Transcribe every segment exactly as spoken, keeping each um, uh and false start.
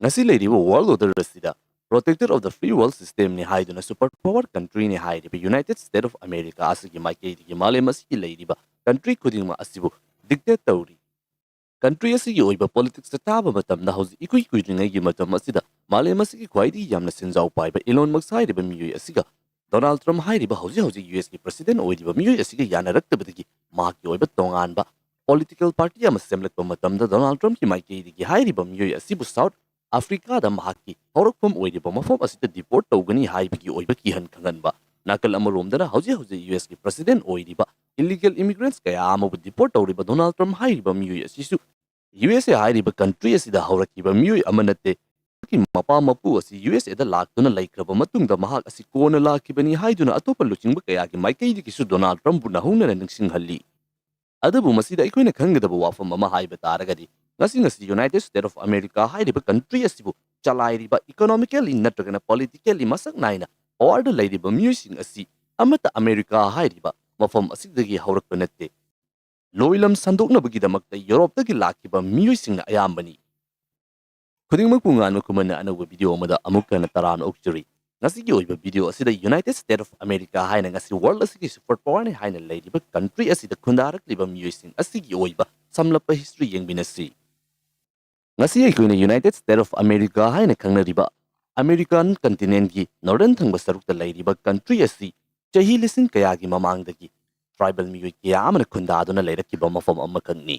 ꯉꯁꯤ ꯂꯩꯔꯤꯕ world order ꯑꯁꯤꯗ protector of the free world system ꯅꯤ ꯍꯥꯏꯗꯨꯅ super power country ꯅꯤ ꯍꯥꯏꯔꯤꯕ United States of America ꯑꯁꯤꯒꯤ ꯃꯥꯏꯀꯩꯗꯒꯤ ꯃꯥꯂꯦꯝ ꯑꯁꯤꯒꯤ ꯂꯩꯔꯤꯕ country ꯈꯨꯗꯤꯡꯃꯛ ꯑꯁꯤꯕꯨ dictate ꯇꯧꯔꯤ꯫ Country ꯑꯁꯤꯒꯤ ꯑꯣꯏꯕ politics ꯇ ꯇꯥꯕ ꯃꯇꯝꯗ ꯍꯧꯖꯤꯛ ꯏꯀꯨꯏ ꯀꯨꯏꯗ꯭ꯔꯤꯉꯩꯒꯤ ꯃꯇꯝ ꯑꯁꯤꯗ ꯃꯥꯂꯦꯝ ꯑꯁꯤꯒꯤ ꯈ꯭ꯋꯥꯏꯗꯒꯤ ꯌꯥꯝꯅ ꯁꯦꯟꯖꯥꯎ ꯄꯥꯏꯕ Elon Musk ꯍꯥꯏꯔꯤꯕ ꯃꯤꯑꯣꯏ ꯑꯁꯤꯒ Donald Trump ꯍꯥꯏꯔꯤꯕ ꯍꯧꯖꯤꯛ ꯍꯧꯖꯤꯛ U S ꯀꯤ president ꯑꯣꯏꯔꯤꯕ ꯃꯤꯑꯣꯏ ꯑꯁꯤꯒ ꯌꯥꯅꯔꯛꯇꯕꯗꯒꯤ ꯃꯍꯥꯛꯀꯤ ꯑꯣꯏꯕ ꯇꯣꯉꯥꯟꯕ political party ꯑꯃ ꯁꯦꯝꯂꯛꯄ ꯃꯇꯝꯗ Donald Trump ꯀꯤ ꯃꯥꯏꯀꯩꯗꯒꯤ ꯍꯥꯏꯔꯤꯕ ꯃꯤꯑꯣꯏ ꯑꯁꯤꯕꯨ South Africa ꯗ ꯃꯍꯥꯛꯀꯤ ꯍꯧꯔꯛꯐꯝ ꯑꯣꯏꯔꯤꯕ ꯃꯐꯝ ꯑꯁꯤꯗ deport ꯇꯧꯒꯅꯤ ꯍꯥꯏꯕꯒꯤ ꯑꯣꯏꯕ ꯀꯤꯍꯟ ꯈꯪꯍꯟꯕ꯫ ꯅꯥꯀꯜ ꯑꯃꯔꯣꯝꯗꯅ ꯍꯧꯖꯤꯛ ꯍꯧꯖꯤꯛ U S ꯀꯤ president ꯑꯣꯏꯔꯤꯕ illegal immigrants ꯀꯌꯥ ꯑꯃꯕꯨ deport ꯇꯧꯔꯤꯕ Donald Trump ꯍꯥꯏꯔꯤꯕ ꯃꯤꯑꯣꯏ ꯑꯁꯤꯁꯨ U S A ꯍꯥꯏꯔꯤꯕ country ꯑꯁꯤꯗ ꯍꯧꯔꯛꯈꯤꯕ ꯃꯤꯑꯣꯏ ꯑꯃ ꯅꯠꯇꯦ꯫ ꯃꯍꯥꯛꯀꯤ ꯃꯄꯥ ꯃꯄꯨ ꯑꯁꯤ U S A ꯗ ꯂꯥꯛꯇꯨꯅ ꯂꯩꯈ꯭ꯔꯕ ꯃꯇꯨꯡꯗ ꯃꯍꯥꯛ ꯑꯁꯤ ꯀꯣꯟꯅ ꯂꯥꯛꯈꯤꯕꯅꯤ ꯍꯥꯏꯗꯨꯅ ꯑꯇꯣꯞꯄ ꯂꯨꯆꯤꯡꯕ ꯀꯌꯥꯒꯤ ꯃꯥꯏꯀꯩꯗꯒꯤꯁꯨ Donald Trump ꯕꯨ ꯅꯧꯍꯧꯅꯅ ꯅꯤꯡꯁꯤꯡꯍꯜꯂꯤ꯫ ꯑꯗꯨꯕꯨ ꯃꯁꯤꯗ ꯑꯩꯈꯣꯏꯅ ꯈꯪꯒꯗꯕ ꯋꯥꯐꯝ ꯑꯃ ꯍꯥꯏꯕ ꯇꯥꯔꯒꯗꯤ, ꯉꯁꯤ ꯉꯁꯤ United States of America ꯍꯥꯏꯔꯤꯕ country ꯑꯁꯤꯕꯨ ꯆꯂꯥꯏꯔꯤꯕ, economically ꯅꯠꯇ꯭ꯔꯒꯅ politically ꯃꯁꯛ ꯅꯥꯏꯅ power ꯗ ꯂꯩꯔꯤꯕ ꯃꯤꯑꯣꯏꯁꯤꯡ ꯑꯁꯤ ꯑꯃꯠꯇ America ꯍꯥꯏꯔꯤꯕ ꯃꯐꯝ ꯑꯁꯤꯗꯒꯤ ꯍꯧꯔꯛꯄ ꯅꯠꯇꯦ꯫ ꯂꯣꯏꯂꯝ ꯁꯟꯗꯣꯛꯅꯕꯒꯤꯗꯃꯛꯇ Europe ꯇꯒꯤ ꯂꯥꯛꯈꯤꯕ ꯃꯤꯑꯣꯏꯁꯤꯡꯅ ꯑꯌꯥꯝꯕꯅꯤ꯫ ꯈꯨꯗꯤꯡꯃꯛꯄꯨ ꯉꯥꯟꯕ ꯈꯨꯃꯟꯅ ꯑꯅꯧꯕ video ꯑꯃꯗ ꯑꯃꯨꯛ ꯍꯟꯅ ꯇꯔꯥꯝꯅ ꯑꯣꯛꯆꯔꯤ꯫ ꯉꯁꯤꯒꯤ ꯑꯣꯏꯕ video ꯑꯁꯤꯗ United States of America ꯍꯥꯏꯅ ꯉꯁꯤ world ꯑꯁꯤꯒꯤ super power ꯅꯤ ꯍꯥꯏꯅ ꯂꯩꯔꯤꯕ country ꯑꯁꯤꯗ ꯈꯨꯟꯗꯥꯔꯛꯂꯤꯕ ꯃꯤꯑꯣꯏꯁꯤꯡ ꯑꯁꯤꯒꯤ ꯑꯣꯏꯕ ꯁꯝꯂꯞꯄ history ꯌꯦꯡꯃꯤꯟꯅꯁꯤ꯫ ꯉꯁꯤ ꯑꯩꯈꯣꯏꯅ United States of America ꯍꯥꯏꯅ ꯈꯪꯅꯔꯤꯕ American continent ꯀꯤ northern ꯊꯪꯕ ꯁꯔꯨꯛꯇ ꯂꯩꯔꯤꯕ country ꯑꯁꯤ ꯆꯍꯤ ꯂꯤꯁꯤꯡ ꯀꯌꯥꯒꯤ ꯃꯃꯥꯡꯗꯒꯤ tribal ꯃꯤꯑꯣꯏ ꯀꯌꯥ ꯑꯃꯅ ꯈꯨꯟꯗꯥꯗꯨꯅ ꯂꯩꯔꯛꯈꯤꯕ ꯃꯐꯝ ꯑꯃꯈꯛꯅꯤ꯫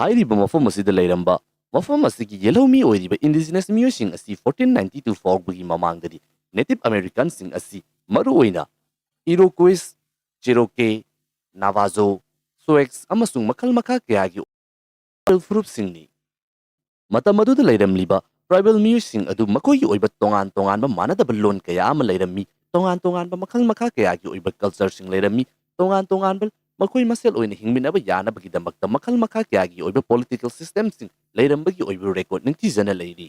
ꯍꯥꯏꯔꯤꯕ ꯃꯐꯝ ꯑꯁꯤꯗ ꯂꯩꯔꯝꯕ ꯃꯐꯝ ꯑꯁꯤꯒꯤ ꯌꯦꯜꯍꯧꯃꯤ ꯑꯣꯏꯔꯤꯕ indigenous ꯃꯤꯑꯣꯏꯁꯤꯡ ꯑꯁꯤ fourteen ninety two ꯐꯥꯎꯕꯒꯤ ꯃꯃꯥꯡꯗꯗꯤ Native American ꯁꯤꯡ ꯑꯁꯤ ꯃꯔꯨꯑꯣꯏꯅ Iroquois, Cherokee, Navajo, Sioux ꯑꯃꯁꯨꯡ ꯃꯈꯜ ꯃꯈꯥ ꯀꯌꯥꯒꯤ tribal ꯐꯨꯔꯨꯞꯁꯤꯡꯅꯤ꯫ ꯃꯇꯝ ꯑꯗꯨꯗ ꯂꯩꯔꯝꯂꯤꯕ tribal ꯃꯤꯑꯣꯏꯁꯤꯡ ꯑꯗꯨ ꯃꯈꯣꯏꯒꯤ ꯑꯣꯏꯕ ꯇꯣꯉꯥꯟ ꯇꯣꯉꯥꯟꯕ ꯃꯥꯟꯅꯗꯕ ꯂꯣꯟ ꯀꯌꯥ ꯑꯃ ꯂꯩꯔꯝꯃꯤ, ꯇꯣꯉꯥꯟ ꯇꯣꯉꯥꯟꯕ ꯃꯈꯜ ꯃꯈꯥ ꯀꯌꯥꯒꯤ ꯑꯣꯏꯕ culture ꯁꯤꯡ ꯂꯩꯔꯝꯃꯤ, ꯇꯣꯉꯥꯟ ꯇꯣꯉꯥꯟꯕ ꯃꯈꯣꯏ ꯃꯁꯦꯜ ꯑꯣꯏꯅ ꯍꯤꯡꯃꯤꯟꯅꯕ ꯌꯥꯅꯕꯒꯤꯗꯃꯛꯇ ꯃꯈꯜ ꯃꯈꯥ ꯀꯌꯥꯒꯤ ꯑꯣꯏꯕ political system ꯁꯤꯡ ꯂꯩꯔꯝꯕꯒꯤ ꯑꯣꯏꯕ record ꯅꯤꯡꯊꯤꯖꯅ ꯂꯩꯔꯤ꯫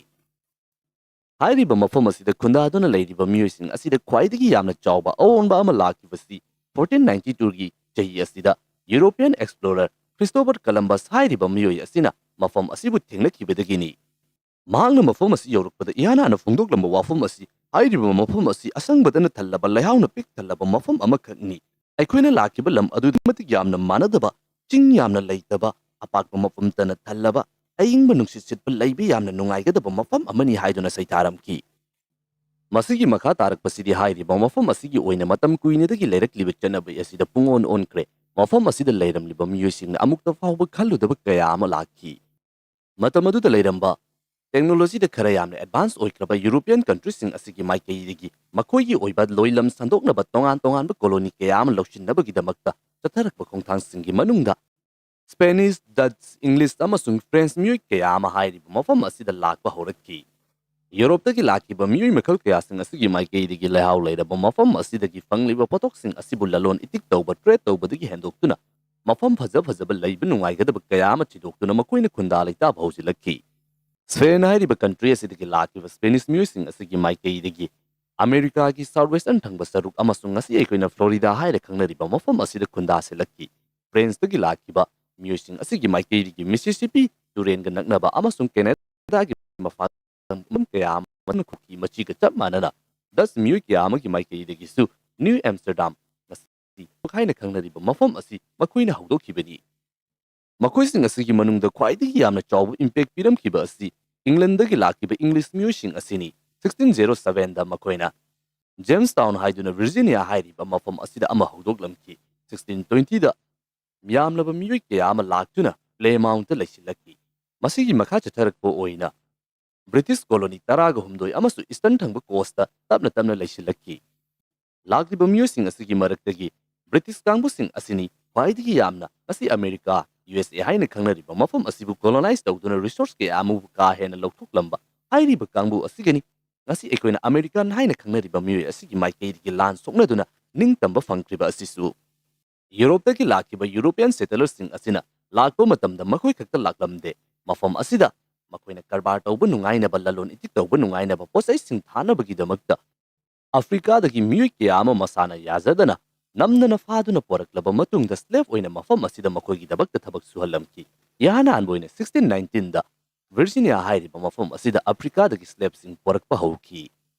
ꯍꯥꯏꯔꯤꯕ ꯃꯐꯝ ꯑꯁꯤꯗ ꯈꯨꯟꯗꯥꯗꯨꯅ ꯂꯩꯔꯤꯕ ꯃꯤꯑꯣꯏꯁꯤꯡ ꯑꯁꯤꯗ ꯈ꯭ꯋꯥꯏꯗꯒꯤ ꯌꯥꯝꯅ ꯆꯥꯎꯕ ꯑꯑꯣꯟꯕ ꯑꯃ ꯂꯥꯛꯈꯤꯕꯁꯤ fourteen ninety two ꯒꯤ ꯆꯍꯤ ꯑꯁꯤꯗ European explorer Christopher Columbus ꯍꯥꯏꯔꯤꯕ ꯃꯤꯑꯣꯏ ꯑꯁꯤꯅ ꯃꯐꯝ ꯑꯁꯤꯕꯨ ꯊꯦꯡꯅꯈꯤꯕꯗꯒꯤꯅꯤ꯫ ꯃꯍꯥꯛꯅ ꯃꯐꯝ ꯑꯁꯤ ꯌꯧꯔꯛꯄꯗ ꯏꯍꯥꯟ ꯍꯥꯟꯅ ꯐꯣꯡꯗꯣꯛꯂꯝꯕ ꯋꯥꯐꯝ ꯑꯁꯤ, "ꯍꯥꯏꯔꯤꯕ ꯃꯐꯝ ꯑꯁꯤ ꯑꯁꯪꯕꯗꯅ ꯊꯜꯂꯕ, ꯂꯩꯍꯥꯎꯅ ꯄꯤꯛ ꯊꯜꯂꯕ ꯃꯐꯝ ꯑꯃꯈꯛꯅꯤ꯫ ꯑꯩꯈꯣꯏꯅ ꯂꯥꯛꯈꯤꯕ ꯂꯝ ꯑꯗꯨꯛꯀꯤ ꯃꯇꯤꯛ ꯌꯥꯝꯅ ꯃꯥꯟꯅꯗꯕ, ꯆꯤꯡ ꯌꯥꯝꯅ ꯂꯩꯇꯕ, ꯑꯄꯥꯛꯄ ꯃꯐꯝꯇꯅ ꯊꯜꯂꯕ, ꯑꯏꯪꯕ ꯅꯨꯡꯁꯤꯠ ꯁꯤꯠꯄ ꯂꯩꯕ ꯌꯥꯝꯅ ꯅꯨꯡꯉꯥꯏꯒꯗꯕ ꯃꯐꯝ ꯑꯃꯅꯤ" ꯍꯥꯏꯗꯨꯅ ꯁꯩꯊꯥꯔꯝꯈꯤ꯫ ꯃꯁꯤꯒꯤ ꯃꯈꯥ ꯇꯥꯔꯛꯄꯁꯤꯗꯤ ꯍꯥꯏꯔꯤꯕ ꯃꯐꯝ ꯑꯁꯤꯒꯤ ꯑꯣꯏꯅ ꯃꯇꯝ ꯀꯨꯏꯅꯗꯒꯤ ꯂꯩꯔꯛꯂꯤꯕ ꯆꯠꯅꯕꯤ ꯑꯁꯤꯗ ꯄꯨꯡꯑꯣꯟ ꯑꯣꯟꯈ꯭ꯔꯦ꯫ ꯃꯐꯝ ꯑꯁꯤꯗ ꯂꯩꯔꯝꯂꯤꯕ ꯃꯤꯑꯣꯏꯁꯤꯡꯅ ꯑꯃꯨꯛꯇ ꯐꯥꯎꯕ ꯈꯜꯂꯨꯗꯕ ꯀꯌꯥ ꯑꯃ ꯂꯥꯛꯈꯤ꯫ ꯃꯇꯝ ꯑꯗꯨꯗ ꯂꯩꯔꯝꯕ ꯇꯦꯛꯅꯣꯂꯣꯖꯤꯗ ꯈꯔ ꯌꯥꯝꯅ ꯑꯦꯗꯚꯥꯟꯁ ꯑꯣꯏꯈ꯭ꯔꯕ ꯌꯨꯔꯣꯄꯤꯌꯟ ꯀꯟꯇ꯭ꯔꯤꯁꯤꯡ ꯑꯁꯤꯒꯤ ꯃꯥꯏꯀꯩꯗꯒꯤ ꯃꯈꯣꯏꯒꯤ ꯑꯣꯏꯕ ꯂꯣꯏꯂꯝ ꯁꯟꯗꯣꯛꯅꯕ ꯇꯣꯉꯥꯟ ꯇꯣꯉꯥꯟꯕ ꯀꯣꯂꯣꯅꯤ ꯀꯌꯥ ꯑꯃ ꯂꯧꯁꯤꯟꯅꯕꯒꯤꯗꯃꯛꯇ ꯆꯠꯊꯔꯛꯄ ꯈꯣꯡꯊꯥꯡꯁꯤꯡꯒꯤ ꯃꯅꯨꯡꯗ ꯁ꯭ꯄꯦꯅꯤꯁ, ꯗꯠꯆ, ꯏꯪꯂꯤꯁ ꯑꯃꯁꯨꯡ ꯐ꯭ꯔꯦꯟꯁ ꯃꯤꯑꯣꯏ ꯀꯌꯥ ꯑꯃ ꯍꯥꯏꯔꯤꯕ ꯃꯐꯝ ꯑꯁꯤꯗ ꯂꯥꯛꯄ ꯍꯧꯔꯛꯈꯤ꯫ ꯌꯨꯔꯣꯞꯇꯒꯤ ꯂꯥꯛꯈꯤꯕ ꯃꯤꯑꯣꯏ ꯃꯈꯜ ꯀꯌꯥꯁꯤꯡ ꯑꯁꯤꯒꯤ ꯃꯥꯏꯀꯩꯗꯒꯤ ꯂꯩꯍꯥꯎ ꯂꯩꯔꯕ ꯃꯐꯝ ꯑꯁꯤꯗꯒꯤ ꯐꯪꯂꯤꯕ ꯄꯣꯠꯊꯣꯛꯁꯤꯡ ꯑꯁꯤꯕꯨ ꯂꯂꯣꯟ ꯏꯇꯤꯛ ꯇꯧꯕ, ꯇ꯭ꯔꯦꯗ ꯇꯧꯕꯗꯒꯤ ꯍꯦꯟꯗꯣꯛꯇꯨꯅ ꯃꯐꯝ ꯐꯖ ꯐꯖꯕ ꯂꯩꯕ ꯅꯨꯡꯉꯥꯏꯒꯗꯕ ꯀꯌꯥ ꯑꯃ ꯊꯤꯗꯣꯛꯇꯨꯅ ꯃꯈꯣꯏꯅ ꯈꯨꯟꯗꯥ ꯂꯩꯇꯥꯕ ꯍꯧꯖꯤꯜꯂꯛꯈꯤ꯫ ꯁ꯭ꯄꯦꯟ ꯍꯥꯏꯔꯤꯕ ꯀꯟꯇ꯭ꯔꯤ ꯑꯁꯤꯗꯒꯤ ꯂꯥꯛꯈꯤꯕ ꯁ꯭ꯄꯦꯅꯤꯁ ꯃꯤꯑꯣꯏꯁꯤꯡ ꯑꯁꯤꯒꯤ ꯃꯥꯏꯀꯩꯗꯒꯤ ꯑꯃꯦꯔꯤꯀꯥꯒꯤ ꯁꯥꯎꯠ ꯋꯦꯁꯇꯔꯟ ꯊꯪꯕ ꯁꯔꯨꯛ ꯑꯃꯁꯨꯡ ꯉꯁꯤ ꯑꯩꯈꯣꯏꯅ ꯐ꯭ꯂꯣꯔꯤꯗꯥ ꯍꯥꯏꯔ ꯈꯪꯅꯔꯤꯕ ꯃꯐꯝ ꯑꯁꯤꯗ ꯈꯨꯟꯗꯥꯁꯤꯜꯂꯛꯈꯤ꯫ ꯐ꯭ꯔꯦꯟꯁꯇꯒꯤ ꯂꯥꯛꯈꯤꯕ ꯃꯤꯑꯣꯏꯁꯤꯡ ꯑꯁꯤꯒꯤ ꯃꯥꯏꯀꯩꯗꯒꯤ ꯃꯤꯁꯤꯁꯤꯄꯤ ꯇꯨꯔꯦꯟꯒ ꯅꯛꯅꯕ ꯑꯃꯁꯨꯡ ꯀꯦꯅꯦꯗꯥꯒꯤ ꯃꯄꯥꯟ ꯂꯝ ꯀꯌꯥ ꯑꯃꯅ ꯈꯨꯀꯤ ꯃꯆꯤꯒ ꯆꯞ ꯃꯥꯟꯅꯅ ꯗꯆ ꯃꯤꯑꯣꯏ ꯀꯌꯥ ꯑꯃꯒꯤ ꯃꯥꯏꯀꯩꯗꯒꯤꯁꯨ ꯅ꯭ꯌꯨ ꯑꯦꯝꯁꯇꯔꯗꯥꯝ, ꯉꯁꯤ ꯍꯥꯏꯅ ꯈꯪꯅꯔꯤꯕ ꯃꯐꯝ ꯑꯁꯤ ꯃꯈꯣꯏꯅ ꯍꯧꯗꯣꯛꯈꯤꯕꯅꯤ꯫ ꯃꯈꯣꯏꯁꯤꯡ ꯑꯁꯤꯒꯤ ꯃꯅꯨꯡꯗ ꯈ꯭ꯋꯥꯏꯗꯒꯤ ꯌꯥꯝꯅ ꯆꯥꯎꯕ ꯏꯝꯄꯦꯛ ꯄꯤꯔꯝꯈꯤꯕ ꯑꯁꯤ ꯏꯪꯂꯦꯟꯗꯒꯤ ꯂꯥꯛꯈꯤꯕ ꯏꯪꯂꯤꯁ ꯃꯤꯑꯣꯏꯁꯤꯡ ꯑꯁꯤꯅꯤ꯫ ꯁꯤꯛꯁꯇꯤꯟ ꯖꯦꯔꯣ ꯁꯚꯦꯟꯗ ꯃꯈꯣꯏꯅ ꯖꯦꯝꯁ ꯇꯥꯎꯟ ꯍꯥꯏꯗꯨꯅ ꯚꯤꯔꯖꯤꯅꯤꯌꯥ ꯍꯥꯏꯔꯤꯕ ꯃꯐꯝ ꯑꯁꯤꯗ ꯑꯃ ꯍꯧꯗꯣꯛꯂꯝꯈꯤ꯫ ꯁꯤꯛꯁꯇꯤꯟ ꯇ꯭ꯋꯦꯟꯇꯤꯗ ꯌꯥꯝꯂꯕ ꯃꯤꯑꯣꯏ ꯀꯌꯥ ꯑꯃ ꯂꯥꯛꯇꯨꯅ ꯄ꯭ꯂꯦꯃꯥꯎꯟꯠꯇ ꯂꯩꯁꯤꯜꯂꯛꯈꯤ꯫ ꯃꯁꯤꯒꯤ ꯃꯈꯥ ꯆꯠꯊꯔꯛꯄ ꯑꯣꯏꯅ ꯕ꯭ꯔꯤꯇꯤꯁ ꯀꯣꯂꯣꯅꯤ ꯇꯔꯥꯒ ꯍꯨꯝꯗꯣꯏ ꯑꯃꯁꯨꯡ ꯏꯁꯇꯔꯟ ꯊꯪꯕ ꯀꯣꯁꯇ ꯇꯞꯅ ꯇꯞꯅ ꯂꯩꯁꯤꯜꯂꯛꯈꯤ꯫ ꯂꯥꯛꯂꯤꯕ ꯃꯤꯑꯣꯏꯁꯤꯡ ꯑꯁꯤꯒꯤ ꯃꯔꯛꯇꯒꯤ ꯕ꯭ꯔꯤꯇꯤꯁ ꯀꯥꯡꯕꯨꯁꯤꯡ ꯑꯁꯤꯅꯤ ꯈ꯭ꯋꯥꯏꯗꯒꯤ ꯌꯥꯝꯅ ꯉꯁꯤ ꯑꯃꯦꯔꯤꯀꯥ, ꯌꯨ ꯑꯦꯁ ꯑꯦ ꯍꯥꯏꯅ ꯈꯪꯅꯔꯤꯕ ꯃꯐꯝ ꯑꯁꯤꯕꯨ ꯀꯣꯂꯣꯅꯥꯏꯖ ꯇꯧꯗꯨꯅ ꯔꯤꯁꯣꯔꯁ ꯀꯌꯥ ꯑꯃꯕꯨ ꯀꯥ ꯍꯦꯟꯅ ꯂꯧꯊꯣꯛꯂꯝꯕ ꯍꯥꯏꯔꯤꯕ ꯀꯥꯡꯕꯨ ꯑꯁꯤꯒꯅꯤ꯫ ꯉꯁꯤ ꯑꯩꯈꯣꯏꯅ ꯑꯃꯦꯔꯤꯀꯥꯟ ꯍꯥꯏꯅ ꯈꯪꯅꯔꯤꯕ ꯃꯤꯑꯣꯏ ꯑꯁꯤꯒꯤ ꯃꯥꯏꯀꯩꯗꯒꯤ ꯂꯥꯟ ꯁꯣꯛꯅꯗꯨꯅ ꯅꯤꯡꯇꯝꯕ ꯐꯪꯈ꯭ꯔꯤꯕ ꯑꯁꯤꯁꯨ꯫ ꯌꯨꯔꯣꯞꯇꯒꯤ ꯂꯥꯛꯈꯤꯕ ꯌꯨꯔꯣꯄꯤꯌꯟ ꯁꯦꯇꯂꯔꯁꯤꯡ ꯑꯁꯤꯅ ꯂꯥꯛꯄ ꯃꯇꯝꯗ ꯃꯈꯣꯏ ꯈꯛꯇ ꯂꯥꯛꯂꯝꯗꯦ꯫ ꯃꯐꯝ ꯑꯁꯤꯗ ꯃꯈꯣꯏꯅ ꯀꯔꯕꯥꯔ ꯇꯧꯕ ꯅꯨꯡꯉꯥꯏꯅꯕ, ꯂꯂꯣꯟ ꯏꯇꯤꯛ ꯇꯧꯕ ꯅꯨꯡꯉꯥꯏꯅꯕ ꯄꯣꯠꯆꯩꯁꯤꯡ ꯊꯥꯅꯕꯒꯤꯗꯃꯛꯇ ꯑꯐ꯭ꯔꯤꯀꯥꯗꯒꯤ ꯃꯤꯑꯣꯏ ꯀꯌꯥ ꯑꯃ ꯃꯁꯥꯅ ꯌꯥꯖꯗꯅ ꯅꯝꯗꯅ ꯐꯥꯗꯨꯅ ꯄꯣꯔꯛꯂꯕ ꯃꯇꯨꯡꯗ ꯁ꯭ꯂꯦꯕ ꯑꯣꯏꯅ ꯃꯐꯝ ꯑꯁꯤꯗ ꯃꯈꯣꯏꯒꯤꯗꯃꯛꯇ ꯊꯕꯛ ꯁꯨꯍꯜꯂꯝꯈꯤ꯫ ꯏꯍꯥꯟ ꯍꯥꯟꯕ ꯑꯣꯏꯅ ꯁꯤꯛꯁꯇꯤꯟ ꯅꯥꯏꯟꯇꯤꯟꯗ ꯚꯔꯖꯤꯅꯤꯌꯥ ꯍꯥꯏꯔꯤꯕ ꯃꯐꯝ ꯑꯁꯤꯗ ꯑꯐ꯭ꯔꯤꯀꯥꯗꯒꯤ ꯁ꯭ꯂꯦꯞꯁꯤꯡ ꯄꯨꯔꯛꯄ ꯍꯧꯈꯤ꯫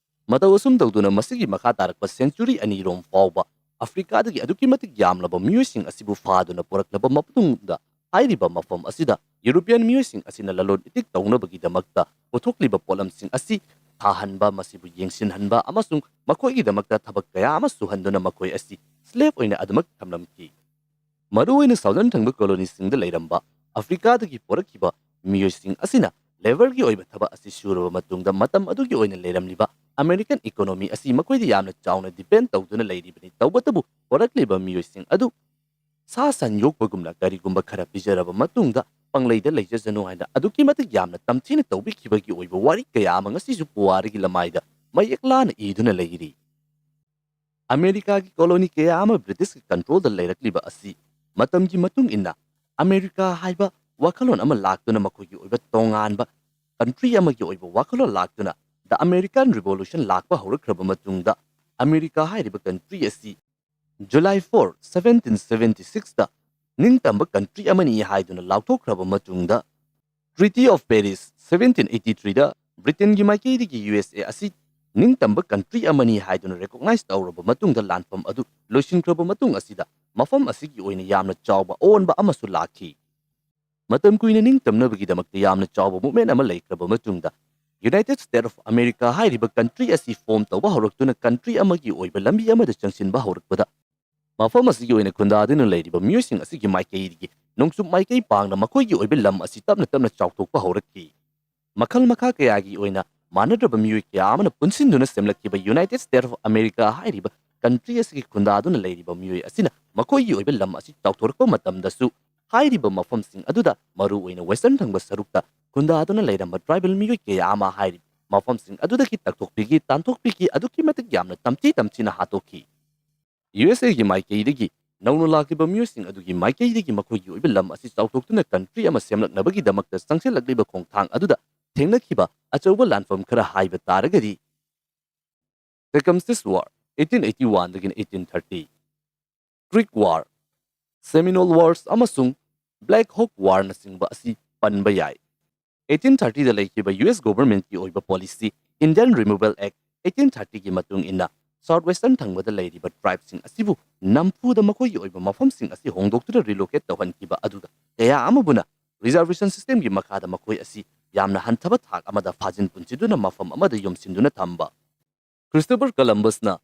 ꯃꯇꯧ ꯑꯁꯨꯝ ꯇꯧꯗꯨꯅ ꯃꯁꯤꯒꯤ ꯃꯈꯥ ꯇꯥꯔꯛꯄ ꯁꯦꯟꯆꯨꯔꯤ ꯑꯅꯤꯔꯣꯝ ꯐꯥꯎꯕ ꯑꯐ꯭ꯔꯤꯀꯥꯗꯒꯤ ꯑꯗꯨꯛꯀꯤ ꯃꯇꯤꯛ ꯌꯥꯝꯂꯕ ꯃꯤꯑꯣꯏꯁꯤꯡ ꯑꯁꯤꯕꯨ ꯐꯥꯗꯨꯅ ꯄꯨꯔꯛꯂꯕ ꯃꯇꯨꯡꯗ, ꯍꯥꯏꯔꯤꯕ ꯃꯐꯝ ꯑꯁꯤꯗ ꯌꯨꯔꯣꯄꯤꯌꯟ ꯃꯤꯑꯣꯏꯁꯤꯡ ꯑꯁꯤꯅ ꯂꯂꯣꯟ ꯏꯇꯤꯛ ꯇꯧꯅꯕꯒꯤꯗꯃꯛꯇ ꯄꯨꯊꯣꯛꯂꯤꯕ ꯄꯣꯠꯂꯝꯁꯤꯡ ꯑꯁꯤ ꯊꯥꯍꯟꯕ, ꯃꯁꯤꯕꯨ ꯌꯦꯡꯁꯤꯟꯍꯟꯕ ꯑꯃꯁꯨꯡ ꯃꯈꯣꯏꯒꯤꯗꯃꯛꯇ ꯊꯕꯛ ꯀꯌꯥ ꯑꯃ ꯁꯨꯍꯟꯗꯨꯅ ꯃꯈꯣꯏ ꯑꯁꯤ ꯁ꯭ꯂꯦꯞ ꯑꯣꯏꯅ ꯑꯗꯨꯃꯛ ꯊꯝꯂꯝꯈꯤ꯫ ꯃꯔꯨꯑꯣꯏꯅ ꯁꯥꯎꯗꯔꯟ ꯊꯪꯕ ꯀꯣꯂꯣꯅꯤꯁꯤꯡꯗ ꯂꯩꯔꯝꯕ ꯑꯐ꯭ꯔꯤꯀꯥꯗꯒꯤ ꯄꯨꯔꯛꯈꯤꯕ ꯃꯤꯑꯣꯏꯁꯤꯡ ꯑꯁꯤꯅ ꯂꯦꯕꯔꯒꯤ ꯑꯣꯏꯕ ꯊꯕꯛ ꯑꯁꯤ ꯁꯨꯔꯕ ꯃꯇꯨꯡꯗ, ꯃꯇꯝ ꯑꯗꯨꯒꯤ ꯑꯣꯏꯅ ꯂꯩꯔꯝꯂꯤꯕ ꯑꯃꯦꯔꯤꯀꯟ ꯏꯀꯣꯅꯣꯃꯤ ꯑꯁꯤ ꯃꯈꯣꯏꯗ ꯌꯥꯝꯅ ꯆꯥꯎꯅ ꯗꯤꯄꯦꯟ ꯇꯧꯗꯨꯅ ꯂꯩꯔꯤꯕꯅꯤ꯫ ꯇꯧꯕꯇꯕꯨ, ꯄꯨꯔꯛꯂꯤꯕ ꯃꯤꯑꯣꯏꯁꯤꯡ ꯑꯗꯨ ꯁꯥ ꯁꯟ ꯌꯣꯛꯄꯒꯨꯝꯅ ꯀꯔꯤꯒꯨꯝꯕ ꯈꯔ ꯄꯤꯖꯔꯕ ꯃꯇꯨꯡꯗ ꯄꯪꯂꯩꯗ ꯂꯩꯖꯁꯅꯨ ꯍꯥꯏꯅ ꯑꯗꯨꯛꯀꯤ ꯃꯇꯤꯛ ꯌꯥꯝꯅ ꯇꯝꯊꯤꯅ ꯇꯧꯕꯤꯈꯤꯕꯒꯤ ꯑꯣꯏꯕ ꯋꯥꯔꯤ ꯀꯌꯥ ꯑꯃ ꯉꯁꯤꯁꯨ ꯄꯨꯋꯥꯔꯤꯒꯤ ꯂꯃꯥꯏꯗ ꯃꯌꯦꯛ ꯂꯥꯅ ꯏꯗꯨꯅ ꯂꯩꯔꯤ꯫ ꯑꯃꯦꯔꯤꯀꯥꯒꯤ ꯀꯣꯂꯣꯅꯤ ꯀꯌꯥ ꯑꯃ ꯕ꯭ꯔꯤꯇꯤꯁꯀꯤ ꯀꯟꯇ꯭ꯔꯣꯜꯗ ꯂꯩꯔꯛꯂꯤꯕ ꯑꯁꯤ ꯃꯇꯝꯒꯤ ꯃꯇꯨꯡ ꯏꯟꯅ ꯑꯃꯦꯔꯤꯀꯥ ꯍꯥꯏꯕ ꯋꯥꯈꯜꯂꯣꯟ ꯑꯃ ꯂꯥꯛꯇꯨꯅ, ꯃꯈꯣꯏꯒꯤ ꯑꯣꯏꯕ ꯇꯣꯉꯥꯟꯕ ꯀꯟꯇ꯭ꯔꯤ ꯑꯃꯒꯤ ꯑꯣꯏꯕ ꯋꯥꯈꯜꯂꯣꯟ ꯂꯥꯛꯇꯨꯅ, ꯗ ꯑꯃꯦꯔꯤꯀꯥꯟ ꯔꯤꯚꯣꯂꯨꯁꯟ ꯂꯥꯛꯄ ꯍꯧꯔꯛꯈ꯭ꯔꯕ ꯃꯇꯨꯡꯗ, ꯑꯃꯦꯔꯤꯀꯥ ꯍꯥꯏꯔꯤꯕ ꯀꯟꯇ꯭ꯔꯤ ꯑꯁꯤ July four, seventeen seventy sixꯇ ꯅꯤꯡꯇꯝꯕ ꯀꯟꯇ꯭ꯔꯤ ꯑꯃꯅꯤ ꯍꯥꯏꯗꯨꯅ ꯂꯥꯎꯊꯣꯛꯈ꯭ꯔꯕ ꯃꯇꯨꯡꯗ, Treaty of Paris, seventeen eighty threeꯗ ꯕ꯭ꯔꯤꯇꯦꯟꯒꯤ ꯃꯥꯏꯀꯩꯗꯒꯤ ꯌꯨ ꯑꯦꯁ ꯑꯦ ꯑꯁꯤ ꯅꯤꯡꯇꯝꯕ ꯀꯟꯇ꯭ꯔꯤ ꯑꯃꯅꯤ ꯍꯥꯏꯗꯨꯅ ꯔꯦꯀꯣꯛꯅꯥꯏꯖ ꯇꯧꯔꯕ ꯃꯇꯨꯡꯗ, ꯂꯥꯟꯐꯝ ꯑꯗꯨ ꯂꯣꯏꯁꯤꯟꯈ꯭ꯔꯕ ꯃꯇꯨꯡ ꯑꯁꯤꯗ ꯃꯐꯝ ꯑꯁꯤꯒꯤ ꯑꯣꯏꯅ ꯌꯥꯝꯅ ꯆꯥꯎꯕ ꯑꯑꯣꯟꯕ ꯑꯃꯁꯨ ꯂꯥꯛꯈꯤ꯫ ꯃꯇꯝ ꯀꯨꯏꯅ ꯅꯤꯡꯇꯝꯅꯕꯒꯤꯗꯃꯛꯇ ꯌꯥꯝꯅ ꯆꯥꯎꯕ ꯃꯨꯞꯃꯦꯟ ꯑꯃ ꯂꯩꯈ꯭ꯔꯕ ꯃꯇꯨꯡꯗ, ꯌꯨꯅꯥꯏꯇꯦꯗ ꯁ꯭ꯇꯦꯠ ꯑꯣꯐ ꯑꯃꯦꯔꯤꯀꯥ ꯍꯥꯏꯔꯤꯕ ꯀꯟꯇ꯭ꯔꯤ ꯑꯁꯤ ꯐꯣꯔꯝ ꯇꯧꯕ ꯍꯧꯔꯛꯇꯨꯅ ꯀꯟꯇ꯭ꯔꯤ ꯑꯃꯒꯤ ꯑꯣꯏꯕ ꯂꯝꯕꯤ ꯑꯃꯗ ꯆꯪꯁꯤꯟꯕ ꯍꯧꯔꯛꯄꯗ, ꯃꯐꯝ ꯑꯁꯤꯒꯤ ꯑꯣꯏꯅ ꯈꯨꯟꯗꯥꯗꯨꯅ ꯂꯩꯔꯤꯕ ꯃꯤꯑꯣꯏꯁꯤꯡ ꯑꯁꯤꯒꯤ ꯃꯥꯏꯀꯩꯗꯒꯤ ꯅꯣꯡꯆꯨꯞ ꯃꯥꯏꯀꯩ ꯄꯥꯡꯅ ꯃꯈꯣꯏꯒꯤ ꯑꯣꯏꯕ ꯂꯝ ꯑꯁꯤ ꯇꯞꯅ ꯇꯞꯅ ꯆꯥꯎꯊꯣꯛꯄ ꯍꯧꯔꯛꯈꯤ꯫ ꯃꯈꯜ ꯃꯈꯥ ꯀꯌꯥꯒꯤ ꯑꯣꯏꯅ ꯃꯥꯟꯅꯗ꯭ꯔꯕ ꯃꯤꯑꯣꯏ ꯀꯌꯥ ꯑꯃꯅ ꯄꯨꯟꯁꯤꯟꯗꯨꯅ ꯁꯦꯝꯂꯛꯈꯤꯕ ꯌꯨꯅꯥꯏꯇꯦꯗ ꯁ꯭ꯇꯦꯠ ꯑꯣꯐ ꯑꯃꯦꯔꯤꯀꯥ ꯍꯥꯏꯔꯤꯕ ꯀꯟꯇ꯭ꯔꯤ ꯑꯁꯤꯒꯤ ꯈꯨꯟꯗꯥꯗꯨꯅ ꯂꯩꯔꯤꯕ ꯃꯤꯑꯣꯏ ꯑꯁꯤꯅ ꯃꯈꯣꯏꯒꯤ ꯑꯣꯏꯕ ꯂꯝ ꯑꯁꯤ ꯆꯥꯎꯊꯣꯔꯛꯄ ꯃꯇꯝꯗꯁꯨ, ꯍꯥꯏꯔꯤꯕ ꯃꯐꯝꯁꯤꯡ ꯑꯗꯨꯗ, ꯃꯔꯨꯑꯣꯏꯅ ꯋꯦꯁꯇꯔꯟ ꯊꯪꯕ ꯁꯔꯨꯛꯇ ꯈꯨꯟꯗꯥꯗꯨꯅ ꯂꯩꯔꯝꯕ ꯇ꯭ꯔꯥꯏꯕꯦꯜ ꯃꯤꯑꯣꯏ ꯀꯌꯥ ꯑꯃ ꯍꯥꯏꯔꯤꯕ ꯃꯐꯝꯁꯤꯡ ꯑꯗꯨꯗꯒꯤ ꯇꯛꯊꯣꯛꯄꯤꯈꯤ, ꯇꯥꯟꯊꯣꯛꯄꯤꯈꯤ, ꯑꯗꯨꯛꯀꯤ ꯃꯇꯤꯛ ꯌꯥꯝꯅ ꯇꯝꯊꯤ ꯇꯝꯊꯤꯅ ꯍꯥꯠꯇꯣꯛꯈꯤ꯫ ꯌꯨ ꯑꯦꯁ ꯑꯦꯒꯤ ꯃꯥꯏꯀꯩꯗꯒꯤ ꯅꯧꯅ ꯂꯥꯛꯂꯤꯕ ꯃꯤꯑꯣꯏꯁꯤꯡ ꯑꯗꯨꯒꯤ ꯃꯥꯏꯀꯩꯗꯒꯤ ꯃꯈꯣꯏꯒꯤ ꯑꯣꯏꯕ ꯂꯝ ꯑꯁꯤ ꯆꯥꯎꯊꯣꯛꯇꯨꯅ ꯀꯟꯇ꯭ꯔꯤ ꯑꯃ ꯁꯦꯝꯂꯛꯅꯕꯒꯤꯗꯃꯛꯇ ꯆꯪꯁꯤꯜꯂꯛꯂꯤꯕ ꯈꯣꯡꯊꯥꯡ ꯑꯗꯨꯗ ꯊꯦꯡꯅꯈꯤꯕ ꯑꯆꯧꯕ ꯂꯥꯟꯐꯝ ꯈꯔ ꯍꯥꯏꯕ ꯇꯥꯔꯒꯗꯤ, Tecumseh War, eighteen eighty-one ꯗꯒꯤꯅ eighteen thirty, Creek War, Seminole Wars ꯑꯃꯁꯨꯡ Black Hawk Warꯅꯆꯤꯡꯕ ꯑꯁꯤ ꯄꯟꯕ ꯌꯥꯏ꯫ ꯑꯩꯠꯇꯤꯟ ꯊꯥꯔꯇꯤꯗ ꯂꯩꯈꯤꯕ ꯌꯨ ꯑꯦꯁ ꯒꯣꯚꯔꯟꯃꯦꯟꯠꯀꯤ ꯑꯣꯏꯕ ꯄꯣꯂꯤꯁꯤ, ꯏꯟꯗꯤꯌꯟ ꯔꯤꯃꯨꯚꯦꯜ ꯑꯦꯛ ꯑꯩꯠꯇꯤꯟ ꯊꯥꯔꯇꯤꯒꯤ ꯃꯇꯨꯡ ꯏꯟꯅ, ꯁꯥꯎꯠ ꯋꯦꯁꯇꯔꯟ ꯊꯪꯕꯗ ꯂꯩꯔꯤꯕ ꯇ꯭ꯔꯥꯏꯕꯁꯤꯡ ꯑꯁꯤꯕꯨ ꯅꯝꯐꯨꯗ ꯃꯈꯣꯏꯒꯤ ꯑꯣꯏꯕ ꯃꯐꯝꯁꯤꯡ ꯑꯁꯤ ꯍꯣꯡꯗꯣꯛꯇꯨꯅ ꯔꯤꯂꯣꯀꯦꯠ ꯇꯧꯍꯟꯈꯤꯕ, ꯑꯗꯨꯒ ꯀꯌꯥ ꯑꯃꯕꯨꯅ ꯔꯤꯖꯔꯕꯦꯁꯟ ꯁꯤꯁꯇꯦꯝꯒꯤ ꯃꯈꯥꯗ ꯃꯈꯣꯏ ꯑꯁꯤ ꯌꯥꯝꯅ ꯍꯟꯊꯕ ꯊꯥꯛ ꯑꯃꯗ ꯐꯥꯖꯤꯟ ꯄꯨꯟꯁꯤꯟꯗꯨꯅ ꯃꯐꯝ ꯑꯃꯗ ꯌꯣꯝꯁꯤꯟꯗꯨꯅ ꯊꯝꯕ꯫ ꯈ꯭ꯔꯤꯁꯇꯣꯐꯔ ꯀꯂꯝꯕꯁꯅ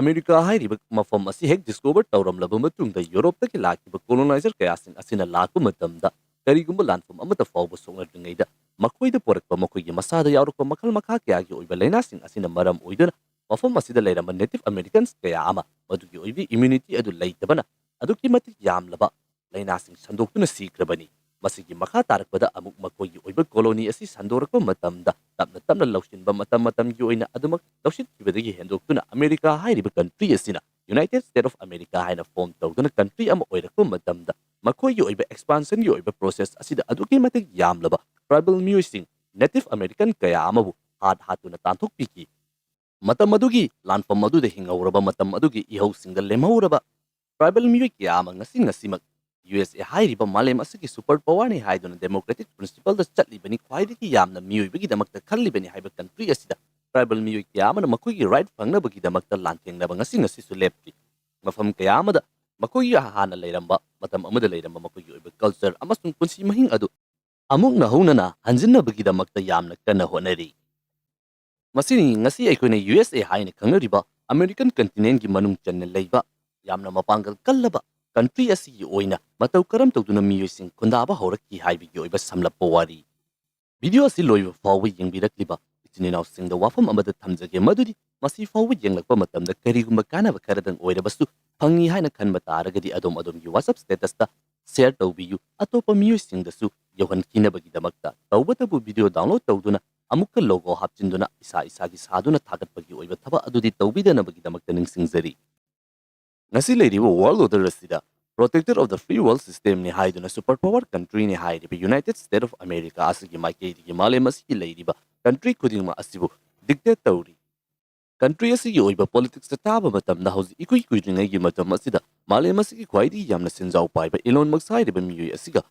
ꯑꯃꯦꯔꯤꯀꯥ ꯍꯥꯏꯔꯤꯕ ꯃꯐꯝ ꯑꯁꯤ ꯍꯦꯛ ꯗꯤꯁꯀꯣꯚꯔ ꯇꯧꯔꯝꯂꯕ ꯃꯇꯨꯡꯗ, ꯌꯨꯔꯣꯞꯇꯒꯤ ꯂꯥꯛꯈꯤꯕ ꯀꯣꯂꯣꯅꯥꯏꯖꯔ ꯀꯌꯥꯁꯤꯡ ꯑꯁꯤꯅ ꯂꯥꯛꯄ ꯃꯇꯝꯗ ꯀꯔꯤꯒꯨꯝꯕ ꯂꯥꯟꯐꯝ ꯑꯃꯠꯇ ꯐꯥꯎꯕ ꯁꯣꯛꯅꯗ꯭ꯔꯤꯉꯩꯗ, ꯃꯈꯣꯏꯗ ꯄꯣꯔꯛꯄ ꯃꯈꯣꯏꯒꯤ ꯃꯁꯥꯗ ꯌꯥꯎꯔꯛꯄ ꯃꯈꯜ ꯃꯈꯥ ꯀꯌꯥꯒꯤ ꯑꯣꯏꯕ ꯂꯥꯏꯅꯥꯁꯤꯡ ꯑꯁꯤꯅ ꯃꯔꯝ ꯑꯣꯏꯗꯨꯅ, ꯃꯐꯝ ꯑꯁꯤꯗ ꯂꯩꯔꯝꯕ ꯅꯦꯇꯤꯚ ꯑꯃꯦꯔꯤꯀꯟꯁ ꯀꯌꯥ ꯑꯃ ꯃꯗꯨꯒꯤ ꯑꯣꯏꯕ ꯏꯝꯌꯨꯅꯤꯇꯤ ꯑꯗꯨ ꯂꯩꯇꯕꯅ ꯑꯗꯨꯛꯀꯤ ꯃꯇꯤꯛ ꯌꯥꯝꯂꯕ ꯂꯥꯏꯅꯥꯁꯤꯡ ꯁꯟꯗꯣꯛꯇꯨꯅ ꯁꯤꯈ꯭ꯔꯕꯅꯤ꯫ ꯃꯁꯤꯒꯤ ꯃꯈꯥ ꯇꯥꯔꯛꯄꯗ ꯑꯃꯨꯛ ꯃꯈꯣꯏꯒꯤ ꯑꯣꯏꯕ ꯀꯣꯂꯣꯅꯤ ꯑꯁꯤ ꯁꯟꯗꯣꯔꯛꯄ ꯃꯇꯝꯗ, ꯇꯞꯅ ꯇꯞꯅ ꯂꯧꯁꯤꯟꯕ ꯃꯇꯝ ꯃꯇꯝꯒꯤ ꯑꯣꯏꯅ ꯑꯗꯨꯃꯛ ꯂꯧꯁꯤꯟꯈꯤꯕꯗꯒꯤ ꯍꯦꯟꯗꯣꯛꯇꯨꯅ, ꯑꯃꯦꯔꯤꯀꯥ ꯍꯥꯏꯔꯤꯕ ꯀꯟꯇ꯭ꯔꯤ ꯑꯁꯤꯅ ꯌꯨꯅꯥꯏꯇꯦꯗ ꯁ꯭ꯇꯦꯠ ꯑꯣꯐ ꯑꯃꯦꯔꯤꯀꯥ ꯍꯥꯏꯅ ꯐꯣꯔꯝ ꯇꯧꯗꯨꯅ ꯀꯟꯇ꯭ꯔꯤ ꯑꯃ ꯑꯣꯏꯔꯛꯄ ꯃꯇꯝꯗ, ꯃꯈꯣꯏꯒꯤ ꯑꯣꯏꯕ ꯑꯦꯛꯁꯄꯥꯟꯁꯟꯒꯤ ꯑꯣꯏꯕ ꯄ꯭ꯔꯣꯁꯦꯁ ꯑꯁꯤꯗ ꯑꯗꯨꯛꯀꯤ ꯃꯇꯤꯛ ꯌꯥꯝꯂꯕ ꯇ꯭ꯔꯥꯏꯕꯦꯜ ꯃꯤꯑꯣꯏꯁꯤꯡ, ꯅꯦꯇꯤꯚ ꯑꯃꯦꯔꯤꯀꯟ ꯀꯌꯥ ꯑꯃꯕꯨ ꯍꯥꯠ ꯍꯥꯠꯇꯨꯅ ꯇꯥꯟꯊꯣꯛꯄꯤꯈꯤ꯫ ꯃꯇꯝ ꯑꯗꯨꯒꯤ ꯂꯥꯟꯐꯝ ꯑꯗꯨꯗ ꯍꯤꯡꯍꯧꯔꯕ, ꯃꯇꯝ ꯑꯗꯨꯒꯤ ꯏꯍꯧꯁꯤꯡꯗ ꯂꯦꯝꯍꯧꯔꯕ ꯇ꯭ꯔꯥꯏꯕꯦꯜ ꯃꯤꯑꯣꯏ ꯀꯌꯥ ꯑꯃ ꯉꯁꯤ ꯉꯁꯤꯃꯛ ꯌꯨ ꯑꯦꯁ ꯑꯦ ꯍꯥꯏꯔꯤꯕ ꯃꯥꯂꯦꯝ ꯑꯁꯤꯒꯤ ꯁꯨꯄꯔ ꯄꯥꯋꯔꯅꯤ ꯍꯥꯏꯗꯨꯅ ꯗꯦꯃꯣꯀ꯭ꯔꯦꯇꯤꯛ ꯄ꯭ꯔꯤꯟꯁꯤꯄꯜꯗ ꯆꯠꯂꯤꯕꯅꯤ, ꯈ꯭ꯋꯥꯏꯗꯒꯤ ꯌꯥꯝꯅ ꯃꯤꯑꯣꯏꯕꯒꯤꯗꯃꯛꯇ ꯈꯜꯂꯤꯕꯅꯤ ꯍꯥꯏꯕ ꯀꯟꯇ꯭ꯔꯤ ꯑꯁꯤꯗ ꯇ꯭ꯔꯥꯏꯕꯦꯜ ꯃꯤꯑꯣꯏ ꯀꯌꯥ ꯑꯃꯅ ꯃꯈꯣꯏꯒꯤ ꯔꯥꯏꯠ ꯐꯪꯅꯕꯒꯤꯗꯃꯛꯇ ꯂꯥꯟꯊꯦꯡꯅꯕ ꯉꯁꯤ ꯉꯁꯤꯁꯨ ꯂꯦꯞꯇ꯭ꯔꯤ꯫ ꯃꯐꯝ ꯀꯌꯥ ꯑꯃꯗ ꯃꯈꯣꯏꯒꯤ ꯍꯥꯟꯅ ꯂꯩꯔꯝꯕ, ꯃꯇꯝ ꯑꯃꯗ ꯂꯩꯔꯝꯕ ꯃꯈꯣꯏꯒꯤ ꯑꯣꯏꯕ ꯀꯜꯆꯔ ꯑꯃꯁꯨꯡ ꯄꯨꯟꯁꯤ ꯃꯍꯤꯡ ꯑꯗꯨ ꯑꯃꯨꯛ ꯅꯧꯍꯧꯅꯅ ꯍꯟꯖꯤꯟꯅꯕꯒꯤꯗꯃꯛꯇ ꯌꯥꯝꯅ ꯀꯟꯅ ꯍꯣꯠꯅꯔꯤ꯫ ꯃꯁꯤꯅꯤ ꯉꯁꯤ ꯑꯩꯈꯣꯏꯅ ꯌꯨ ꯑꯦꯁ ꯑꯦ ꯍꯥꯏꯅ ꯈꯪꯅꯔꯤꯕ ꯑꯃꯦꯔꯤꯀꯟ ꯀꯟꯇꯤꯅꯦꯟꯒꯤ ꯃꯅꯨꯡ ꯆꯟꯅ ꯂꯩꯕ ꯌꯥꯝꯅ ꯃꯄꯥꯡꯒꯜ ꯀꯜꯂꯕ ꯀꯟꯇ꯭ꯔꯤ ꯑꯁꯤꯒꯤ ꯑꯣꯏꯅ ꯃꯇꯧ ꯀꯔꯝ ꯇꯧꯗꯨꯅ ꯃꯤꯑꯣꯏꯁꯤꯡ ꯈꯨꯟꯗꯥꯕ ꯍꯧꯔꯛꯈꯤ ꯍꯥꯏꯕꯒꯤ ꯑꯣꯏꯕ ꯁꯝꯂꯞꯄ ꯋꯥꯔꯤ꯫ ꯚꯤꯗꯤꯑꯣ ꯑꯁꯤ ꯂꯣꯏꯕ ꯐꯥꯎꯕ ꯌꯦꯡꯕꯤꯔꯛꯂꯤꯕ ꯏꯆꯤꯟ ꯏꯅꯥꯎꯁꯤꯡꯗ ꯋꯥꯐꯝ ꯑꯃꯗ ꯊꯝꯖꯒꯦ, ꯃꯗꯨꯗꯤ ꯃꯁꯤ ꯐꯥꯎꯕ ꯌꯦꯡꯂꯛꯄ ꯃꯇꯝꯗ ꯀꯔꯤꯒꯨꯝꯕ ꯀꯥꯟꯅꯕ ꯈꯔꯗꯪ ꯑꯣꯏꯔꯕꯁꯨ ꯐꯪꯏ ꯍꯥꯏꯅ ꯈꯟꯕ ꯇꯥꯔꯒꯗꯤ, ꯑꯗꯣꯝ ꯑꯗꯣꯝꯒꯤ WhatsApp statusꯇ ꯁꯦꯌꯔ ꯇꯧꯕꯤꯌꯨ, ꯑꯇꯣꯞꯄ ꯃꯤꯑꯣꯏꯁꯤꯡꯗꯁꯨ ꯌꯧꯍꯟꯈꯤꯅꯕꯒꯤꯗꯃꯛꯇ꯫ ꯇꯧꯕꯇꯕꯨ ꯚꯤꯗꯤꯑꯣ ꯗꯥꯎꯟꯂꯣꯗ ꯇꯧꯗꯨꯅ ꯑꯃꯨꯛꯀ ꯂꯣꯒꯣ ꯍꯥꯞꯆꯤꯟꯗꯨꯅ ꯏꯁꯥ ꯏꯁꯥꯒꯤ ꯁꯥꯗꯨꯅ ꯊꯥꯒꯠꯄꯒꯤ ꯑꯣꯏꯕ ꯊꯕꯛ ꯑꯗꯨꯗꯤ ꯇꯧꯕꯤꯗꯅꯕꯒꯤꯗꯃꯛꯇ ꯅꯤꯡꯁꯤꯡꯖꯔꯤ꯫ ꯉꯁꯤ ꯂꯩꯔꯤꯕ ꯋꯥꯔꯜꯗ ꯑꯣꯔꯗꯔ ꯑꯁꯤꯗ protector of the free world systemꯅꯤ ꯍꯥꯏꯗꯨꯅ ꯁꯨꯄꯔ ꯄꯥꯋꯔ ꯀꯟꯇ꯭ꯔꯤꯅꯤ ꯍꯥꯏꯔꯤꯕ ꯌꯨꯅꯥꯏꯇꯦꯗ ꯁ꯭ꯇꯦꯠ ꯑꯣꯐ ꯑꯃꯦꯔꯤꯀꯥ ꯑꯁꯤꯒꯤ ꯃꯥꯏꯀꯩꯗꯒꯤ ꯃꯥꯂꯦꯝ ꯑꯁꯤꯒꯤ ꯂꯩꯔꯤꯕ ꯀꯟꯇ꯭ꯔꯤ ꯈꯨꯗꯤꯡꯃꯛ ꯑꯁꯤꯕꯨ ꯗꯤꯛꯇꯦꯠ ꯇꯧꯔꯤ꯫ ꯀꯟꯇ꯭ꯔꯤ ꯑꯁꯤꯒꯤ ꯑꯣꯏꯕ ꯄꯣꯂꯤꯇꯤꯛꯁꯇ ꯇꯥꯕ ꯃꯇꯝꯗ, ꯍꯧꯖꯤꯛ ꯏꯀꯨꯏ ꯀꯨꯏꯗ꯭ꯔꯤꯉꯩꯒꯤ ꯃꯇꯝ ꯑꯁꯤꯗ ꯃꯥꯂꯦꯝ ꯑꯁꯤꯒꯤ ꯈ꯭ꯋꯥꯏꯗꯒꯤ ꯌꯥꯝꯅ ꯁꯦꯟꯖꯥꯎ ꯄꯥꯏꯕ ꯏꯂꯣꯟ ꯃꯁꯛ ꯍꯥꯏꯔꯤꯕ ꯃꯤꯑꯣꯏ ꯑꯁꯤꯒ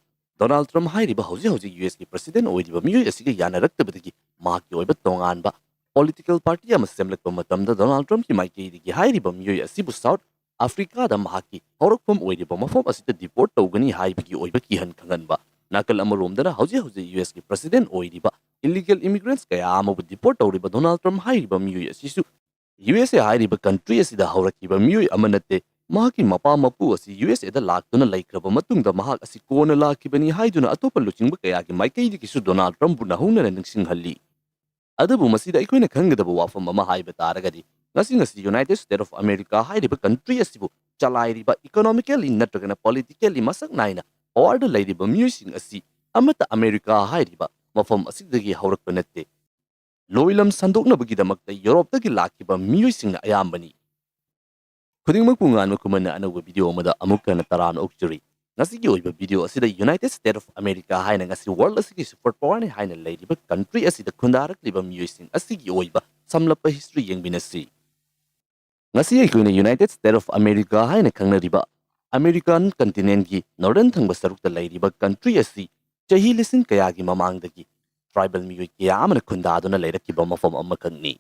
ꯗꯣꯅꯥꯜꯗ ꯇ꯭ꯔꯝꯞ ꯍꯥꯏꯔꯤꯕ ꯍꯧꯖꯤꯛ ꯍꯧꯖꯤꯛ ꯌꯨ ꯑꯦꯁꯀꯤ ꯄ꯭ꯔꯁꯤꯗꯦꯟꯠ ꯑꯣꯏꯔꯤꯕ ꯃꯤꯑꯣꯏ ꯑꯁꯤꯒ ꯌꯥꯅꯔꯛꯇꯕꯗꯒꯤ ꯃꯍꯥꯛꯀꯤ ꯑꯣꯏꯕ ꯇꯣꯉꯥꯟꯕ ꯄꯣꯂꯤꯇꯤꯀꯦꯜ ꯄꯥꯔꯇꯤ ꯑꯃ ꯁꯦꯝꯂꯛꯄ ꯃꯇꯝꯗ ꯗꯣꯅꯥꯜꯗ ꯇ꯭ꯔꯝꯞꯀꯤ ꯃꯥꯏꯀꯩꯗꯒꯤ ꯍꯥꯏꯔꯤꯕ ꯃꯤꯑꯣꯏ ꯑꯁꯤꯕꯨ ꯁꯥꯎꯠ ꯑꯐ꯭ꯔꯤꯀꯥꯗ ꯃꯍꯥꯛꯀꯤ ꯍꯧꯔꯛꯐꯝ ꯑꯣꯏꯔꯤꯕ ꯃꯐꯝ ꯑꯁꯤꯗ ꯗꯤꯄꯣꯔꯠ ꯇꯧꯒꯅꯤ ꯍꯥꯏꯕꯒꯤ ꯑꯣꯏꯕ ꯀꯤꯍꯟ ꯈꯪꯍꯟꯕ꯫ ꯅꯥꯀꯜ ꯑꯃꯔꯣꯝꯗꯅ ꯍꯧꯖꯤꯛ ꯍꯧꯖꯤꯛ ꯌꯨ ꯑꯦꯁꯀꯤ ꯄ꯭ꯔꯁꯤꯗꯦꯟꯠ ꯑꯣꯏꯔꯤꯕ ꯏꯂꯤꯒꯦꯜ ꯏꯃꯤꯒ꯭ꯔꯦꯟꯠꯁ ꯀꯌꯥ ꯑꯃꯕꯨ ꯗꯤꯄꯣꯔꯠ ꯇꯧꯔꯤꯕ ꯗꯣꯅꯥꯜꯗ ꯇ꯭ꯔꯝꯞ ꯍꯥꯏꯔꯤꯕ ꯃꯤꯑꯣꯏ ꯑꯁꯤꯁꯨ ꯌꯨ ꯑꯦꯁ ꯑꯦ ꯍꯥꯏꯔꯤꯕ ꯀꯟꯇ꯭ꯔꯤ ꯑꯁꯤꯗ ꯍꯧꯔꯛꯈꯤꯕ ꯃꯤꯑꯣꯏ ꯑꯃ ꯅꯠꯇꯦ꯫ ꯃꯍꯥꯛꯀꯤ ꯃꯄꯥ ꯃꯄꯨ ꯑꯁꯤ ꯌꯨ ꯑꯦꯁ ꯑꯦꯗ ꯂꯥꯛꯇꯨꯅ ꯂꯩꯈ꯭ꯔꯕ ꯃꯇꯨꯡꯗ ꯃꯍꯥꯛ ꯑꯁꯤ ꯀꯣꯟꯅ ꯂꯥꯛꯈꯤꯕꯅꯤ ꯍꯥꯏꯗꯨꯅ ꯑꯇꯣꯞꯄ ꯂꯨꯆꯤꯡꯕ ꯀꯌꯥꯒꯤ ꯃꯥꯏꯀꯩꯗꯒꯤꯁꯨ ꯗꯣꯅꯥꯜꯗ ꯇ꯭ꯔꯝꯞꯄꯨ ꯅꯧꯍꯧꯅꯅ ꯅꯤꯡꯁꯤꯡꯍꯜꯂꯤ꯫ ꯑꯗꯨꯕꯨ ꯃꯁꯤꯗ ꯑꯩꯈꯣꯏꯅ ꯈꯪꯒꯗꯕ ꯋꯥꯐꯝ ꯑꯃ ꯍꯥꯏꯕ ꯇꯥꯔꯒꯗꯤ, ꯉꯁꯤ ꯉꯁꯤ ꯌꯨꯅꯥꯏꯇꯦꯗ ꯁ꯭ꯇꯦꯠ ꯑꯣꯐ ꯑꯃꯦꯔꯤꯀꯥ ꯍꯥꯏꯔꯤꯕ ꯀꯟꯇ꯭ꯔꯤ ꯑꯁꯤꯕꯨ ꯆꯂꯥꯏꯔꯤꯕ, ꯏꯀꯣꯅꯣꯃꯤꯀꯦꯜꯂꯤ ꯅꯠꯇ꯭ꯔꯒꯅ ꯄꯣꯂꯤꯇꯤꯀꯦꯜꯂꯤ ꯃꯁꯛ ꯅꯥꯏꯅ ꯄꯋꯥꯔꯗ ꯂꯩꯔꯤꯕ ꯃꯤꯑꯣꯏꯁꯤꯡ ꯑꯁꯤ ꯑꯃꯠꯇ ꯑꯃꯦꯔꯤꯀꯥ ꯍꯥꯏꯔꯤꯕ ꯃꯐꯝ ꯑꯁꯤꯗꯒꯤ ꯍꯧꯔꯛꯄ ꯅꯠꯇꯦ꯫ ꯂꯣꯏꯂꯝ ꯁꯟꯗꯣꯛꯅꯕꯒꯤꯗꯃꯛꯇ ꯌꯨꯔꯣꯞꯇꯒꯤ ꯂꯥꯛꯈꯤꯕ ꯃꯤꯑꯣꯏꯁꯤꯡꯅ ꯑꯌꯥꯝꯕꯅꯤ꯫ ꯈꯨꯗꯤꯡꯃꯛꯄꯨ ꯉꯥꯟꯕ ꯈꯨꯃꯟꯅ ꯑꯅꯧꯕ ꯚꯤꯗꯤꯑꯣ ꯑꯃꯗ ꯑꯃꯨꯛ ꯍꯟꯅ ꯇꯔꯥꯝꯅ ꯑꯣꯛꯆꯔꯤ꯫ ꯉꯁꯤꯒꯤ ꯑꯣꯏꯕ ꯚꯤꯗꯤꯑꯣ ꯑꯁꯤꯗ ꯌꯨꯅꯥꯏꯇꯦꯗ ꯁ꯭ꯇꯦꯠ ꯑꯣꯐ ꯑꯃꯦꯔꯤꯀꯥ ꯍꯥꯏꯅ ꯉꯁꯤ ꯋꯥꯔꯜꯗ ꯑꯁꯤꯒꯤ ꯁꯨꯄꯔ ꯄꯋꯥꯔꯅꯤ ꯍꯥꯏꯅ ꯂꯩꯔꯤꯕ ꯀꯟꯇ꯭ꯔꯤ ꯑꯁꯤꯗ ꯈꯨꯟꯗꯥꯔꯛꯂꯤꯕ ꯃꯤꯑꯣꯏꯁꯤꯡ ꯑꯁꯤꯒꯤ ꯑꯣꯏꯕ ꯁꯝꯂꯞꯄ ꯍꯤꯁꯇ꯭ꯔꯤ ꯌꯦꯡꯃꯤꯟꯅꯁꯤ꯫ ꯉꯁꯤ ꯑꯩꯈꯣꯏꯅ ꯌꯨꯅꯥꯏꯇꯦꯗ ꯁ꯭ꯇꯦꯠ ꯑꯣꯐ ꯑꯃꯦꯔꯤꯀꯥ ꯍꯥꯏꯅ ꯈꯪꯅꯔꯤꯕ ꯑꯃꯦꯔꯤꯀꯥꯟ ꯀꯟꯇꯤꯅꯦꯟꯠꯀꯤ ꯅꯣꯔꯗꯔꯟ ꯊꯪꯕ ꯁꯔꯨꯛꯇ ꯂꯩꯔꯤꯕ ꯀꯟꯇ꯭ꯔꯤ ꯑꯁꯤ ꯆꯍꯤ ꯂꯤꯁꯤꯡ ꯀꯌꯥꯒꯤ ꯃꯃꯥꯡꯗꯒꯤ ꯇ꯭ꯔꯥꯏꯕꯦꯜ ꯃꯤꯑꯣꯏ ꯀꯌꯥ ꯑꯃꯅ ꯈꯨꯟꯗꯥꯗꯨꯅ ꯂꯩꯔꯛꯈꯤꯕ ꯃꯐꯝ ꯑꯃꯈꯛꯅꯤ꯫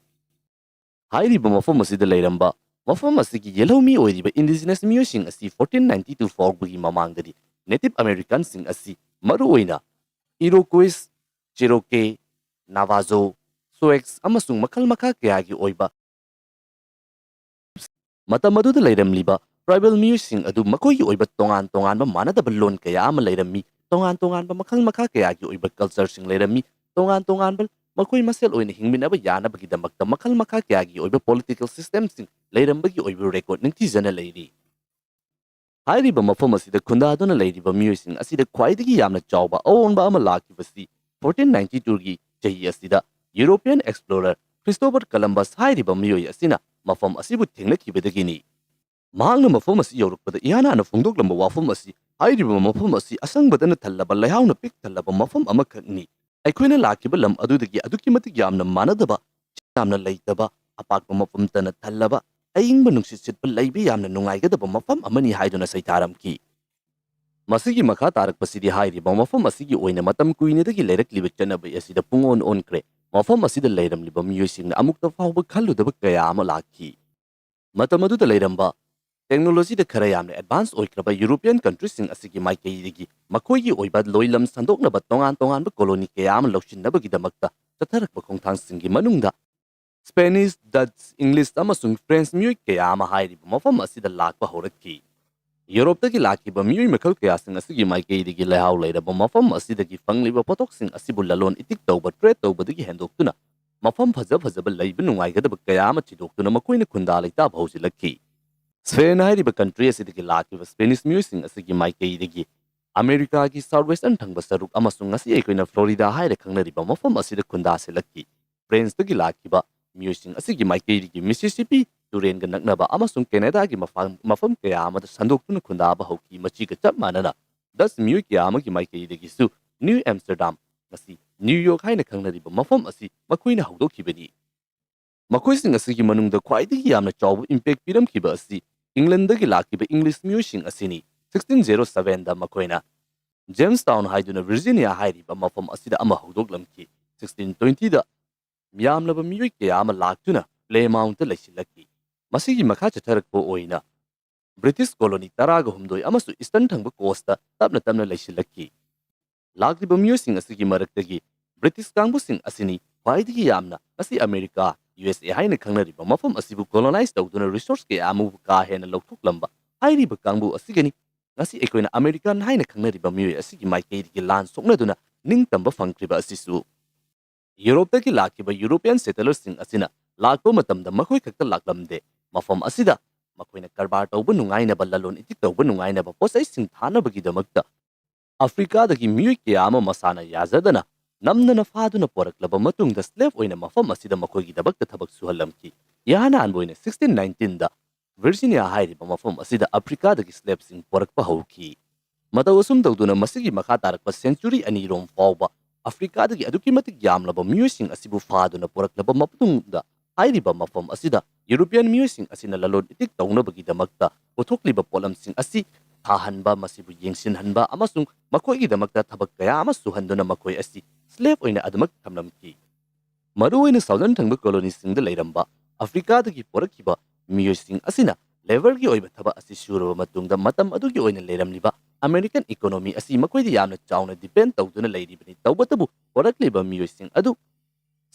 ꯍꯥꯏꯔꯤꯕ ꯃꯐꯝ ꯑꯁꯤꯗ ꯂꯩꯔꯝꯕ, ꯃꯐꯝ ꯑꯁꯤꯒꯤ ꯌꯦꯜꯍꯧꯃꯤ ꯑꯣꯏꯔꯤꯕ ꯏꯟꯗꯤꯖꯤꯅꯁ ꯃꯤꯑꯣꯏꯁꯤꯡ ꯑꯁꯤ ꯐꯣꯔꯇꯤꯟ ꯅꯥꯏꯟꯇꯤ ꯇꯨ ꯐꯥꯎꯕꯒꯤ ꯃꯃꯥꯡꯗꯗꯤ ꯅꯦꯇꯤꯚ ꯑꯃꯦꯔꯤꯀꯥꯟꯁꯤꯡ ꯑꯁꯤ ꯃꯔꯨꯑꯣꯏꯅ ꯏꯔꯣꯀꯣꯏꯁ, ꯆꯦꯔꯣꯀꯦ, ꯅꯥꯚꯥꯖꯣ, ꯁꯣꯑꯦꯛꯁ ꯑꯃꯁꯨꯡ ꯃꯈꯜ ꯃꯈꯥ ꯀꯌꯥꯒꯤ ꯑꯣꯏꯕ ꯃꯇꯝ ꯑꯗꯨꯗ ꯂꯩꯔꯝꯂꯤꯕ ꯇ꯭ꯔꯥꯏꯕꯦꯜ ꯃꯤꯑꯣꯏꯁꯤꯡ ꯑꯗꯨ ꯃꯈꯣꯏꯒꯤ ꯑꯣꯏꯕ ꯇꯣꯉꯥꯟ ꯇꯣꯉꯥꯟꯕ ꯃꯥꯟꯅꯗꯕ ꯂꯣꯟ ꯀꯌꯥ ꯑꯃ ꯂꯩꯔꯝꯃꯤ, ꯇꯣꯉꯥꯟ ꯇꯣꯉꯥꯟꯕ ꯃꯈꯜ ꯃꯈꯥ ꯀꯌꯥꯒꯤ ꯑꯣꯏꯕ ꯀꯜꯆꯔꯁꯤꯡ ꯂꯩꯔꯝꯃꯤ, ꯇꯣꯉꯥꯟ ꯇꯣꯉꯥꯟꯕ ꯃꯈꯣꯏ ꯃꯁꯦꯜ ꯑꯣꯏꯅ ꯍꯤꯡꯃꯤꯟꯅꯕ ꯌꯥꯅꯕꯒꯤꯗꯃꯛꯇ ꯃꯈꯜ ꯃꯈꯥ ꯀꯌꯥꯒꯤ ꯑꯣꯏꯕ ꯄꯣꯂꯤꯇꯤꯀꯦꯜ ꯁꯤꯁꯇꯦꯝꯁꯤꯡ ꯂꯩꯔꯝꯕꯒꯤ ꯑꯣꯏꯕ ꯔꯦꯀꯣꯔꯗ ꯅꯤꯡꯊꯤꯖꯅ ꯂꯩꯔꯤ꯫ ꯍꯥꯏꯔꯤꯕ ꯃꯐꯝ ꯑꯁꯤꯗ ꯈꯨꯟꯗꯥꯗꯨꯅ ꯂꯩꯔꯤꯕ ꯃꯤꯑꯣꯏꯁꯤꯡ ꯑꯁꯤꯗ ꯈ꯭ꯋꯥꯏꯗꯒꯤ ꯌꯥꯝꯅ ꯆꯥꯎꯕ ꯑꯑꯣꯟꯕ ꯑꯃ ꯂꯥꯛꯈꯤꯕꯁꯤ ꯐꯣꯔꯇꯤꯟ ꯅꯥꯏꯟꯇꯤ ꯇꯨꯒꯤ ꯆꯍꯤ ꯑꯁꯤꯗ ꯌꯨꯔꯣꯄꯤꯌꯟ ꯑꯦꯛꯁꯄ꯭ꯂꯣꯔꯔ ꯈ꯭ꯔꯤꯁꯇꯣꯐꯔ ꯀꯂꯝꯕꯁ ꯍꯥꯏꯔꯤꯕ ꯃꯤꯑꯣꯏ ꯑꯁꯤꯅ ꯃꯐꯝ ꯑꯁꯤꯕꯨ ꯊꯦꯡꯅꯈꯤꯕꯗꯒꯤꯅꯤ꯫ ꯃꯍꯥꯛꯅ ꯃꯐꯝ ꯑꯁꯤ ꯌꯧꯔꯛꯄꯗ ꯏꯍꯥꯟ ꯍꯥꯟꯅ ꯐꯣꯡꯗꯣꯛꯂꯝꯕ ꯋꯥꯐꯝ ꯑꯁꯤ, ꯍꯥꯏꯔꯤꯕ ꯃꯐꯝ ꯑꯁꯤ ꯑꯁꯪꯕꯗꯅ ꯊꯜꯂꯕ, ꯂꯩꯍꯥꯎꯅ ꯄꯤꯛ ꯊꯜꯂꯕ ꯃꯐꯝ ꯑꯃꯈꯛꯅꯤ꯫ ꯑꯩꯈꯣꯏꯅ ꯂꯥꯛꯈꯤꯕ ꯂꯝ ꯑꯗꯨꯗꯒꯤ ꯑꯗꯨꯛꯀꯤ ꯃꯇꯤꯛ ꯌꯥꯝꯅ ꯃꯥꯟꯅꯗꯕ, ꯌꯥꯝꯅ ꯂꯩꯇꯕ, ꯑꯄꯥꯛꯄ ꯃꯐꯝꯇꯅ ꯊꯜꯂꯕ, ꯑꯏꯪꯕ ꯅꯨꯡꯁꯤꯠ ꯁꯤꯠꯄ ꯂꯩꯕ ꯌꯥꯝꯅ ꯅꯨꯡꯉꯥꯏꯒꯗꯕ ꯃꯐꯝ ꯑꯃꯅꯤ ꯍꯥꯏꯗꯨꯅ ꯁꯩꯊꯥꯔꯝꯈꯤ꯫ ꯃꯁꯤꯒꯤ ꯃꯈꯥ ꯇꯥꯔꯛꯄꯁꯤꯗꯤ ꯍꯥꯏꯔꯤꯕ ꯃꯐꯝ ꯑꯁꯤꯒꯤ ꯑꯣꯏꯅ ꯃꯇꯝ ꯀꯨꯏꯅꯗꯒꯤ ꯂꯩꯔꯛꯂꯤꯕ ꯆꯠꯅꯕꯤ ꯑꯁꯤꯗ ꯄꯨꯡꯑꯣꯟ ꯑꯣꯟꯈ꯭ꯔꯦ꯫ ꯃꯐꯝ ꯑꯁꯤꯗ ꯂꯩꯔꯝꯂꯤꯕ ꯃꯤꯑꯣꯏꯁꯤꯡꯅ ꯑꯃꯨꯛꯇ ꯐꯥꯎꯕ ꯈꯜꯂꯨꯗꯕ ꯀꯌꯥ ꯑꯃ ꯂꯥꯛꯈꯤ꯫ ꯃꯇꯝ ꯑꯗꯨꯗ ꯂꯩꯔꯝꯕ ꯇꯦꯛꯅꯣꯂꯣꯖꯤꯗ ꯈꯔ ꯌꯥꯝꯅ ꯑꯦꯗꯚꯥꯟꯁ ꯑꯣꯏꯈ꯭ꯔꯕ ꯌꯨꯔꯣꯄꯤꯌꯟ ꯀꯟꯇ꯭ꯔꯤꯁꯤꯡ ꯑꯁꯤꯒꯤ ꯃꯥꯏꯀꯩꯗꯒꯤ ꯃꯈꯣꯏꯒꯤ ꯑꯣꯏꯕ ꯂꯣꯏꯂꯝ ꯁꯟꯗꯣꯛꯅꯕ ꯇꯣꯉꯥꯟ ꯇꯣꯉꯥꯟꯕ ꯀꯣꯂꯣꯅꯤ ꯀꯌꯥ ꯑꯃ ꯂꯧꯁꯤꯟꯅꯕꯒꯤꯗꯃꯛꯇ ꯆꯠꯊꯔꯛꯄ ꯈꯣꯡꯊꯥꯡꯁꯤꯡꯒꯤ ꯃꯅꯨꯡꯗ ꯁ꯭ꯄꯦꯅꯤꯁ, ꯗꯠꯆ, ꯏꯪꯂꯤꯁ ꯑꯃꯁꯨꯡ ꯐ꯭ꯔꯦꯟꯁ ꯃꯤꯑꯣꯏ ꯀꯌꯥ ꯑꯃ ꯍꯥꯏꯔꯤꯕ ꯃꯐꯝ ꯑꯁꯤꯗ ꯂꯥꯛꯄ ꯍꯧꯔꯛꯈꯤ꯫ ꯌꯨꯔꯣꯞꯇꯒꯤ ꯂꯥꯛꯈꯤꯕ ꯃꯤꯑꯣꯏ ꯃꯈꯜ ꯀꯌꯥꯁꯤꯡ ꯑꯁꯤꯒꯤ ꯃꯥꯏꯀꯩꯗꯒꯤ ꯂꯩꯍꯥꯎ ꯂꯩꯔꯕ ꯃꯐꯝ ꯑꯁꯤꯗꯒꯤ ꯐꯪꯂꯤꯕ ꯄꯣꯠꯊꯣꯛꯁꯤꯡ ꯑꯁꯤꯕꯨ ꯂꯂꯣꯟ ꯏꯇꯤꯛ ꯇꯧꯕ, ꯇ꯭ꯔꯦꯗ ꯇꯧꯕꯗꯒꯤ ꯍꯦꯟꯗꯣꯛꯇꯨꯅ ꯃꯐꯝ ꯐꯖ ꯐꯖꯕ ꯂꯩꯕ ꯅꯨꯡꯉꯥꯏꯒꯗꯕ ꯀꯌꯥ ꯑꯃ ꯊꯤꯗꯣꯛꯇꯨꯅ ꯃꯈꯣꯏꯅ ꯈꯨꯟꯗꯥ ꯂꯩꯇꯥꯕ ꯍꯧꯖꯤꯜꯂꯛꯈꯤ꯫ ꯁ꯭ꯄꯦꯟ ꯍꯥꯏꯔꯤꯕ ꯀꯟꯇ꯭ꯔꯤ ꯑꯁꯤꯗꯒꯤ ꯂꯥꯛꯈꯤꯕ ꯁ꯭ꯄꯦꯅꯤꯁ ꯃꯤꯑꯣꯏꯁꯤꯡ ꯑꯁꯤꯒꯤ ꯃꯥꯏꯀꯩꯗꯒꯤ ꯑꯃꯦꯔꯤꯀꯥꯒꯤ ꯁꯥꯎꯠ ꯋꯦꯁꯇꯔꯟ ꯊꯪꯕ ꯁꯔꯨꯛ ꯑꯃꯁꯨꯡ ꯉꯁꯤ ꯑꯩꯈꯣꯏꯅ ꯐ꯭ꯂꯣꯔꯤꯗꯥ ꯍꯥꯏꯅ ꯈꯪꯅꯔꯤꯕ ꯃꯐꯝ ꯑꯁꯤꯗ ꯈꯨꯟꯗꯥꯁꯤꯜꯂꯛꯈꯤ꯫ ꯐ꯭ꯔꯦꯟꯁꯇꯒꯤ ꯂꯥꯛꯈꯤꯕ ꯃꯤꯑꯣꯏꯁꯤꯡ ꯑꯁꯤꯒꯤ ꯃꯥꯏꯀꯩꯗꯒꯤ ꯃꯤꯁꯤꯁꯤꯄꯤ ꯇꯨꯔꯦꯟꯒ ꯅꯛꯅꯕ ꯑꯃꯁꯨꯡ ꯀꯦꯅꯦꯗꯥꯒꯤ ꯃꯐꯝ, ꯃꯐꯝ ꯀꯌꯥ ꯑꯃꯗ ꯁꯟꯗꯣꯛꯇꯨꯅ ꯈꯨꯟꯗꯥꯕ ꯍꯧꯈꯤ꯫ ꯃꯁꯤꯒ ꯆꯞ ꯃꯥꯟꯅꯅ ꯗꯁ ꯃꯤꯑꯣꯏ ꯀꯌꯥ ꯑꯃꯒꯤ ꯃꯥꯏꯀꯩꯗꯒꯤꯁꯨ ꯅ꯭ꯌꯨ ꯑꯦꯝꯁꯇꯔꯗꯥꯝ, ꯉꯁꯤ ꯅ꯭ꯌꯨ ꯌꯣꯔꯛ ꯍꯥꯏꯅ ꯈꯪꯅꯔꯤꯕ ꯃꯐꯝ ꯑꯁꯤ ꯃꯈꯣꯏꯅ ꯍꯧꯗꯣꯛꯈꯤꯕꯅꯤ꯫ ꯃꯈꯣꯏꯁꯤꯡ ꯑꯁꯤꯒꯤ ꯃꯅꯨꯡꯗ ꯈ꯭ꯋꯥꯏꯗꯒꯤ ꯌꯥꯝꯅ ꯆꯥꯎꯕ ꯏꯝꯄꯦꯛ ꯄꯤꯔꯝꯈꯤꯕ ꯑꯁꯤ ꯏꯪꯂꯦꯟꯗꯒꯤ ꯂꯥꯛꯈꯤꯕ ꯏꯪꯂꯤꯁ ꯃꯤꯑꯣꯏꯁꯤꯡ ꯑꯁꯤꯅꯤ꯫ ꯁꯤꯛꯁꯇꯤꯟ ꯖꯦꯔꯣ ꯁꯚꯦꯟꯗ ꯃꯈꯣꯏꯅ ꯖꯦꯝꯁ ꯇꯥꯎꯟ ꯍꯥꯏꯗꯨꯅ ꯚꯤꯔꯖꯤꯅꯤꯌꯥ ꯍꯥꯏꯔꯤꯕ ꯃꯐꯝ ꯑꯁꯤꯗ ꯑꯃ ꯍꯧꯗꯣꯛꯂꯝꯈꯤ꯫ ꯁꯤꯛꯁꯇꯤꯟ ꯇ꯭ꯋꯦꯟꯇꯤꯗ ꯌꯥꯝꯂꯕ ꯃꯤꯑꯣꯏ ꯀꯌꯥ ꯑꯃ ꯂꯥꯛꯇꯨꯅ ꯄ꯭ꯂꯦꯃꯥꯎꯟꯠꯇ ꯂꯩꯁꯤꯜꯂꯛꯈꯤ꯫ ꯃꯁꯤꯒꯤ ꯃꯈꯥ ꯆꯠꯊꯔꯛꯄ ꯑꯣꯏꯅ ꯕ꯭ꯔꯤꯇꯤꯁ ꯀꯣꯂꯣꯅꯤ ꯇꯔꯥꯒ ꯍꯨꯝꯗꯣꯏ ꯑꯃꯁꯨꯡ ꯏꯁꯇꯔꯟ ꯊꯪꯕ ꯀꯣꯁꯇ ꯇꯞꯅ ꯇꯞꯅ ꯂꯩꯁꯤꯜꯂꯛꯈꯤ꯫ ꯂꯥꯛꯂꯤꯕ ꯃꯤꯑꯣꯏꯁꯤꯡ ꯑꯁꯤꯒꯤ ꯃꯔꯛꯇꯒꯤ ꯕ꯭ꯔꯤꯇꯤꯁ ꯀꯥꯡꯕꯨꯁꯤꯡ ꯑꯁꯤꯅꯤ ꯈ꯭ꯋꯥꯏꯗꯒꯤ ꯌꯥꯝꯅ ꯉꯁꯤ ꯑꯃꯦꯔꯤꯀꯥ, ꯌꯨ ꯑꯦꯁ ꯑꯦ ꯍꯥꯏꯅ ꯈꯪꯅꯔꯤꯕ ꯃꯐꯝ ꯑꯁꯤꯕꯨ ꯀꯣꯂꯣꯅꯥꯏꯖ ꯇꯧꯗꯨꯅ ꯔꯤꯁꯣꯔꯁ ꯀꯌꯥ ꯑꯃꯕꯨ ꯀꯥ ꯍꯦꯟꯅ ꯂꯧꯊꯣꯛꯂꯝꯕ ꯍꯥꯏꯔꯤꯕ ꯀꯥꯡꯕꯨ ꯑꯁꯤꯒꯅꯤ꯫ ꯉꯁꯤ ꯑꯩꯈꯣꯏꯅ ꯑꯃꯦꯔꯤꯀꯥꯟ ꯍꯥꯏꯅ ꯈꯪꯅꯔꯤꯕ ꯃꯤꯑꯣꯏ ꯑꯁꯤꯒꯤ ꯃꯥꯏꯀꯩꯗꯒꯤ ꯂꯥꯟ ꯁꯣꯛꯅꯗꯨꯅ ꯅꯤꯡꯇꯝꯕ ꯐꯪꯈ꯭ꯔꯤꯕ ꯑꯁꯤꯁꯨ꯫ ꯌꯨꯔꯣꯞꯇꯒꯤ ꯂꯥꯛꯈꯤꯕ ꯌꯨꯔꯣꯄꯤꯌꯟ ꯁꯦꯇꯂꯔꯁꯤꯡ ꯑꯁꯤꯅ ꯂꯥꯛꯄ ꯃꯇꯝꯗ ꯃꯈꯣꯏ ꯈꯛꯇ ꯂꯥꯛꯂꯝꯗꯦ꯫ ꯃꯐꯝ ꯑꯁꯤꯗ ꯃꯈꯣꯏꯅ ꯀꯔꯕꯥꯔ ꯇꯧꯕ ꯅꯨꯡꯉꯥꯏꯅꯕ, ꯂꯂꯣꯟ ꯏꯇꯤꯛ ꯇꯧꯕ ꯅꯨꯡꯉꯥꯏꯅꯕ, ꯄꯣꯠꯆꯩꯁꯤꯡ ꯊꯥꯅꯕꯒꯤꯗꯃꯛꯇ ꯑꯐ꯭ꯔꯤꯀꯥꯗꯒꯤ ꯃꯤꯑꯣꯏ ꯀꯌꯥ ꯑꯃ ꯃꯁꯥꯅ ꯌꯥꯖꯗꯅ ꯅꯝꯗꯅ ꯐꯥꯗꯨꯅ ꯄꯣꯔꯛꯂꯕ ꯃꯇꯨꯡꯗ ꯁ꯭ꯂꯦꯕ ꯑꯣꯏꯅ ꯃꯐꯝ ꯑꯁꯤꯗ ꯃꯈꯣꯏꯒꯤꯗꯃꯛꯇ ꯊꯕꯛ ꯁꯨꯍꯜꯂꯝꯈꯤ꯫ ꯏꯍꯥꯟ ꯍꯥꯟꯕ ꯑꯣꯏꯅ ꯁꯤꯛꯁꯇꯤꯟ ꯅꯥꯏꯟꯇꯤꯟꯗ ꯚꯤꯔꯖꯤꯅꯤꯌꯥ ꯍꯥꯏꯔꯤꯕ ꯃꯐꯝ ꯑꯁꯤꯗ ꯑꯐ꯭ꯔꯤꯀꯥꯗꯒꯤ ꯁ꯭ꯂꯦꯕꯁꯤꯡ ꯄꯣꯔꯛꯄ ꯍꯧꯈꯤ꯫ ꯃꯇꯧ ꯑꯁꯨꯝ ꯇꯧꯗꯨꯅ ꯃꯁꯤꯒꯤ ꯃꯈꯥ ꯇꯥꯔꯛꯄ ꯁꯦꯟꯆꯨꯔꯤ ꯑꯅꯤꯔꯣꯝ ꯐꯥꯎꯕ ꯑꯐ꯭ꯔꯤꯀꯥꯗꯒꯤ ꯑꯗꯨꯛꯀꯤ ꯃꯇꯤꯛ ꯌꯥꯝꯂꯕ ꯃꯤꯑꯣꯏꯁꯤꯡ ꯑꯁꯤꯕꯨ ꯐꯥꯗꯨꯅ ꯄꯨꯔꯛꯂꯕ ꯃꯇꯨꯡꯗ ꯍꯥꯏꯔꯤꯕ ꯃꯐꯝ ꯑꯁꯤꯗ ꯌꯨꯔꯣꯄꯤꯌꯟ ꯃꯤꯑꯣꯏꯁꯤꯡ ꯑꯁꯤꯅ ꯂꯂꯣꯟ ꯏꯇꯤꯛ ꯇꯧꯅꯕꯒꯤꯗꯃꯛꯇ ꯄꯨꯊꯣꯛꯂꯤꯕ ꯄꯣꯠꯂꯝꯁꯤꯡ ꯑꯁꯤ ꯊꯥꯍꯟꯕ, ꯃꯁꯤꯕꯨ ꯌꯦꯡꯁꯤꯟꯍꯟꯕ ꯑꯃꯁꯨꯡ ꯃꯈꯣꯏꯒꯤꯗꯃꯛꯇ ꯊꯕꯛ ꯀꯌꯥ ꯑꯃ ꯁꯨꯍꯟꯗꯨꯅ ꯃꯈꯣꯏ ꯑꯁꯤ ꯁ꯭ꯂꯦꯕ ꯑꯣꯏꯅ ꯑꯗꯨꯃꯛ ꯊꯝꯂꯝꯈꯤ꯫ ꯃꯔꯨꯑꯣꯏꯅ ꯁꯥꯎꯗꯔꯟ ꯊꯪꯕ ꯀꯣꯂꯣꯅꯤꯁꯤꯡꯗ ꯂꯩꯔꯝꯕ ꯑꯐ꯭ꯔꯤꯀꯥꯗꯒꯤ ꯄꯣꯔꯛꯈꯤꯕ ꯃꯤꯑꯣꯏꯁꯤꯡ ꯑꯁꯤꯅ ꯂꯦꯕꯔꯒꯤ ꯑꯣꯏꯕ ꯊꯕꯛ ꯑꯁꯤ ꯁꯨꯔꯕ ꯃꯇꯨꯡꯗ ꯃꯇꯝ ꯑꯗꯨꯒꯤ ꯑꯣꯏꯅ ꯂꯩꯔꯝꯂꯤꯕ ꯑꯃꯦꯔꯤꯀꯟ ꯏꯀꯣꯅꯣꯃꯤ ꯑꯁꯤ ꯃꯈꯣꯏꯗ ꯌꯥꯝꯅ ꯆꯥꯎꯅ ꯗꯤꯄꯦꯟ ꯇꯧꯗꯨꯅ ꯂꯩꯔꯤꯕꯅꯤ꯫ ꯇꯧꯕꯇꯕꯨ ꯄꯣꯔꯛꯂꯤꯕ ꯃꯤꯑꯣꯏꯁꯤꯡ ꯑꯗꯨ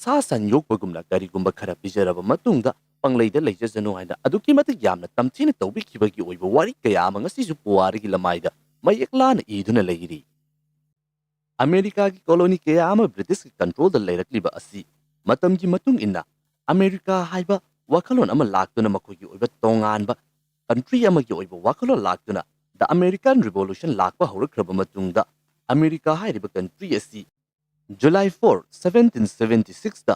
ꯁꯥ ꯁꯟ ꯌꯣꯛꯄꯒꯨꯝꯅ ꯀꯔꯤꯒꯨꯝꯕ ꯈꯔ ꯄꯤꯖꯔꯕ ꯃꯇꯨꯡꯗ ꯄꯪꯂꯩꯗ ꯂꯩꯖꯁꯅꯨ ꯍꯥꯏꯅ ꯑꯗꯨꯛꯀꯤ ꯃꯇꯤꯛ ꯌꯥꯝꯅ ꯇꯝꯊꯤꯅ ꯇꯧꯕꯤꯈꯤꯕꯒꯤ ꯑꯣꯏꯕ ꯋꯥꯔꯤ ꯀꯌꯥ ꯑꯃ ꯉꯁꯤꯁꯨ ꯄꯨꯋꯥꯔꯤꯒꯤ ꯂꯃꯥꯏꯗ ꯃꯌꯦꯛ ꯂꯥꯅ ꯏꯗꯨꯅ ꯂꯩꯔꯤ꯫ ꯑꯃꯦꯔꯤꯀꯥꯒꯤ ꯀꯣꯂꯣꯅꯤ ꯀꯌꯥ ꯑꯃ ꯕ꯭ꯔꯤꯇꯤꯁꯀꯤ ꯀꯟꯇ꯭ꯔꯣꯜꯗ ꯂꯩꯔꯛꯂꯤꯕ ꯑꯁꯤ ꯃꯇꯝꯒꯤ ꯃꯇꯨꯡ ꯏꯟꯅ ꯑꯃꯦꯔꯤꯀꯥ ꯍꯥꯏꯕ ꯋꯥꯈꯜꯂꯣꯟ ꯑꯃ ꯂꯥꯛꯇꯨꯅ ꯃꯈꯣꯏꯒꯤ ꯑꯣꯏꯕ ꯇꯣꯉꯥꯟꯕ ꯀꯟꯇ꯭ꯔꯤ ꯑꯃꯒꯤ ꯑꯣꯏꯕ ꯋꯥꯈꯜꯂꯣꯟ ꯂꯥꯛꯇꯨꯅ The American Revolution ꯂꯥꯛꯄ ꯍꯧꯔꯛꯈ꯭ꯔꯕ ꯃꯇꯨꯡꯗ ꯑꯃꯦꯔꯤꯀꯥ ꯍꯥꯏꯔꯤꯕ ꯀꯟꯇ꯭ꯔꯤ ꯑꯁꯤ July four, seventeen seventy six ꯇ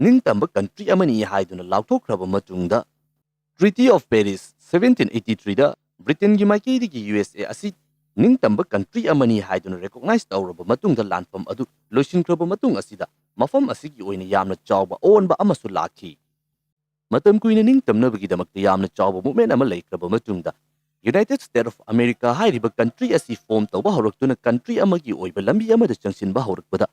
ꯅꯤꯡꯇꯝꯕ ꯀꯟꯇ꯭ꯔꯤ ꯑꯃꯅꯤ ꯍꯥꯏꯗꯨꯅ ꯂꯥꯎꯊꯣꯛꯈ꯭ꯔꯕ ꯃꯇꯨꯡꯗ, Treaty of Paris seventeen eighty three ꯗ ꯕ꯭ꯔꯤꯇꯦꯟꯒꯤ ꯃꯥꯏꯀꯩꯗꯒꯤ ꯌꯨ ꯑꯦꯁ ꯑꯦ ꯑꯁꯤ ꯅꯤꯡꯇꯝꯕ ꯀꯟꯇ꯭ꯔꯤ ꯑꯃꯅꯤ ꯍꯥꯏꯗꯨꯅ ꯔꯦꯀꯣꯛꯅꯥꯏꯖ ꯇꯧꯔꯕ ꯃꯇꯨꯡꯗ, ꯂꯥꯟꯐꯝ ꯑꯗꯨ ꯂꯣꯏꯁꯤꯟꯈ꯭ꯔꯕ ꯃꯇꯨꯡ ꯑꯁꯤꯗ ꯃꯐꯝ ꯑꯁꯤꯒꯤ ꯑꯣꯏꯅ ꯌꯥꯝꯅ ꯆꯥꯎꯕ ꯑꯑꯣꯟꯕ ꯑꯃꯁꯨ ꯂꯥꯛꯈꯤ꯫ ꯃꯇꯝ ꯀꯨꯏꯅ ꯅꯤꯡꯇꯝꯅꯕꯒꯤꯗꯃꯛꯇ ꯌꯥꯝꯅ ꯆꯥꯎꯕ ꯃꯨꯞꯃꯦꯟ ꯑꯃ ꯂꯩꯈ꯭ꯔꯕ ꯃꯇꯨꯡꯗ, United States of America ꯍꯥꯏꯔꯤꯕ ꯀꯟꯇ꯭ꯔꯤ ꯑꯁꯤ ꯐꯣꯔꯝ ꯇꯧꯕ ꯍꯧꯔꯛꯇꯨꯅ ꯀꯟꯇ꯭ꯔꯤ ꯑꯃꯒꯤ ꯑꯣꯏꯕ ꯂꯝꯕꯤ ꯑꯃꯗ ꯆꯪꯁꯤꯟꯕ ꯍꯧꯔꯛꯄꯗ,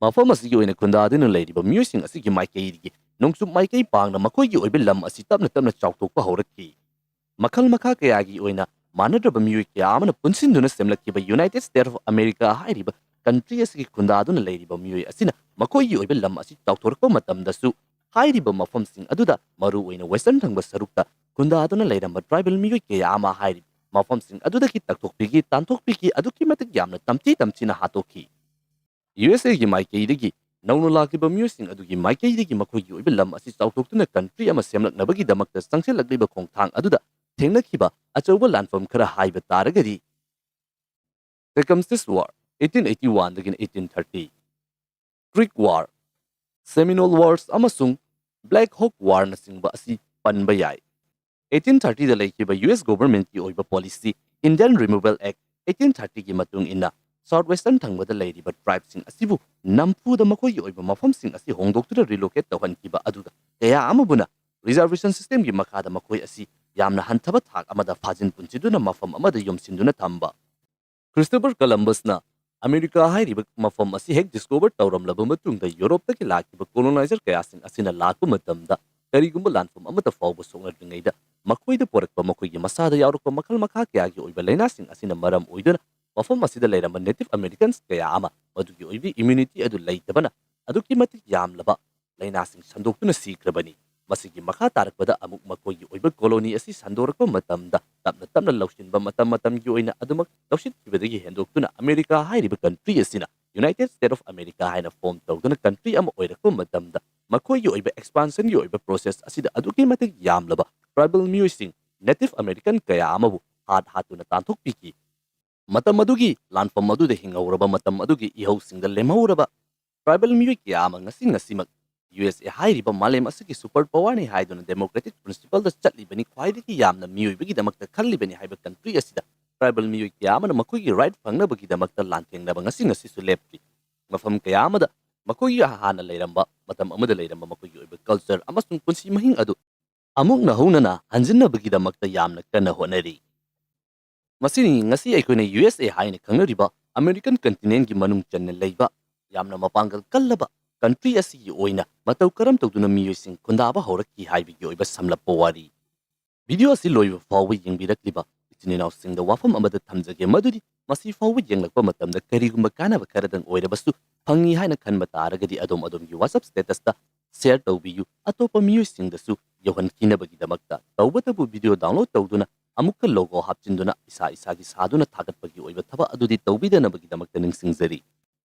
ꯃꯐꯝ ꯑꯁꯤꯒꯤ ꯑꯣꯏꯅ ꯈꯨꯟꯗꯥꯗꯨꯅ ꯂꯩꯔꯤꯕ ꯃꯤꯑꯣꯏꯁꯤꯡ ꯑꯁꯤꯒꯤ ꯃꯥꯏꯀꯩꯗꯒꯤ ꯅꯣꯡꯆꯨꯞ ꯃꯥꯏꯀꯩ ꯄꯥꯡꯅ ꯃꯈꯣꯏꯒꯤ ꯑꯣꯏꯕ ꯂꯝ ꯑꯁꯤ ꯇꯞꯅ ꯇꯞꯅ ꯆꯥꯎꯊꯣꯛꯄ ꯍꯧꯔꯛꯈꯤ꯫ ꯃꯈꯜ ꯃꯈꯥ ꯀꯌꯥꯒꯤ ꯑꯣꯏꯅ ꯃꯥꯟꯅꯗ꯭ꯔꯕ ꯃꯤꯑꯣꯏ ꯀꯌꯥ ꯑꯃꯅ ꯄꯨꯟꯁꯤꯟꯗꯨꯅ ꯁꯦꯝꯂꯛꯈꯤꯕ United States of America ꯍꯥꯏꯔꯤꯕ ꯀꯟꯇ꯭ꯔꯤ ꯑꯁꯤꯒꯤ ꯈꯨꯟꯗꯥꯗꯨꯅ ꯂꯩꯔꯤꯕ ꯃꯤꯑꯣꯏ ꯑꯁꯤꯅ ꯃꯈꯣꯏꯒꯤ ꯑꯣꯏꯕ ꯂꯝ ꯑꯁꯤ ꯆꯥꯎꯊꯣꯔꯛꯄ ꯃꯇꯝꯗꯁꯨ, ꯍꯥꯏꯔꯤꯕ ꯃꯐꯝꯁꯤꯡ ꯑꯗꯨꯗ ꯃꯔꯨꯑꯣꯏꯅ ꯋꯦꯁꯇꯔꯟ ꯊꯪꯕ ꯁꯔꯨꯛꯇ ꯈꯨꯟꯗꯥꯗꯨꯅ ꯂꯩꯔꯝꯕ ꯇ꯭ꯔꯥꯏꯕꯦꯜ ꯃꯤꯑꯣꯏ ꯀꯌꯥ ꯑꯃ ꯍꯥꯏꯔꯤꯕ ꯃꯐꯝꯁꯤꯡ ꯑꯗꯨꯗꯒꯤ ꯇꯛꯊꯣꯛꯄꯤꯈꯤ, ꯇꯥꯟꯊꯣꯛꯄꯤꯈꯤ, ꯑꯗꯨꯛꯀꯤ ꯃꯇꯤꯛ ꯌꯥꯝꯅ ꯇꯝꯊꯤ ꯇꯝꯊꯤꯅ ꯍꯥꯠꯇꯣꯛꯈꯤ꯫ ꯌꯨ ꯑꯦꯁ ꯑꯦꯒꯤ ꯃꯥꯏꯀꯩꯗꯒꯤ ꯅꯧꯅ ꯂꯥꯛꯂꯤꯕ ꯃꯤꯑꯣꯏꯁꯤꯡ ꯑꯗꯨꯒꯤ ꯃꯥꯏꯀꯩꯗꯒꯤ ꯃꯈꯣꯏꯒꯤ ꯑꯣꯏꯕ ꯂꯝ ꯑꯁꯤ ꯆꯥꯎꯊꯣꯛꯇꯨꯅ ꯀꯟꯇ꯭ꯔꯤ ꯑꯃ ꯁꯦꯝꯂꯛꯅꯕꯒꯤꯗꯃꯛꯇ ꯆꯪꯁꯤꯜꯂꯛꯂꯤꯕ ꯈꯣꯡꯊꯥꯡ ꯑꯗꯨꯗ ꯊꯦꯡꯅꯈꯤꯕ ꯑꯆꯧꯕ ꯂꯥꯟꯐꯝ ꯈꯔ ꯍꯥꯏꯕ ꯇꯥꯔꯒꯗꯤ, Tecumseh War, eighteen eighty one ꯗꯒꯤꯅ eighteen thirty, Creek War, Seminole Wars ꯑꯃꯁꯨꯡ Black Hawk War ꯅꯆꯤꯡꯕ ꯑꯁꯤ ꯄꯟꯕ ꯌꯥꯏ꯫ Eighteen thirty ꯗ ꯂꯩꯈꯤꯕ ꯌꯨ ꯑꯦꯁ ꯒꯣꯚꯔꯟꯃꯦꯟꯠꯀꯤ ꯑꯣꯏꯕ policy, Indian Removal Act eighteen thirty ꯒꯤ ꯃꯇꯨꯡ ꯏꯟꯅ, South Western ꯊꯪꯕꯗ ꯂꯩꯔꯤꯕ tribeꯁꯤꯡ ꯑꯁꯤꯕꯨ ꯅꯝꯐꯨꯗ ꯃꯈꯣꯏꯒꯤ ꯑꯣꯏꯕ ꯃꯐꯝꯁꯤꯡ ꯑꯁꯤ ꯍꯣꯡꯗꯣꯛꯇꯨꯅ relocate ꯇꯧꯍꯟꯈꯤꯕ ꯑꯗꯨꯒ ꯀꯌꯥ ꯑꯃꯕꯨꯅ reservation systemꯒꯤ ꯃꯈꯥꯗ ꯃꯈꯣꯏ ꯑꯁꯤ ꯌꯥꯝꯅ ꯍꯟꯊꯕ ꯊꯥꯛ ꯑꯃꯗ ꯐꯥꯖꯤꯟ ꯄꯨꯟꯁꯤꯟꯗꯨꯅ ꯃꯐꯝ ꯑꯃꯗ ꯌꯣꯝꯁꯤꯟꯗꯨꯅ ꯊꯝꯕ꯫ Christopher Columbusꯅ ꯑꯃꯦꯔꯤꯀꯥ ꯍꯥꯏꯔꯤꯕ ꯃꯐꯝ ꯑꯁꯤ ꯍꯦꯛ discover ꯇꯧꯔꯝꯂꯕ ꯃꯇꯨꯡꯗ ꯌꯨꯔꯣꯞꯇꯒꯤ ꯂꯥꯛꯈꯤꯕ colonizer ꯀꯌꯥꯁꯤꯡ ꯑꯁꯤꯅ ꯂꯥꯛꯄ ꯃꯇꯝꯗ ꯀꯔꯤꯒꯨꯝꯕ ꯂꯥꯟꯐꯝ ꯑꯃꯠꯇ ꯐꯥꯎꯕ ꯁꯣꯛꯅꯗ꯭ꯔꯤꯉꯩꯗ ꯃꯈꯣꯏꯗ ꯄꯨꯔꯛꯄ ꯃꯈꯣꯏꯒꯤ ꯃꯁꯥꯗ ꯌꯥꯎꯔꯛꯄ ꯃꯈꯜ ꯃꯈꯥ ꯀꯌꯥꯒꯤ ꯑꯣꯏꯕ ꯂꯥꯏꯅꯥꯁꯤꯡ ꯑꯁꯤꯅ ꯃꯔꯝ ꯑꯣꯏꯗꯨꯅ ꯃꯐꯝ ꯑꯁꯤꯗ ꯂꯩꯔꯝꯕ Native Americans ꯀꯌꯥ ꯑꯃ ꯃꯗꯨꯒꯤ ꯑꯣꯏꯕ immunity ꯑꯗꯨ ꯂꯩꯇꯕꯅ ꯑꯗꯨꯛꯀꯤ ꯃꯇꯤꯛ ꯌꯥꯝꯂꯕ ꯂꯥꯏꯅꯥꯁꯤꯡ ꯁꯟꯗꯣꯛꯇꯨꯅ ꯁꯤꯈ꯭ꯔꯕꯅꯤ꯫ ꯃꯁꯤꯒꯤ ꯃꯈꯥ ꯇꯥꯔꯛꯄꯗ ꯑꯃꯨꯛ ꯃꯈꯣꯏꯒꯤ ꯑꯣꯏꯕ colony ꯑꯁꯤ ꯁꯟꯗꯣꯔꯛꯄ ꯃꯇꯝꯗ ꯇꯞꯅ ꯇꯞꯅ ꯂꯧꯁꯤꯟꯕ ꯃꯇꯝ ꯃꯇꯝꯒꯤ ꯑꯣꯏꯅ ꯑꯗꯨꯃꯛ ꯂꯧꯁꯤꯟꯈꯤꯕꯗꯒꯤ ꯍꯦꯟꯗꯣꯛꯇꯨꯅ ꯑꯃꯦꯔꯤꯀꯥ ꯍꯥꯏꯔꯤꯕ country ꯑꯁꯤꯅ United States of America ꯍꯥꯏꯅ form ꯇꯧꯗꯨꯅ country ꯑꯃ ꯑꯣꯏꯔꯛꯄ ꯃꯇꯝꯗ ꯃꯈꯣꯏꯒꯤ ꯑꯣꯏꯕ expansionꯒꯤ ꯑꯣꯏꯕ process ꯑꯁꯤꯗ ꯑꯗꯨꯛꯀꯤ ꯃꯇꯤꯛ ꯌꯥꯝꯂꯕ tribal ꯃꯤꯑꯣꯏꯁꯤꯡ Native American ꯀꯌꯥ ꯑꯃꯕꯨ ꯍꯥꯠ ꯍꯥꯠꯇꯨꯅ ꯇꯥꯟꯊꯣꯛꯄꯤꯈꯤ꯫ ꯃꯇꯝ ꯑꯗꯨꯒꯤ ꯂꯥꯟꯐꯝ ꯑꯗꯨꯗ ꯍꯤꯡꯍꯧꯔꯕ ꯃꯇꯝ ꯑꯗꯨꯒꯤ ꯏꯍꯧꯁꯤꯡꯗ ꯂꯦꯝꯍꯧꯔꯕ tribal ꯃꯤꯑꯣꯏ ꯀꯌꯥ ꯑꯃ ꯉꯁꯤ ꯉꯁꯤꯃꯛ USA ꯍꯥꯏꯔꯤꯕ ꯃꯥꯂꯦꯝ ꯑꯁꯤꯒꯤ super powerꯅꯤ ꯍꯥꯏꯗꯨꯅ democratic principleꯗ ꯆꯠꯂꯤꯕꯅꯤ꯫ ꯈ꯭ꯋꯥꯏꯗꯒꯤ ꯌꯥꯝꯅ ꯃꯤꯑꯣꯏꯕꯒꯤꯗꯃꯛꯇ ꯈꯜꯂꯤꯕꯅꯤ ꯍꯥꯏꯕ country ꯑꯁꯤꯗ tribal ꯃꯤꯑꯣꯏ ꯀꯌꯥ ꯑꯃꯅ ꯃꯈꯣꯏꯒꯤ right ꯐꯪꯅꯕꯒꯤꯗꯃꯛꯇ ꯂꯥꯟꯊꯦꯡꯅꯕ ꯉꯁꯤ ꯉꯁꯤꯁꯨ ꯂꯦꯞꯇ꯭ꯔꯤ꯫ ꯃꯐꯝ ꯀꯌꯥ ꯑꯃꯗ ꯃꯈꯣꯏꯒꯤ ꯍꯥꯟꯅ ꯂꯩꯔꯝꯕ ꯃꯇꯝ ꯑꯃꯗ ꯂꯩꯔꯝꯕ ꯃꯈꯣꯏꯒꯤ ꯑꯣꯏꯕ culture ꯑꯃꯁꯨꯡ ꯄꯨꯟꯁꯤ ꯃꯍꯤꯡ ꯑꯗꯨ ꯑꯃꯨꯛ ꯅꯧꯍꯧꯅꯅ ꯍꯟꯖꯤꯟꯅꯕꯒꯤꯗꯃꯛꯇ ꯌꯥꯝꯅ ꯀꯟꯅ ꯍꯣꯠꯅꯔꯤ꯫ ꯃꯁꯤꯅꯤ ꯉꯁꯤ ꯑꯩꯈꯣꯏꯅ USA ꯍꯥꯏꯅ ꯈꯪꯅꯔꯤꯕ American continentꯀꯤ ꯃꯅꯨꯡ ꯆꯟꯅ ꯂꯩꯕ ꯌꯥꯝꯅ ꯃꯄꯥꯡꯒꯜ ꯀꯜꯂꯕ country ꯑꯁꯤꯒꯤ ꯑꯣꯏꯅ ꯃꯇꯧ ꯀꯔꯝ ꯇꯧꯗꯨꯅ ꯃꯤꯑꯣꯏꯁꯤꯡ ꯈꯨꯟꯗꯥꯕ ꯍꯧꯔꯛꯈꯤ ꯍꯥꯏꯕꯒꯤ ꯑꯣꯏꯕ ꯁꯝꯂꯞꯄ ꯋꯥꯔꯤ꯫ Video ꯑꯁꯤ ꯂꯣꯏꯕ ꯐꯥꯎꯕ ꯌꯦꯡꯕꯤꯔꯛꯂꯤꯕ ꯏꯆꯤꯟ ꯏꯅꯥꯎꯁꯤꯡꯗ ꯋꯥꯐꯝ ꯑꯃꯗ ꯊꯝꯖꯒꯦ ꯃꯗꯨꯗꯤ ꯃꯁꯤ ꯐꯥꯎꯕ ꯌꯦꯡꯂꯛꯄ ꯃꯇꯝꯗ ꯀꯔꯤꯒꯨꯝꯕ ꯀꯥꯟꯅꯕ ꯈꯔꯗꯪ ꯑꯣꯏꯔꯕꯁꯨ ꯐꯪꯉꯤ ꯍꯥꯏꯅ ꯈꯟꯕ ꯇꯥꯔꯒꯗꯤ ꯑꯗꯣꯝ ꯑꯗꯣꯝꯒꯤ WhatsApp statusꯇ share ꯇꯧꯕꯤꯌꯨ꯫ ꯑꯇꯣꯞꯄ ꯃꯤꯑꯣꯏꯁꯤꯡꯗꯁꯨ ꯌꯧꯍꯟꯈꯤꯅꯕꯒꯤꯗꯃꯛꯇ ꯇꯧꯕꯇꯕꯨ video download ꯇꯧꯗꯨꯅ ꯑꯃꯨꯛꯀ logo ꯍꯥꯞꯆꯤꯟꯗꯨꯅ ꯏꯁꯥ ꯏꯁꯥꯒꯤ ꯁꯥꯗꯨꯅ ꯊꯥꯒꯠꯄꯒꯤ ꯑꯣꯏꯕ ꯊꯕꯛ ꯑꯗꯨꯗꯤ ꯇꯧꯕꯤꯗꯅꯕꯒꯤꯗꯃꯛꯇ ꯅꯤꯡꯁꯤꯡꯖꯔꯤ꯫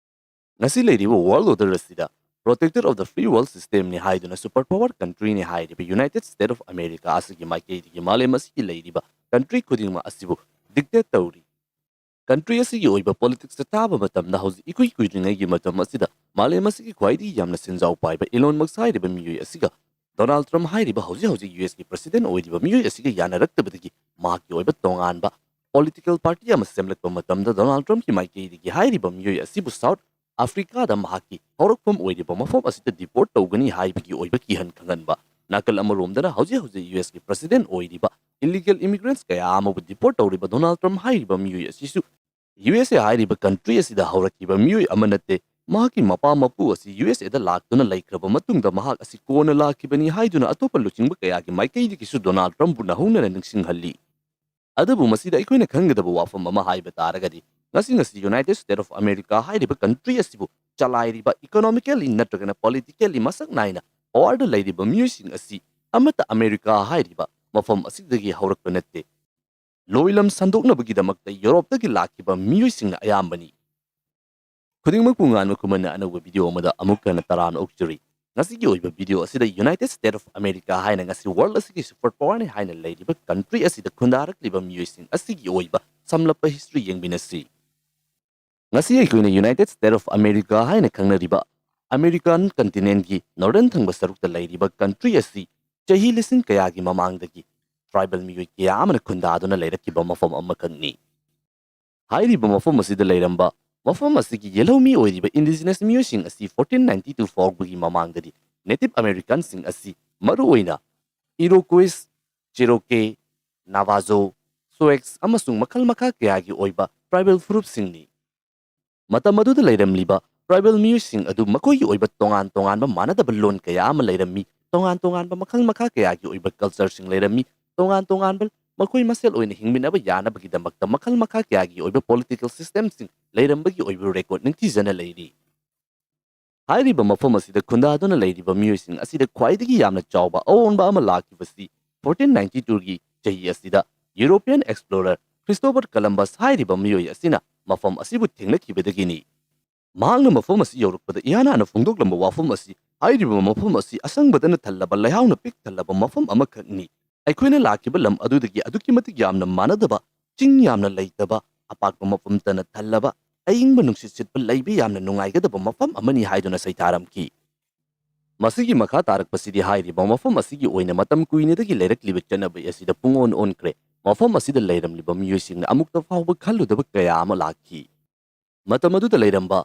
ꯉꯁꯤ ꯂꯩꯔꯤꯕ world order ꯑꯁꯤꯗ protector of the free world systemꯅꯤ ꯍꯥꯏꯗꯨꯅ super power countryꯅꯤ ꯍꯥꯏꯔꯤꯕ United States of America ꯑꯁꯤꯒꯤ ꯃꯥꯏꯀꯩꯗꯒꯤ ꯃꯥꯂꯦꯝ ꯑꯁꯤꯒꯤ ꯂꯩꯔꯤꯕ country ꯈꯨꯗꯤꯡꯃꯛ ꯑꯁꯤꯕꯨ dictate ꯇꯧꯔꯤ꯫ Country ꯑꯁꯤꯒꯤ ꯑꯣꯏꯕ politicsꯇ ꯇꯥꯕ ꯃꯇꯝꯗ ꯍꯧꯖꯤꯛ ꯏꯀꯨꯏ ꯀꯨꯏꯗ꯭ꯔꯤꯉꯩꯒꯤ ꯃꯇꯝ ꯑꯁꯤꯗ ꯃꯥꯂꯦꯝ ꯑꯁꯤꯒꯤ ꯈ꯭ꯋꯥꯏꯗꯒꯤ ꯌꯥꯝꯅ ꯁꯦꯟꯖꯥꯎ ꯄꯥꯏꯕ Elon Musk ꯍꯥꯏꯔꯤꯕ ꯃꯤꯑꯣꯏ ꯑꯁꯤꯒ Donald Trump ꯍꯥꯏꯔꯤꯕ ꯍꯧꯖꯤꯛ ꯍꯧꯖꯤꯛ USꯀꯤ president ꯑꯣꯏꯔꯤꯕ ꯃꯤꯑꯣꯏ ꯑꯁꯤꯒ ꯌꯥꯅꯔꯛꯇꯕꯗꯒꯤ ꯃꯍꯥꯛꯀꯤ ꯑꯣꯏꯕ ꯇꯣꯉꯥꯟꯕ ꯄꯣꯂꯤꯇꯤꯀꯦꯜ ꯄꯥꯔꯇꯤ ꯑꯃ ꯁꯦꯝꯂꯛꯄ ꯃꯇꯝꯗ ꯗꯣꯅꯥꯜꯗ ꯇ꯭ꯔꯝꯞꯀꯤ ꯃꯥꯏꯀꯩꯗꯒꯤ ꯍꯥꯏꯔꯤꯕ ꯃꯤꯑꯣꯏ ꯑꯁꯤꯕꯨ ꯁꯥꯎꯠ ꯑꯐ꯭ꯔꯤꯀꯥꯗ ꯃꯍꯥꯛꯀꯤ ꯍꯧꯔꯛꯐꯝ ꯑꯣꯏꯔꯤꯕ ꯃꯐꯝ ꯑꯁꯤꯗ ꯗꯤꯄꯣꯔꯠ ꯇꯧꯒꯅꯤ ꯍꯥꯏꯕꯒꯤ ꯑꯣꯏꯕ ꯀꯤꯍꯟ ꯈꯪꯍꯟꯕ, ꯅꯥꯀꯜ ꯑꯃꯔꯣꯝꯗꯅ ꯍꯧꯖꯤꯛ ꯍꯧꯖꯤꯛ ꯌꯨ ꯑꯦꯁꯀꯤ ꯄ꯭ꯔꯁꯤꯗꯦꯟ ꯑꯣꯏꯔꯤꯕ ꯏꯂꯤꯒꯦꯜ ꯏꯃꯤꯒ꯭ꯔꯦꯟꯠꯁ ꯀꯌꯥ ꯑꯃꯕꯨ ꯗꯤꯄꯣꯔꯠ ꯇꯧꯔꯤꯕ ꯗꯣꯅꯥꯜꯗ ꯇ꯭ꯔꯝꯞ ꯍꯥꯏꯔꯤꯕ ꯃꯤꯑꯣꯏ ꯑꯁꯤꯁꯨ ꯌꯨ ꯑꯦꯁ ꯑꯦ ꯍꯥꯏꯔꯤꯕ ꯀꯟꯇ꯭ꯔꯤ ꯑꯁꯤꯗ ꯍꯧꯔꯛꯈꯤꯕ ꯃꯤꯑꯣꯏ ꯑꯃ ꯅꯠꯇꯦ꯫ ꯃꯍꯥꯛꯀꯤ ꯃꯄꯥ ꯃꯄꯨ ꯑꯁꯤ ꯌꯨ ꯑꯦꯁ ꯑꯦꯗ ꯂꯥꯛꯇꯨꯅ ꯂꯩꯈ꯭ꯔꯕ ꯃꯇꯨꯡꯗ ꯃꯍꯥꯛ ꯑꯁꯤ ꯀꯣꯟꯅ ꯂꯥꯛꯈꯤꯕꯅꯤ ꯍꯥꯏꯗꯨꯅ ꯑꯇꯣꯞꯄ ꯂꯨꯆꯤꯡꯕ ꯀꯌꯥꯒꯤ ꯃꯥꯏꯀꯩꯗꯒꯤꯁꯨ ꯗꯣꯅꯥꯜꯗ ꯇ꯭ꯔꯝꯞꯄꯨ ꯅꯧꯍꯧꯅꯅ ꯅꯤꯡꯁꯤꯡꯍꯜꯂꯤ꯫ ꯑꯗꯨꯕꯨ ꯃꯁꯤꯗ ꯑꯩꯈꯣꯏꯅ ꯈꯪꯒꯗꯕ ꯋꯥꯐꯝ ꯑꯃ ꯍꯥꯏꯕ ꯇꯥꯔꯒꯗꯤ, ꯉꯁꯤ ꯉꯁꯤ ꯌꯨꯅꯥꯏꯇꯦꯗ ꯁ꯭ꯇꯦꯠ ꯑꯣꯐ ꯑꯃꯦꯔꯤꯀꯥ ꯍꯥꯏꯔꯤꯕ ꯀꯟꯇ꯭ꯔꯤ ꯑꯁꯤꯕꯨ ꯆꯂꯥꯏꯔꯤꯕ, ꯏꯀꯣꯅꯣꯃꯤꯀꯦꯜꯂꯤ ꯅꯠꯇ꯭ꯔꯒꯅ ꯄꯣꯂꯤꯇꯤꯀꯦꯜꯂꯤ ꯃꯁꯛ ꯅꯥꯏꯅ ꯄꯋꯥꯔꯗ ꯂꯩꯔꯤꯕ ꯃꯤꯑꯣꯏꯁꯤꯡ ꯑꯁꯤ ꯑꯃꯠꯇ ꯑꯃꯦꯔꯤꯀꯥ ꯍꯥꯏꯔꯤꯕ ꯃꯐꯝ ꯑꯁꯤꯗꯒꯤ ꯍꯧꯔꯛꯄ ꯅꯠꯇꯦ꯫ ꯂꯣꯏꯂꯝ ꯁꯟꯗꯣꯛꯅꯕꯒꯤꯗꯃꯛꯇ ꯌꯨꯔꯣꯞꯇꯒꯤ ꯂꯥꯛꯈꯤꯕ ꯃꯤꯑꯣꯏꯁꯤꯡꯅ ꯑꯌꯥꯝꯕꯅꯤ꯫ ꯈꯨꯗꯤꯡꯃꯛꯄꯨ ꯉꯥꯟꯕ ꯈꯨꯃꯟꯅ ꯑꯅꯧꯕ ꯚꯤꯗꯤꯑꯣ ꯑꯃꯗ ꯑꯃꯨꯛ ꯍꯟꯅ ꯇꯔꯥꯝꯅ ꯑꯣꯛꯆꯔꯤ꯫ ꯉꯁꯤꯒꯤ ꯑꯣꯏꯕ ꯚꯤꯗꯤꯑꯣ ꯑꯁꯤꯗ ꯌꯨꯅꯥꯏꯇꯦꯗ ꯁ꯭ꯇꯦꯠ ꯑꯣꯐ ꯑꯃꯦꯔꯤꯀꯥ ꯍꯥꯏꯅ ꯉꯁꯤ ꯋꯥꯔꯜꯗ ꯑꯁꯤꯒꯤ ꯁꯨꯄꯔ ꯄꯋꯥꯔꯅꯤ ꯍꯥꯏꯅ ꯂꯩꯔꯤꯕ ꯀꯟꯇ꯭ꯔꯤ ꯑꯁꯤꯗ ꯈꯨꯟꯗꯥꯔꯛꯂꯤꯕ ꯃꯤꯑꯣꯏꯁꯤꯡ ꯑꯁꯤꯒꯤ ꯑꯣꯏꯕ ꯁꯝꯂꯞꯄ ꯍꯤꯁꯇ꯭ꯔꯤ ꯌꯦꯡꯃꯤꯟꯅꯁꯤ꯫ ꯉꯁꯤ ꯑꯩꯈꯣꯏꯅ ꯌꯨꯅꯥꯏꯇꯦꯗ ꯁ꯭ꯇꯦꯠ ꯑꯣꯐ ꯑꯃꯦꯔꯤꯀꯥ ꯍꯥꯏꯅ ꯈꯪꯅꯔꯤꯕ ꯑꯃꯦꯔꯤꯀꯥꯟ ꯀꯟꯇꯤꯅꯦꯟꯒꯤ ꯅꯣꯔꯗꯔꯟ ꯊꯪꯕ ꯁꯔꯨꯛꯇ ꯂꯩꯔꯤꯕ ꯀꯟꯇ꯭ꯔꯤ ꯑꯁꯤ ꯆꯍꯤ ꯂꯤꯁꯤꯡ ꯀꯌꯥꯒꯤ ꯃꯃꯥꯡꯗꯒꯤ ꯇ꯭ꯔꯥꯏꯕꯦꯜ ꯃꯤꯑꯣꯏ ꯀꯌꯥ ꯑꯃꯅ ꯈꯨꯟꯗꯥꯗꯨꯅ ꯂꯩꯔꯛꯈꯤꯕ ꯃꯐꯝ ꯑꯃꯈꯛꯅꯤ꯫ ꯍꯥꯏꯔꯤꯕ ꯃꯐꯝ ꯑꯁꯤꯗ ꯂꯩꯔꯝꯕ, ꯃꯐꯝ ꯑꯁꯤꯒꯤ ꯌꯦꯜꯍꯧꯃꯤ ꯑꯣꯏꯔꯤꯕ ꯏꯟꯗꯤꯖꯤꯅꯁ ꯃꯤꯑꯣꯏꯁꯤꯡ ꯑꯁꯤ ꯐꯣꯔꯇꯤꯟ ꯅꯥꯏꯟꯇꯤ ꯇꯨ ꯐꯥꯎꯕꯒꯤ ꯃꯃꯥꯡꯗꯗꯤ ꯅꯦꯇꯤꯚ ꯑꯃꯦꯔꯤꯀꯥꯟꯁꯤꯡ ꯑꯁꯤ ꯃꯔꯨꯑꯣꯏꯅ ꯏꯔꯣꯀꯣꯏꯁ, ꯆꯦꯔꯣꯀꯦ, ꯅꯥꯚꯥꯖꯣ, ꯁ꯭ꯋꯦꯛꯁ ꯑꯃꯁꯨꯡ ꯃꯈꯜ ꯃꯈꯥ ꯀꯌꯥꯒꯤ ꯑꯣꯏꯕ ꯇ꯭ꯔꯥꯏꯕꯦꯜ ꯐꯨꯔꯨꯞꯁꯤꯡꯅꯤ꯫ ꯃꯇꯝ ꯑꯗꯨꯗ ꯂꯩꯔꯝꯂꯤꯕ ꯇ꯭ꯔꯥꯏꯕꯦꯜ ꯃꯤꯑꯣꯏꯁꯤꯡ ꯑꯗꯨ ꯃꯈꯣꯏꯒꯤ ꯑꯣꯏꯕ ꯇꯣꯉꯥꯟ ꯇꯣꯉꯥꯟꯕ ꯃꯥꯟꯅꯗꯕ ꯂꯣꯟ ꯀꯌꯥ ꯑꯃ ꯂꯩꯔꯝꯃꯤ, ꯇꯣꯉꯥꯟ ꯇꯣꯉꯥꯟꯕ ꯃꯈꯜ ꯃꯈꯥ ꯀꯌꯥꯒꯤ ꯑꯣꯏꯕ ꯀꯜꯆꯔꯁꯤꯡ ꯂꯩꯔꯝꯃꯤ, ꯇꯣꯉꯥꯟ ꯇꯣꯉꯥꯟꯕ ꯃꯈꯣꯏ ꯃꯁꯦꯜ ꯑꯣꯏꯅ ꯍꯤꯡꯃꯤꯟꯅꯕ ꯌꯥꯅꯕꯒꯤꯗꯃꯛꯇ ꯃꯈꯜ ꯃꯈꯥ ꯀꯌꯥꯒꯤ ꯑꯣꯏꯕ ꯄꯣꯂꯤꯇꯤꯀꯦꯜ ꯁꯤꯁꯇꯦꯝꯁꯤꯡ ꯂꯩꯔꯝꯕꯒꯤ ꯑꯣꯏꯕ ꯔꯦꯀꯣꯔꯗ ꯅꯤꯡꯊꯤꯖꯅ ꯂꯩꯔꯤ꯫ ꯍꯥꯏꯔꯤꯕ ꯃꯐꯝ ꯑꯁꯤꯗ ꯈꯨꯟꯗꯥꯗꯨꯅ ꯂꯩꯔꯤꯕ ꯃꯤꯑꯣꯏꯁꯤꯡ ꯑꯁꯤꯗ ꯈ꯭ꯋꯥꯏꯗꯒꯤ ꯌꯥꯝꯅ ꯆꯥꯎꯕ ꯑꯑꯣꯟꯕ ꯑꯃ ꯂꯥꯛꯈꯤꯕꯁꯤ ꯐꯣꯔꯇꯤꯟ ꯅꯥꯏꯟꯇꯤ ꯇꯨꯒꯤ ꯆꯍꯤ ꯑꯁꯤꯗ ꯌꯨꯔꯣꯄꯤꯌꯟ ꯑꯦꯛꯁꯄ꯭ꯂꯣꯔꯔ ꯈ꯭ꯔꯤꯁꯇꯣꯐꯔ ꯀꯂꯝꯕꯁ ꯍꯥꯏꯔꯤꯕ ꯃꯤꯑꯣꯏ ꯑꯁꯤꯅ ꯃꯐꯝ ꯑꯁꯤꯕꯨ ꯊꯦꯡꯅꯈꯤꯕꯗꯒꯤꯅꯤ꯫ ꯃꯍꯥꯛꯅ ꯃꯐꯝ ꯑꯁꯤ ꯌꯧꯔꯛꯄꯗ ꯏꯍꯥꯟ ꯍꯥꯟꯅ ꯐꯣꯡꯗꯣꯛꯂꯝꯕ ꯋꯥꯐꯝ ꯑꯁꯤ, ꯍꯥꯏꯔꯤꯕ ꯃꯐꯝ ꯑꯁꯤ ꯑꯁꯪꯕꯗꯅ ꯊꯜꯂꯕ, ꯂꯩꯍꯥꯎꯅ ꯄꯤꯛ ꯊꯜꯂꯕ ꯃꯐꯝ ꯑꯃꯈꯛꯅꯤ꯫ ꯑꯩꯈꯣꯏꯅ ꯂꯥꯛꯈꯤꯕ ꯂꯝ ꯑꯗꯨꯗꯒꯤ ꯑꯗꯨꯛꯀꯤ ꯃꯇꯤꯛ ꯌꯥꯝꯅ ꯃꯥꯟꯅꯗꯕ, ꯆꯤꯡ ꯌꯥꯝꯅ ꯂꯩꯇꯕ, ꯑꯄꯥꯛꯄ ꯃꯐꯝꯇꯅ ꯊꯜꯂꯕ, ꯑꯏꯪꯕ ꯅꯨꯡꯁꯤꯠ ꯁꯤꯠꯄ ꯂꯩꯕ ꯌꯥꯝꯅ ꯅꯨꯡꯉꯥꯏꯒꯗꯕ ꯃꯐꯝ ꯑꯃꯅꯤ ꯍꯥꯏꯗꯨꯅ ꯁꯩꯊꯥꯔꯝꯈꯤ꯫ ꯃꯁꯤꯒꯤ ꯃꯈꯥ ꯇꯥꯔꯛꯄꯁꯤꯗꯤ ꯍꯥꯏꯔꯤꯕ ꯃꯐꯝ ꯑꯁꯤꯒꯤ ꯑꯣꯏꯅ ꯃꯇꯝ ꯀꯨꯏꯅꯗꯒꯤ ꯂꯩꯔꯛꯂꯤꯕ ꯆꯠꯅꯕꯤ ꯑꯁꯤꯗ ꯄꯨꯡꯑꯣꯟ ꯑꯣꯟꯈ꯭ꯔꯦ꯫ ꯃꯐꯝ ꯑꯁꯤꯗ ꯂꯩꯔꯝꯂꯤꯕ ꯃꯤꯑꯣꯏꯁꯤꯡꯅ ꯑꯃꯨꯛꯇ ꯐꯥꯎꯕ ꯈꯜꯂꯨꯗꯕ ꯀꯌꯥ ꯑꯃ ꯂꯥꯛꯈꯤ꯫ ꯃꯇꯝ ꯑꯗꯨꯗ ꯂꯩꯔꯝꯕ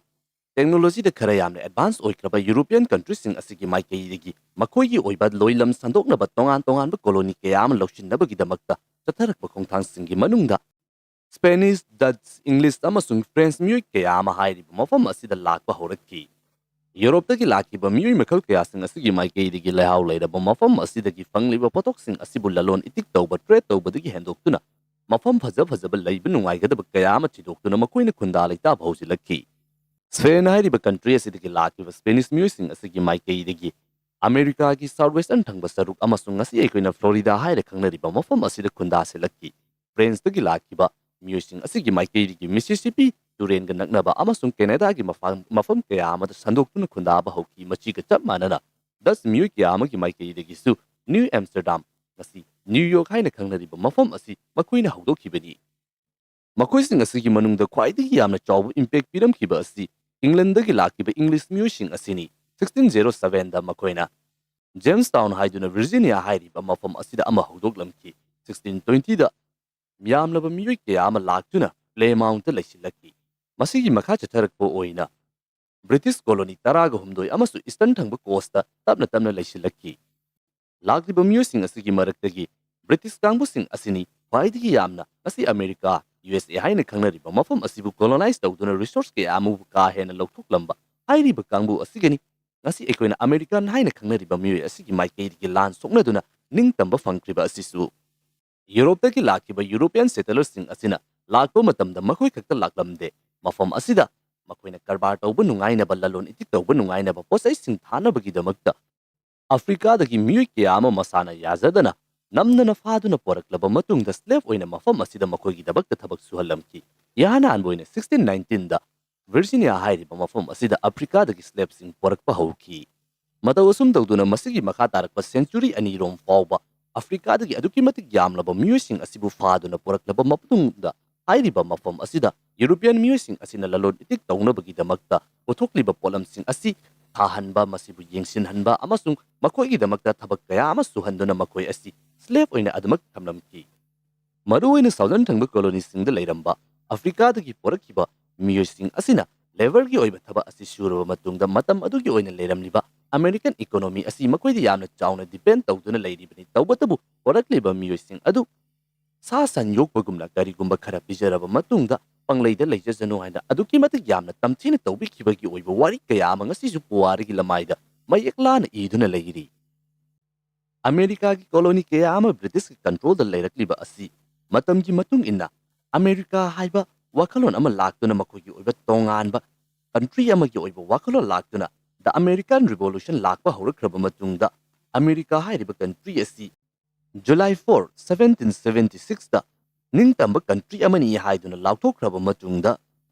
technologyꯗ ꯈꯔ ꯌꯥꯝꯅ advance ꯑꯣꯏꯈ꯭ꯔꯕ European countryꯁꯤꯡ ꯑꯁꯤꯒꯤ ꯃꯥꯏꯀꯩꯗꯒꯤ ꯃꯈꯣꯏꯒꯤ ꯑꯣꯏꯕ ꯂꯣꯏꯂꯝ ꯁꯟꯗꯣꯛꯅꯕ ꯇꯣꯉꯥꯟ ꯇꯣꯉꯥꯟꯕ colony ꯀꯌꯥ ꯑꯃ ꯂꯧꯁꯤꯟꯅꯕꯒꯤꯗꯃꯛꯇ ꯆꯠꯊꯔꯛꯄ ꯈꯣꯡꯊꯥꯡꯁꯤꯡꯒꯤ ꯃꯅꯨꯡꯗ Spanish, Dutch, English ꯑꯃꯁꯨꯡ French ꯃꯤꯑꯣꯏ ꯀꯌꯥ ꯑꯃ ꯍꯥꯏꯔꯤꯕ ꯃꯐꯝ ꯑꯁꯤꯗ ꯂꯥꯛꯄ ꯍꯧꯔꯛꯈꯤ꯫ ꯌꯨꯔꯣꯞꯇꯒꯤ ꯂꯥꯛꯈꯤꯕ ꯃꯤꯑꯣꯏ ꯃꯈꯜ ꯀꯌꯥꯁꯤꯡ ꯑꯁꯤꯒꯤ ꯃꯥꯏꯀꯩꯗꯒꯤ ꯂꯩꯍꯥꯎ ꯂꯩꯔꯕ ꯃꯐꯝ ꯑꯁꯤꯗꯒꯤ ꯐꯪꯂꯤꯕ ꯄꯣꯠꯊꯣꯛꯁꯤꯡ ꯑꯁꯤꯕꯨ ꯂꯂꯣꯟ ꯏꯇꯤꯛ ꯇꯧꯕ, trade ꯇꯧꯕꯗꯒꯤ ꯍꯦꯟꯗꯣꯛꯇꯨꯅ ꯃꯐꯝ ꯐꯖ ꯐꯖꯕ ꯂꯩꯕ ꯅꯨꯡꯉꯥꯏꯒꯗꯕ ꯀꯌꯥ ꯑꯃ ꯊꯤꯗꯣꯛꯇꯨꯅ ꯃꯈꯣꯏꯅ ꯈꯨꯟꯗꯥ ꯂꯩꯇꯥꯕ ꯍꯧꯖꯤꯜꯂꯛꯈꯤ꯫ Spain ꯍꯥꯏꯔꯤꯕ country ꯑꯁꯤꯗꯒꯤ ꯂꯥꯛꯈꯤꯕ Spanish ꯃꯤꯑꯣꯏꯁꯤꯡ ꯑꯁꯤꯒꯤ ꯃꯥꯏꯀꯩꯗꯒꯤ ꯑꯃꯦꯔꯤꯀꯥꯒꯤ south western ꯊꯪꯕ ꯁꯔꯨꯛ ꯑꯃꯁꯨꯡ ꯉꯁꯤ ꯑꯩꯈꯣꯏꯅ Florida ꯍꯥꯏꯅ ꯈꯪꯅꯔꯤꯕ ꯃꯐꯝ ꯑꯁꯤꯗ ꯈꯨꯟꯗꯥꯁꯤꯜꯂꯛꯈꯤ꯫ Franceꯇꯒꯤ ꯂꯥꯛꯈꯤꯕ ꯃꯤꯑꯣꯏꯁꯤꯡ ꯑꯁꯤꯒꯤ ꯃꯥꯏꯀꯩꯗꯒꯤ Mississippi ꯇꯨꯔꯦꯟꯒ ꯅꯛꯅꯕ ꯑꯃꯁꯨꯡ Canadaꯒꯤ ꯃꯐꯝ, ꯃꯐꯝ ꯀꯌꯥ ꯑꯃꯗ ꯁꯟꯗꯣꯛꯇꯨꯅ ꯈꯨꯟꯗꯥꯕ ꯍꯧꯈꯤ꯫ ꯃꯁꯤꯒ ꯆꯞ ꯃꯥꯟꯅꯅ Dutch ꯃꯤꯑꯣꯏ ꯀꯌꯥ ꯑꯃꯒꯤ ꯃꯥꯏꯀꯩꯗꯒꯤꯁꯨ New Amsterdam, ꯉꯁꯤ New York ꯍꯥꯏꯅ ꯈꯪꯅꯔꯤꯕ ꯃꯐꯝ ꯑꯁꯤ ꯃꯈꯣꯏꯅ ꯍꯧꯗꯣꯛꯈꯤꯕꯅꯤ꯫ ꯃꯈꯣꯏꯁꯤꯡ ꯑꯁꯤꯒꯤ ꯃꯅꯨꯡꯗ ꯈ꯭ꯋꯥꯏꯗꯒꯤ ꯌꯥꯝꯅ ꯆꯥꯎꯕ impact ꯄꯤꯔꯝꯈꯤꯕ ꯑꯁꯤ Englandꯗꯒꯤ ꯂꯥꯛꯈꯤꯕ English ꯃꯤꯑꯣꯏꯁꯤꯡ ꯑꯁꯤꯅꯤ꯫ Sixteen zero sevenꯗ ꯃꯈꯣꯏꯅ Jamestown ꯍꯥꯏꯗꯨꯅ Virginia ꯍꯥꯏꯔꯤꯕ ꯃꯐꯝ ꯑꯁꯤꯗ ꯑꯃ ꯍꯧꯗꯣꯛꯂꯝꯈꯤ꯫ Sixteen twentyꯗ ꯌꯥꯝꯂꯕ ꯃꯤꯑꯣꯏ ꯀꯌꯥ ꯑꯃ ꯂꯥꯛꯇꯨꯅ Plymouthꯇ ꯂꯩꯁꯤꯜꯂꯛꯈꯤ꯫ ꯃꯁꯤꯒꯤ ꯃꯈꯥ ꯆꯠꯊꯔꯛꯄ ꯑꯣꯏꯅ British colony ꯇꯔꯥꯒ ꯍꯨꯝꯗꯣꯏ ꯑꯃꯁꯨꯡ Eastern ꯊꯪꯕ coastꯇ ꯇꯞꯅ ꯇꯞꯅ ꯂꯩꯁꯤꯜꯂꯛꯈꯤ꯫ ꯂꯥꯛꯂꯤꯕ ꯃꯤꯑꯣꯏꯁꯤꯡ ꯑꯁꯤꯒꯤ ꯃꯔꯛꯇꯒꯤ British ꯀꯥꯡꯕꯨꯁꯤꯡ ꯑꯁꯤꯅꯤ ꯈ꯭ꯋꯥꯏꯗꯒꯤ ꯌꯥꯝꯅ ꯉꯁꯤ America, USA ꯍꯥꯏꯅ ꯈꯪꯅꯔꯤꯕ ꯃꯐꯝ ꯑꯁꯤꯕꯨ colonize ꯇꯧꯗꯨꯅ resource ꯀꯌꯥ ꯑꯃꯕꯨ ꯀꯥ ꯍꯦꯟꯅ ꯂꯧꯊꯣꯛꯂꯝꯕ꯫ ꯍꯥꯏꯔꯤꯕ ꯀꯥꯡꯕꯨ ꯑꯁꯤꯒꯅꯤ ꯉꯁꯤ ꯑꯩꯈꯣꯏꯅ American ꯍꯥꯏꯅ ꯈꯪꯅꯔꯤꯕ ꯃꯤꯑꯣꯏ ꯑꯁꯤꯒꯤ ꯃꯥꯏꯀꯩꯗꯒꯤ ꯂꯥꯟ ꯁꯣꯛꯅꯗꯨꯅ ꯅꯤꯡꯇꯝꯕ ꯐꯪꯈ꯭ꯔꯤꯕ ꯑꯁꯤꯁꯨ꯫ ꯌꯨꯔꯣꯞꯇꯒꯤ ꯂꯥꯛꯈꯤꯕ European settlerꯁꯤꯡ ꯑꯁꯤꯅ ꯂꯥꯛꯄ ꯃꯇꯝꯗ ꯃꯈꯣꯏ ꯈꯛꯇ ꯂꯥꯛꯂꯝꯗꯦ꯫ ꯃꯐꯝ ꯑꯁꯤꯗ ꯃꯈꯣꯏꯅ ꯀꯔꯕꯥꯔ ꯇꯧꯕ ꯅꯨꯡꯉꯥꯏꯅꯕ, ꯂꯂꯣꯟ ꯏꯇꯤꯛ ꯇꯧꯕ ꯅꯨꯡꯉꯥꯏꯅꯕ ꯄꯣꯠꯆꯩꯁꯤꯡ ꯊꯥꯅꯕꯒꯤꯗꯃꯛꯇ Africaꯗꯒꯤ ꯃꯤꯑꯣꯏ ꯀꯌꯥ ꯑꯃ ꯃꯁꯥꯅ ꯌꯥꯖꯗꯅ ꯅꯝꯗꯅ ꯐꯥꯗꯨꯅ ꯄꯣꯔꯛꯂꯕ ꯃꯇꯨꯡꯗ slave ꯑꯣꯏꯅ ꯃꯐꯝ ꯑꯁꯤꯗ ꯃꯈꯣꯏꯒꯤꯗꯃꯛꯇ ꯊꯕꯛ ꯁꯨꯍꯜꯂꯝꯈꯤ꯫ ꯏꯍꯥꯟ ꯍꯥꯟꯕ ꯑꯣꯏꯅ sixteen nineteenꯗ Virginia ꯍꯥꯏꯔꯤꯕ ꯃꯐꯝ ꯑꯁꯤꯗ Africaꯗꯒꯤ slaveꯁꯤꯡ ꯄꯣꯔꯛꯄ ꯍꯧꯈꯤ꯫ ꯃꯇꯧ ꯑꯁꯨꯝ ꯇꯧꯗꯨꯅ ꯃꯁꯤꯒꯤ ꯃꯈꯥ ꯇꯥꯔꯛꯄ century ꯑꯅꯤꯔꯣꯝ ꯐꯥꯎꯕ Africaꯗꯒꯤ ꯑꯗꯨꯛꯀꯤ ꯃꯇꯤꯛ ꯌꯥꯝꯂꯕ ꯃꯤꯑꯣꯏꯁꯤꯡ ꯑꯁꯤꯕꯨ ꯐꯥꯗꯨꯅ ꯄꯨꯔꯛꯂꯕ ꯃꯇꯨꯡꯗ ꯍꯥꯏꯔꯤꯕ ꯃꯐꯝ ꯑꯁꯤꯗ European ꯃꯤꯑꯣꯏꯁꯤꯡ ꯑꯁꯤꯅ ꯂꯂꯣꯟ ꯏꯇꯤꯛ ꯇꯧꯅꯕꯒꯤꯗꯃꯛꯇ ꯄꯨꯊꯣꯛꯂꯤꯕ ꯄꯣꯠꯂꯝꯁꯤꯡ ꯑꯁꯤ ꯊꯥꯍꯟꯕ, ꯃꯁꯤꯕꯨ ꯌꯦꯡꯁꯤꯟꯍꯟꯕ ꯑꯃꯁꯨꯡ ꯃꯈꯣꯏꯒꯤꯗꯃꯛꯇ ꯊꯕꯛ ꯀꯌꯥ ꯑꯃ ꯁꯨꯍꯟꯗꯨꯅ ꯃꯈꯣꯏ ꯑꯁꯤ slave ꯑꯣꯏꯅ ꯑꯗꯨꯃꯛ ꯊꯝꯂꯝꯈꯤ꯫ ꯃꯔꯨꯑꯣꯏꯅ ꯁꯥꯎꯗꯔꯟ ꯊꯪꯕ ꯀꯣꯂꯣꯅꯤꯁꯤꯡꯗ ꯂꯩꯔꯝꯕ ꯑꯐ꯭ꯔꯤꯀꯥꯗꯒꯤ ꯄꯣꯔꯛꯈꯤꯕ ꯃꯤꯑꯣꯏꯁꯤꯡ ꯑꯁꯤꯅ ꯂꯦꯕꯔꯒꯤ ꯑꯣꯏꯕ ꯊꯕꯛ ꯑꯁꯤ ꯁꯨꯔꯕ ꯃꯇꯨꯡꯗ ꯃꯇꯝ ꯑꯗꯨꯒꯤ ꯑꯣꯏꯅ ꯂꯩꯔꯝꯂꯤꯕ ꯑꯃꯦꯔꯤꯀꯟ ꯏꯀꯣꯅꯣꯃꯤ ꯑꯁꯤ ꯃꯈꯣꯏꯗ ꯌꯥꯝꯅ ꯆꯥꯎꯅ ꯗꯤꯄꯦꯟ ꯇꯧꯗꯨꯅ ꯂꯩꯔꯤꯕꯅꯤ꯫ ꯇꯧꯕꯇꯕꯨ ꯄꯣꯔꯛꯂꯤꯕ ꯃꯤꯑꯣꯏꯁꯤꯡ ꯑꯗꯨ ꯁꯥ ꯁꯟ ꯌꯣꯛꯄꯒꯨꯝꯅ ꯀꯔꯤꯒꯨꯝꯕ ꯈꯔ ꯄꯤꯖꯔꯕ ꯃꯇꯨꯡꯗ ꯄꯪꯂꯩꯗ ꯂꯩꯖꯁꯅꯨ ꯍꯥꯏꯅ ꯑꯗꯨꯛꯀꯤ ꯃꯇꯤꯛ ꯌꯥꯝꯅ ꯇꯝꯊꯤꯅ ꯇꯧꯕꯤꯈꯤꯕꯒꯤ ꯑꯣꯏꯕ ꯋꯥꯔꯤ ꯀꯌꯥ ꯑꯃ ꯉꯁꯤꯁꯨ ꯄꯨꯋꯥꯔꯤꯒꯤ ꯂꯃꯥꯏꯗ ꯃꯌꯦꯛ ꯂꯥꯅ ꯏꯗꯨꯅ ꯂꯩꯔꯤ꯫ ꯑꯃꯦꯔꯤꯀꯥꯒꯤ ꯀꯣꯂꯣꯅꯤ ꯀꯌꯥ ꯑꯃ ꯕ꯭ꯔꯤꯇꯤꯁꯀꯤ ꯀꯟꯇ꯭ꯔꯣꯜꯗ ꯂꯩꯔꯛꯂꯤꯕ ꯑꯁꯤ ꯃꯇꯝꯒꯤ ꯃꯇꯨꯡ ꯏꯟꯅ ꯑꯃꯦꯔꯤꯀꯥ ꯍꯥꯏꯕ ꯋꯥꯈꯜꯂꯣꯟ ꯑꯃ ꯂꯥꯛꯇꯨꯅ ꯃꯈꯣꯏꯒꯤ ꯑꯣꯏꯕ ꯇꯣꯉꯥꯟꯕ ꯀꯟꯇ꯭ꯔꯤ ꯑꯃꯒꯤ ꯑꯣꯏꯕ ꯋꯥꯈꯜꯂꯣꯟ ꯂꯥꯛꯇꯨꯅ The American Revolution ꯂꯥꯛꯄ ꯍꯧꯔꯛꯈ꯭ꯔꯕ ꯃꯇꯨꯡꯗ ꯑꯃꯦꯔꯤꯀꯥ ꯍꯥꯏꯔꯤꯕ ꯀꯟꯇ꯭ꯔꯤ ꯑꯁꯤ July four, seventeen seventy sixꯇ ꯅꯤꯡꯇꯝꯕ ꯀꯟꯇ꯭ꯔꯤ ꯑꯃꯅꯤ ꯍꯥꯏꯗꯨꯅ ꯂꯥꯎꯊꯣꯛꯈ꯭ꯔꯕ ꯃꯇꯨꯡꯗ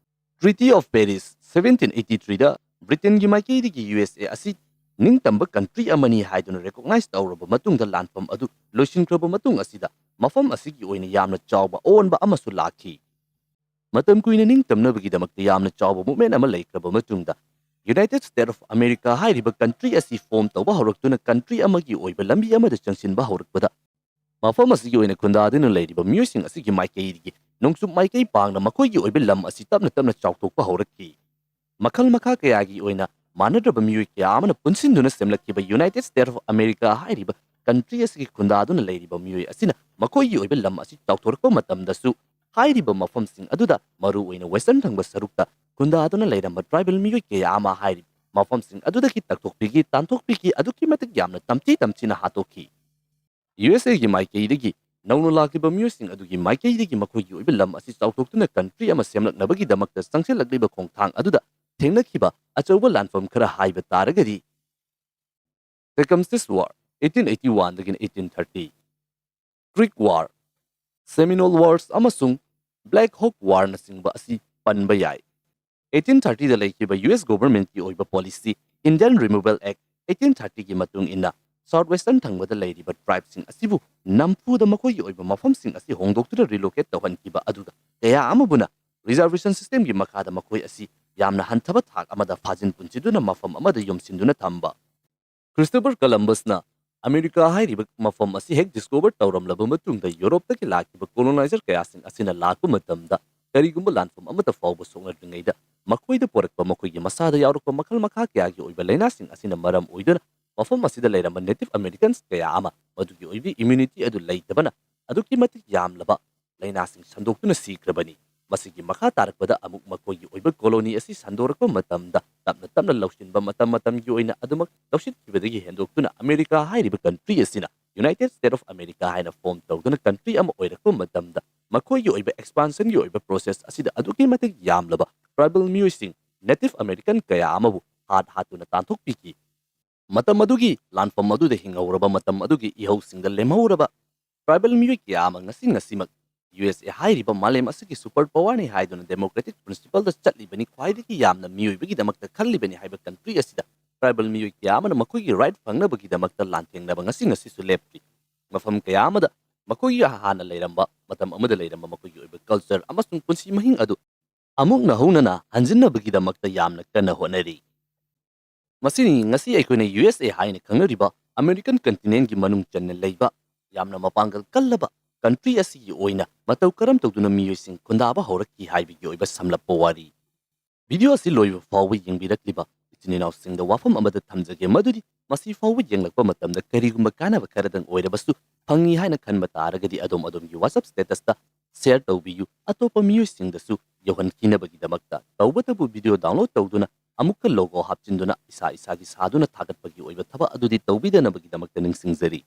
Treaty of Paris seventeen eighty threeꯗ ꯕ꯭ꯔꯤꯇꯦꯟꯒꯤ ꯃꯥꯏꯀꯩꯗꯒꯤ ꯌꯨ ꯑꯦꯁ ꯑꯦ ꯑꯁꯤ ꯅꯤꯡꯇꯝꯕ ꯀꯟꯇ꯭ꯔꯤ ꯑꯃꯅꯤ ꯍꯥꯏꯗꯨꯅ ꯔꯦꯀꯣꯛꯅꯥꯏꯖ ꯇꯧꯔꯕ ꯃꯇꯨꯡꯗ ꯂꯥꯟꯐꯝ ꯑꯗꯨ ꯂꯣꯏꯁꯤꯟꯈ꯭ꯔꯕ ꯃꯇꯨꯡ ꯑꯁꯤꯗ ꯃꯐꯝ ꯑꯁꯤꯒꯤ ꯑꯣꯏꯅ ꯌꯥꯝꯅ ꯆꯥꯎꯕ ꯑꯑꯣꯟꯕ ꯑꯃꯁꯨ ꯂꯥꯛꯈꯤ꯫ ꯃꯇꯝ ꯀꯨꯏꯅ ꯅꯤꯡꯇꯝꯅꯕꯒꯤꯗꯃꯛꯇ ꯌꯥꯝꯅ ꯆꯥꯎꯕ ꯃꯨꯞꯃꯦꯟ ꯑꯃ ꯂꯩꯈ꯭ꯔꯕ ꯃꯇꯨꯡꯗ United States of America ꯍꯥꯏꯔꯤꯕ ꯀꯟꯇ꯭ꯔꯤ ꯑꯁꯤ ꯐꯣꯝ ꯇꯧꯕ ꯍꯧꯔꯛꯇꯨꯅ ꯀꯟꯇ꯭ꯔꯤ ꯑꯃꯒꯤ ꯑꯣꯏꯕ ꯂꯝꯕꯤ ꯑꯃꯗ ꯆꯪꯁꯤꯟꯕ ꯍꯧꯔꯛꯄꯗ ꯃꯐꯝ ꯑꯁꯤꯒꯤ ꯑꯣꯏꯅ ꯈꯨꯟꯗꯥꯗꯨꯅ ꯂꯩꯔꯤꯕ ꯃꯤꯑꯣꯏꯁꯤꯡ ꯑꯁꯤꯒꯤ ꯃꯥꯏꯀꯩꯗꯒꯤ ꯅꯣꯡꯆꯨꯞ ꯃꯥꯏꯀꯩ ꯄꯥꯡꯅ ꯃꯈꯣꯏꯒꯤ ꯑꯣꯏꯕ ꯂꯝ ꯑꯁꯤ ꯇꯞꯅ ꯇꯞꯅ ꯆꯥꯎꯊꯣꯛꯄ ꯍꯧꯔꯛꯈꯤ꯫ ꯃꯈꯜ ꯃꯈꯥ ꯀꯌꯥꯒꯤ ꯑꯣꯏꯅ ꯃꯥꯟꯅꯗ꯭ꯔꯕ ꯃꯤꯑꯣꯏ ꯀꯌꯥ ꯑꯃꯅ ꯄꯨꯟꯁꯤꯟꯗꯨꯅ ꯁꯦꯝꯂꯛꯈꯤꯕ United States of America ꯍꯥꯏꯔꯤꯕ ꯀꯟꯇ꯭ꯔꯤ ꯑꯁꯤꯒꯤ ꯈꯨꯟꯗꯥꯗꯨꯅ ꯂꯩꯔꯤꯕ ꯃꯤꯑꯣꯏ ꯑꯁꯤꯅ ꯃꯈꯣꯏꯒꯤ ꯑꯣꯏꯕ ꯂꯝ ꯑꯁꯤ ꯆꯥꯎꯊꯣꯔꯛꯄ ꯃꯇꯝꯗꯁꯨ ꯍꯥꯏꯔꯤꯕ ꯃꯐꯝꯁꯤꯡ ꯑꯗꯨꯗ ꯃꯔꯨꯑꯣꯏꯅ ꯋꯦꯁꯇꯔꯟ ꯊꯪꯕ ꯁꯔꯨꯛꯇ ꯈꯨꯟꯗꯥꯗꯨꯅ ꯂꯩꯔꯝꯕ ꯇ꯭ꯔꯥꯏꯕꯦꯜ ꯃꯤꯑꯣꯏ ꯀꯌꯥ ꯑꯃ ꯍꯥꯏꯔꯤꯕ ꯃꯐꯝꯁꯤꯡ ꯑꯗꯨꯗꯒꯤ ꯇꯛꯊꯣꯛꯄꯤꯈꯤ, ꯇꯥꯟꯊꯣꯛꯄꯤꯈꯤ, ꯑꯗꯨꯛꯀꯤ ꯃꯇꯤꯛ ꯌꯥꯝꯅ ꯇꯝꯊꯤ ꯇꯝꯊꯤꯅ ꯍꯥꯠꯇꯣꯛꯈꯤ꯫ ꯌꯨ ꯑꯦꯁ ꯑꯦꯒꯤ ꯃꯥꯏꯀꯩꯗꯒꯤ ꯅꯧꯅ ꯂꯥꯛꯂꯤꯕ ꯃꯤꯑꯣꯏꯁꯤꯡ ꯑꯗꯨꯒꯤ ꯃꯥꯏꯀꯩꯗꯒꯤ ꯃꯈꯣꯏꯒꯤ ꯑꯣꯏꯕ ꯂꯝ ꯑꯁꯤ ꯆꯥꯎꯊꯣꯛꯇꯨꯅ ꯀꯟꯇ꯭ꯔꯤ ꯑꯃ ꯁꯦꯝꯂꯛꯅꯕꯒꯤꯗꯃꯛꯇ ꯆꯪꯁꯤꯜꯂꯛꯂꯤꯕ ꯈꯣꯡꯊꯥꯡ ꯑꯗꯨꯗ ꯊꯦꯡꯅꯈꯤꯕ ꯑꯆꯧꯕ ꯂꯥꯟꯐꯝ ꯈꯔ ꯍꯥꯏꯕ ꯇꯥꯔꯒꯗꯤ Tecumseh War eighteen eighty oneꯗꯒꯤꯅ eighteen thirty, Creek War, Seminole Wars ꯑꯃꯁꯨꯡ Black Hawk Warꯅꯆꯤꯡꯕ ꯑꯁꯤ ꯄꯟꯕ ꯌꯥꯏ꯫ Eighteen thirtyꯗ ꯂꯩꯈꯤꯕ ꯌꯨ ꯑꯦꯁ ꯒꯣꯚꯔꯟꯃꯦꯟꯠꯀꯤ ꯑꯣꯏꯕ policy Indian Removal Act eighteen thirtyꯒꯤ ꯃꯇꯨꯡ ꯏꯟꯅ ꯁꯥꯎꯠ ꯋꯦꯁꯇꯔꯟ ꯊꯪꯕꯗ ꯂꯩꯔꯤꯕ ꯇ꯭ꯔꯥꯏꯕꯁꯤꯡ ꯑꯁꯤꯕꯨ ꯅꯝꯐꯨꯗ ꯃꯈꯣꯏꯒꯤ ꯑꯣꯏꯕ ꯃꯐꯝꯁꯤꯡ ꯑꯁꯤ ꯍꯣꯡꯗꯣꯛꯇꯨꯅ ꯔꯤꯂꯣꯀꯦꯠ ꯇꯧꯍꯟꯈꯤꯕ ꯑꯗꯨꯒ ꯀꯌꯥ ꯑꯃꯕꯨꯅ ꯔꯤꯖꯥꯔꯕꯦꯁꯟ ꯁꯤꯁꯇꯦꯝꯒꯤ ꯃꯈꯥꯗ ꯃꯈꯣꯏ ꯑꯁꯤ ꯌꯥꯝꯅ ꯍꯟꯊꯕ ꯊꯥꯛ ꯑꯃꯗ ꯐꯥꯖꯤꯟ ꯄꯨꯟꯁꯤꯟꯗꯨꯅ ꯃꯐꯝ ꯑꯃꯗ ꯌꯣꯝꯁꯤꯟꯗꯨꯅ ꯊꯝꯕ꯫ ꯈ꯭ꯔꯤꯁꯇꯣꯐꯔ ꯀꯂꯝꯕꯁꯅ ꯑꯃꯦꯔꯤꯀꯥ ꯍꯥꯏꯔꯤꯕ ꯃꯐꯝ ꯑꯁꯤ ꯍꯦꯛ ꯗꯤꯁꯀꯣꯚꯔ ꯇꯧꯔꯝꯂꯕ ꯃꯇꯨꯡꯗ, ꯌꯨꯔꯣꯞꯇꯒꯤ ꯂꯥꯛꯈꯤꯕ ꯀꯣꯂꯣꯅꯥꯏꯖꯔ ꯀꯌꯥꯁꯤꯡ ꯑꯁꯤꯅ ꯂꯥꯛꯄ ꯃꯇꯝꯗ ꯀꯔꯤꯒꯨꯝꯕ ꯂꯥꯟꯐꯝ ꯑꯃꯠꯇ ꯐꯥꯎꯕ ꯁꯣꯛꯅꯗ꯭ꯔꯤꯉꯩꯗ ꯃꯈꯣꯏꯗ ꯄꯣꯔꯛꯄ ꯃꯈꯣꯏꯒꯤ ꯃꯁꯥꯗ ꯌꯥꯎꯔꯛꯄ ꯃꯈꯜ ꯃꯈꯥ ꯀꯌꯥꯒꯤ ꯑꯣꯏꯕ ꯂꯥꯏꯅꯥꯁꯤꯡ ꯑꯁꯤꯅ ꯃꯔꯝ ꯑꯣꯏꯗꯨꯅ ꯃꯐꯝ ꯑꯁꯤꯗ ꯂꯩꯔꯝꯕ ꯅꯦꯇꯤꯚ ꯑꯃꯦꯔꯤꯀꯟꯁ ꯀꯌꯥ ꯑꯃ ꯃꯗꯨꯒꯤ ꯑꯣꯏꯕ ꯏꯝꯌꯨꯅꯤꯇꯤ ꯑꯗꯨ ꯂꯩꯇꯕꯅ ꯑꯗꯨꯛꯀꯤ ꯃꯇꯤꯛ ꯌꯥꯝꯂꯕ ꯂꯥꯏꯅꯥꯁꯤꯡ ꯁꯟꯗꯣꯛꯇꯨꯅ ꯁꯤꯈ꯭ꯔꯕꯅꯤ꯫ ꯃꯁꯤꯒꯤ ꯃꯈꯥ ꯇꯥꯔꯛꯄꯗ ꯑꯃꯨꯛ ꯃꯈꯣꯏꯒꯤ ꯑꯣꯏꯕ ꯀꯣꯂꯣꯅꯤ ꯑꯁꯤ ꯁꯟꯗꯣꯔꯛꯄ ꯃꯇꯝꯗ ꯇꯞꯅ ꯇꯞꯅ ꯂꯧꯁꯤꯟꯕ ꯃꯇꯝ ꯃꯇꯝꯒꯤ ꯑꯣꯏꯅ ꯑꯗꯨꯃꯛ ꯂꯧꯁꯤꯟꯈꯤꯕꯗꯒꯤ ꯍꯦꯟꯗꯣꯛꯇꯨꯅ ꯑꯃꯦꯔꯤꯀꯥ ꯍꯥꯏꯔꯤꯕ ꯀꯟꯇ꯭ꯔꯤ ꯑꯁꯤꯅ ꯌꯨꯅꯥꯏꯇꯦꯗ ꯁ꯭ꯇꯦꯠ ꯑꯣꯐ ꯑꯃꯦꯔꯤꯀꯥ ꯍꯥꯏꯅ ꯐꯣꯔꯝ ꯇꯧꯗꯨꯅ ꯀꯟꯇ꯭ꯔꯤ ꯑꯃ ꯑꯣꯏꯔꯛꯄ ꯃꯇꯝꯗ ꯃꯈꯣꯏꯒꯤ ꯑꯣꯏꯕ ꯑꯦꯛꯁꯄꯥꯟꯁꯟꯒꯤ ꯑꯣꯏꯕ ꯄ꯭ꯔꯣꯁꯦꯁ ꯑꯁꯤꯗ ꯑꯗꯨꯛꯀꯤ ꯃꯇꯤꯛ ꯌꯥꯝꯂꯕ ꯇ꯭ꯔꯥꯏꯕꯦꯜ ꯃꯤꯑꯣꯏꯁꯤꯡ, ꯅꯦꯇꯤꯚ ꯑꯃꯦꯔꯤꯀꯟ ꯀꯌꯥ ꯑꯃꯕꯨ ꯍꯥꯠ ꯍꯥꯠꯇꯨꯅ ꯇꯥꯟꯊꯣꯛꯄꯤꯈꯤ꯫ ꯃꯇꯝ ꯑꯗꯨꯒꯤ ꯂꯥꯟꯐꯝ ꯑꯗꯨꯗ ꯍꯤꯡꯍꯧꯔꯕ ꯃꯇꯝ ꯑꯗꯨꯒꯤ ꯏꯍꯧꯁꯤꯡꯗ ꯂꯦꯝꯍꯧꯔꯕ ꯇ꯭ꯔꯥꯏꯕꯦꯜ ꯃꯤꯑꯣꯏ ꯀꯌꯥ ꯑꯃ ꯉꯁꯤ ꯉꯁꯤꯃꯛ ꯌꯨ ꯑꯦꯁ ꯑꯦ ꯍꯥꯏꯔꯤꯕ ꯃꯥꯂꯦꯝ ꯑꯁꯤꯒꯤ ꯁꯨꯄꯔ ꯄꯋꯥꯔꯅꯤ ꯍꯥꯏꯗꯨꯅ ꯗꯦꯃꯣꯀ꯭ꯔꯦꯇꯤꯛ ꯄ꯭ꯔꯤꯟꯁꯤꯄꯜꯗ ꯆꯠꯂꯤꯕꯅꯤ, ꯈ꯭ꯋꯥꯏꯗꯒꯤ ꯌꯥꯝꯅ ꯃꯤꯑꯣꯏꯕꯒꯤꯗꯃꯛꯇ ꯈꯜꯂꯤꯕꯅꯤ ꯍꯥꯏꯕ ꯀꯟꯇ꯭ꯔꯤ ꯑꯁꯤꯗ ꯇ꯭ꯔꯥꯏꯕꯦꯜ ꯃꯤꯑꯣꯏ ꯀꯌꯥ ꯑꯃꯅ ꯃꯈꯣꯏꯒꯤ ꯔꯥꯏꯠ ꯐꯪꯅꯕꯒꯤꯗꯃꯛꯇ ꯂꯥꯟꯊꯦꯡꯅꯕ ꯉꯁꯤ ꯉꯁꯤꯁꯨ ꯂꯦꯞꯇ꯭ꯔꯤ꯫ ꯃꯐꯝ ꯀꯌꯥ ꯑꯃꯗ ꯃꯈꯣꯏꯒꯤ ꯍꯥꯟꯅ ꯂꯩꯔꯝꯕ, ꯃꯇꯝ ꯑꯃꯗ ꯂꯩꯔꯝꯕ ꯃꯈꯣꯏꯒꯤ ꯑꯣꯏꯕ ꯀꯜꯆꯔ ꯑꯃꯁꯨꯡ ꯄꯨꯟꯁꯤ ꯃꯍꯤꯡ ꯑꯗꯨ ꯑꯃꯨꯛ ꯅꯧꯍꯧꯅꯅ ꯍꯟꯖꯤꯟꯅꯕꯒꯤꯗꯃꯛꯇ ꯌꯥꯝꯅ ꯀꯟꯅ ꯍꯣꯠꯅꯔꯤ꯫ ꯃꯁꯤꯅꯤ ꯉꯁꯤ ꯑꯩꯈꯣꯏꯅ ꯌꯨ ꯑꯦꯁ ꯑꯦ ꯍꯥꯏꯅ ꯈꯪꯅꯔꯤꯕ ꯑꯃꯦꯔꯤꯀꯟ ꯀꯟꯇꯤꯅꯦꯟꯒꯤ ꯃꯅꯨꯡ ꯆꯟꯅ ꯂꯩꯕ ꯌꯥꯝꯅ ꯃꯄꯥꯡꯒꯜ ꯀꯜꯂꯕ ꯀꯟꯇ꯭ꯔꯤ ꯑꯁꯤꯒꯤ ꯑꯣꯏꯅ ꯃꯇꯧ ꯀꯔꯝ ꯇꯧꯗꯨꯅ ꯃꯤꯑꯣꯏꯁꯤꯡ ꯈꯨꯟꯗꯥꯕ ꯍꯧꯔꯛꯈꯤ ꯍꯥꯏꯕꯒꯤ ꯑꯣꯏꯕ ꯁꯝꯂꯞꯄ ꯋꯥꯔꯤ꯫ ꯚꯤꯗꯤꯑꯣ ꯑꯁꯤ ꯂꯣꯏꯕ ꯐꯥꯎꯕ ꯌꯦꯡꯕꯤꯔꯛꯂꯤꯕ ꯏꯆꯤꯟ ꯏꯅꯥꯎꯁꯤꯡꯗ ꯋꯥꯐꯝ ꯑꯃꯗ ꯊꯝꯖꯒꯦ, ꯃꯗꯨꯗꯤ ꯃꯁꯤ ꯐꯥꯎꯕ ꯌꯦꯡꯂꯛꯄ ꯃꯇꯝꯗ ꯀꯔꯤꯒꯨꯝꯕ ꯀꯥꯟꯅꯕ ꯈꯔꯗꯪ ꯑꯣꯏꯔꯕꯁꯨ ꯐꯪꯏ ꯍꯥꯏꯅ ꯈꯟꯕ ꯇꯥꯔꯒꯗꯤ ꯑꯗꯣꯝ ꯑꯗꯣꯝꯒꯤ WhatsApp statusꯇ ꯁꯦꯌꯔ ꯇꯧꯕꯤꯌꯨ꯫ ꯑꯇꯣꯞꯄ ꯃꯤꯑꯣꯏꯁꯤꯡꯗꯁꯨ ꯌꯧꯍꯟꯈꯤꯅꯕꯒꯤꯗꯃꯛꯇ꯫ ꯇꯧꯕꯇꯕꯨ ꯚꯤꯗꯤꯑꯣ ꯗꯥꯎꯟꯂꯣꯗ ꯇꯧꯗꯨꯅ ꯑꯃꯨꯛꯀ ꯂꯣꯒꯣ ꯍꯥꯞꯆꯤꯟꯗꯨꯅ ꯏꯁꯥ ꯏꯁꯥꯒꯤ ꯁꯥꯗꯨꯅ ꯊꯥꯒꯠꯄꯒꯤ ꯑꯣꯏꯕ ꯊꯕꯛ ꯑꯗꯨꯗꯤ ꯇꯧꯕꯤꯗꯅꯕꯒꯤꯗꯃꯛꯇ ꯅꯤꯡꯁꯤꯡꯖꯔꯤ꯫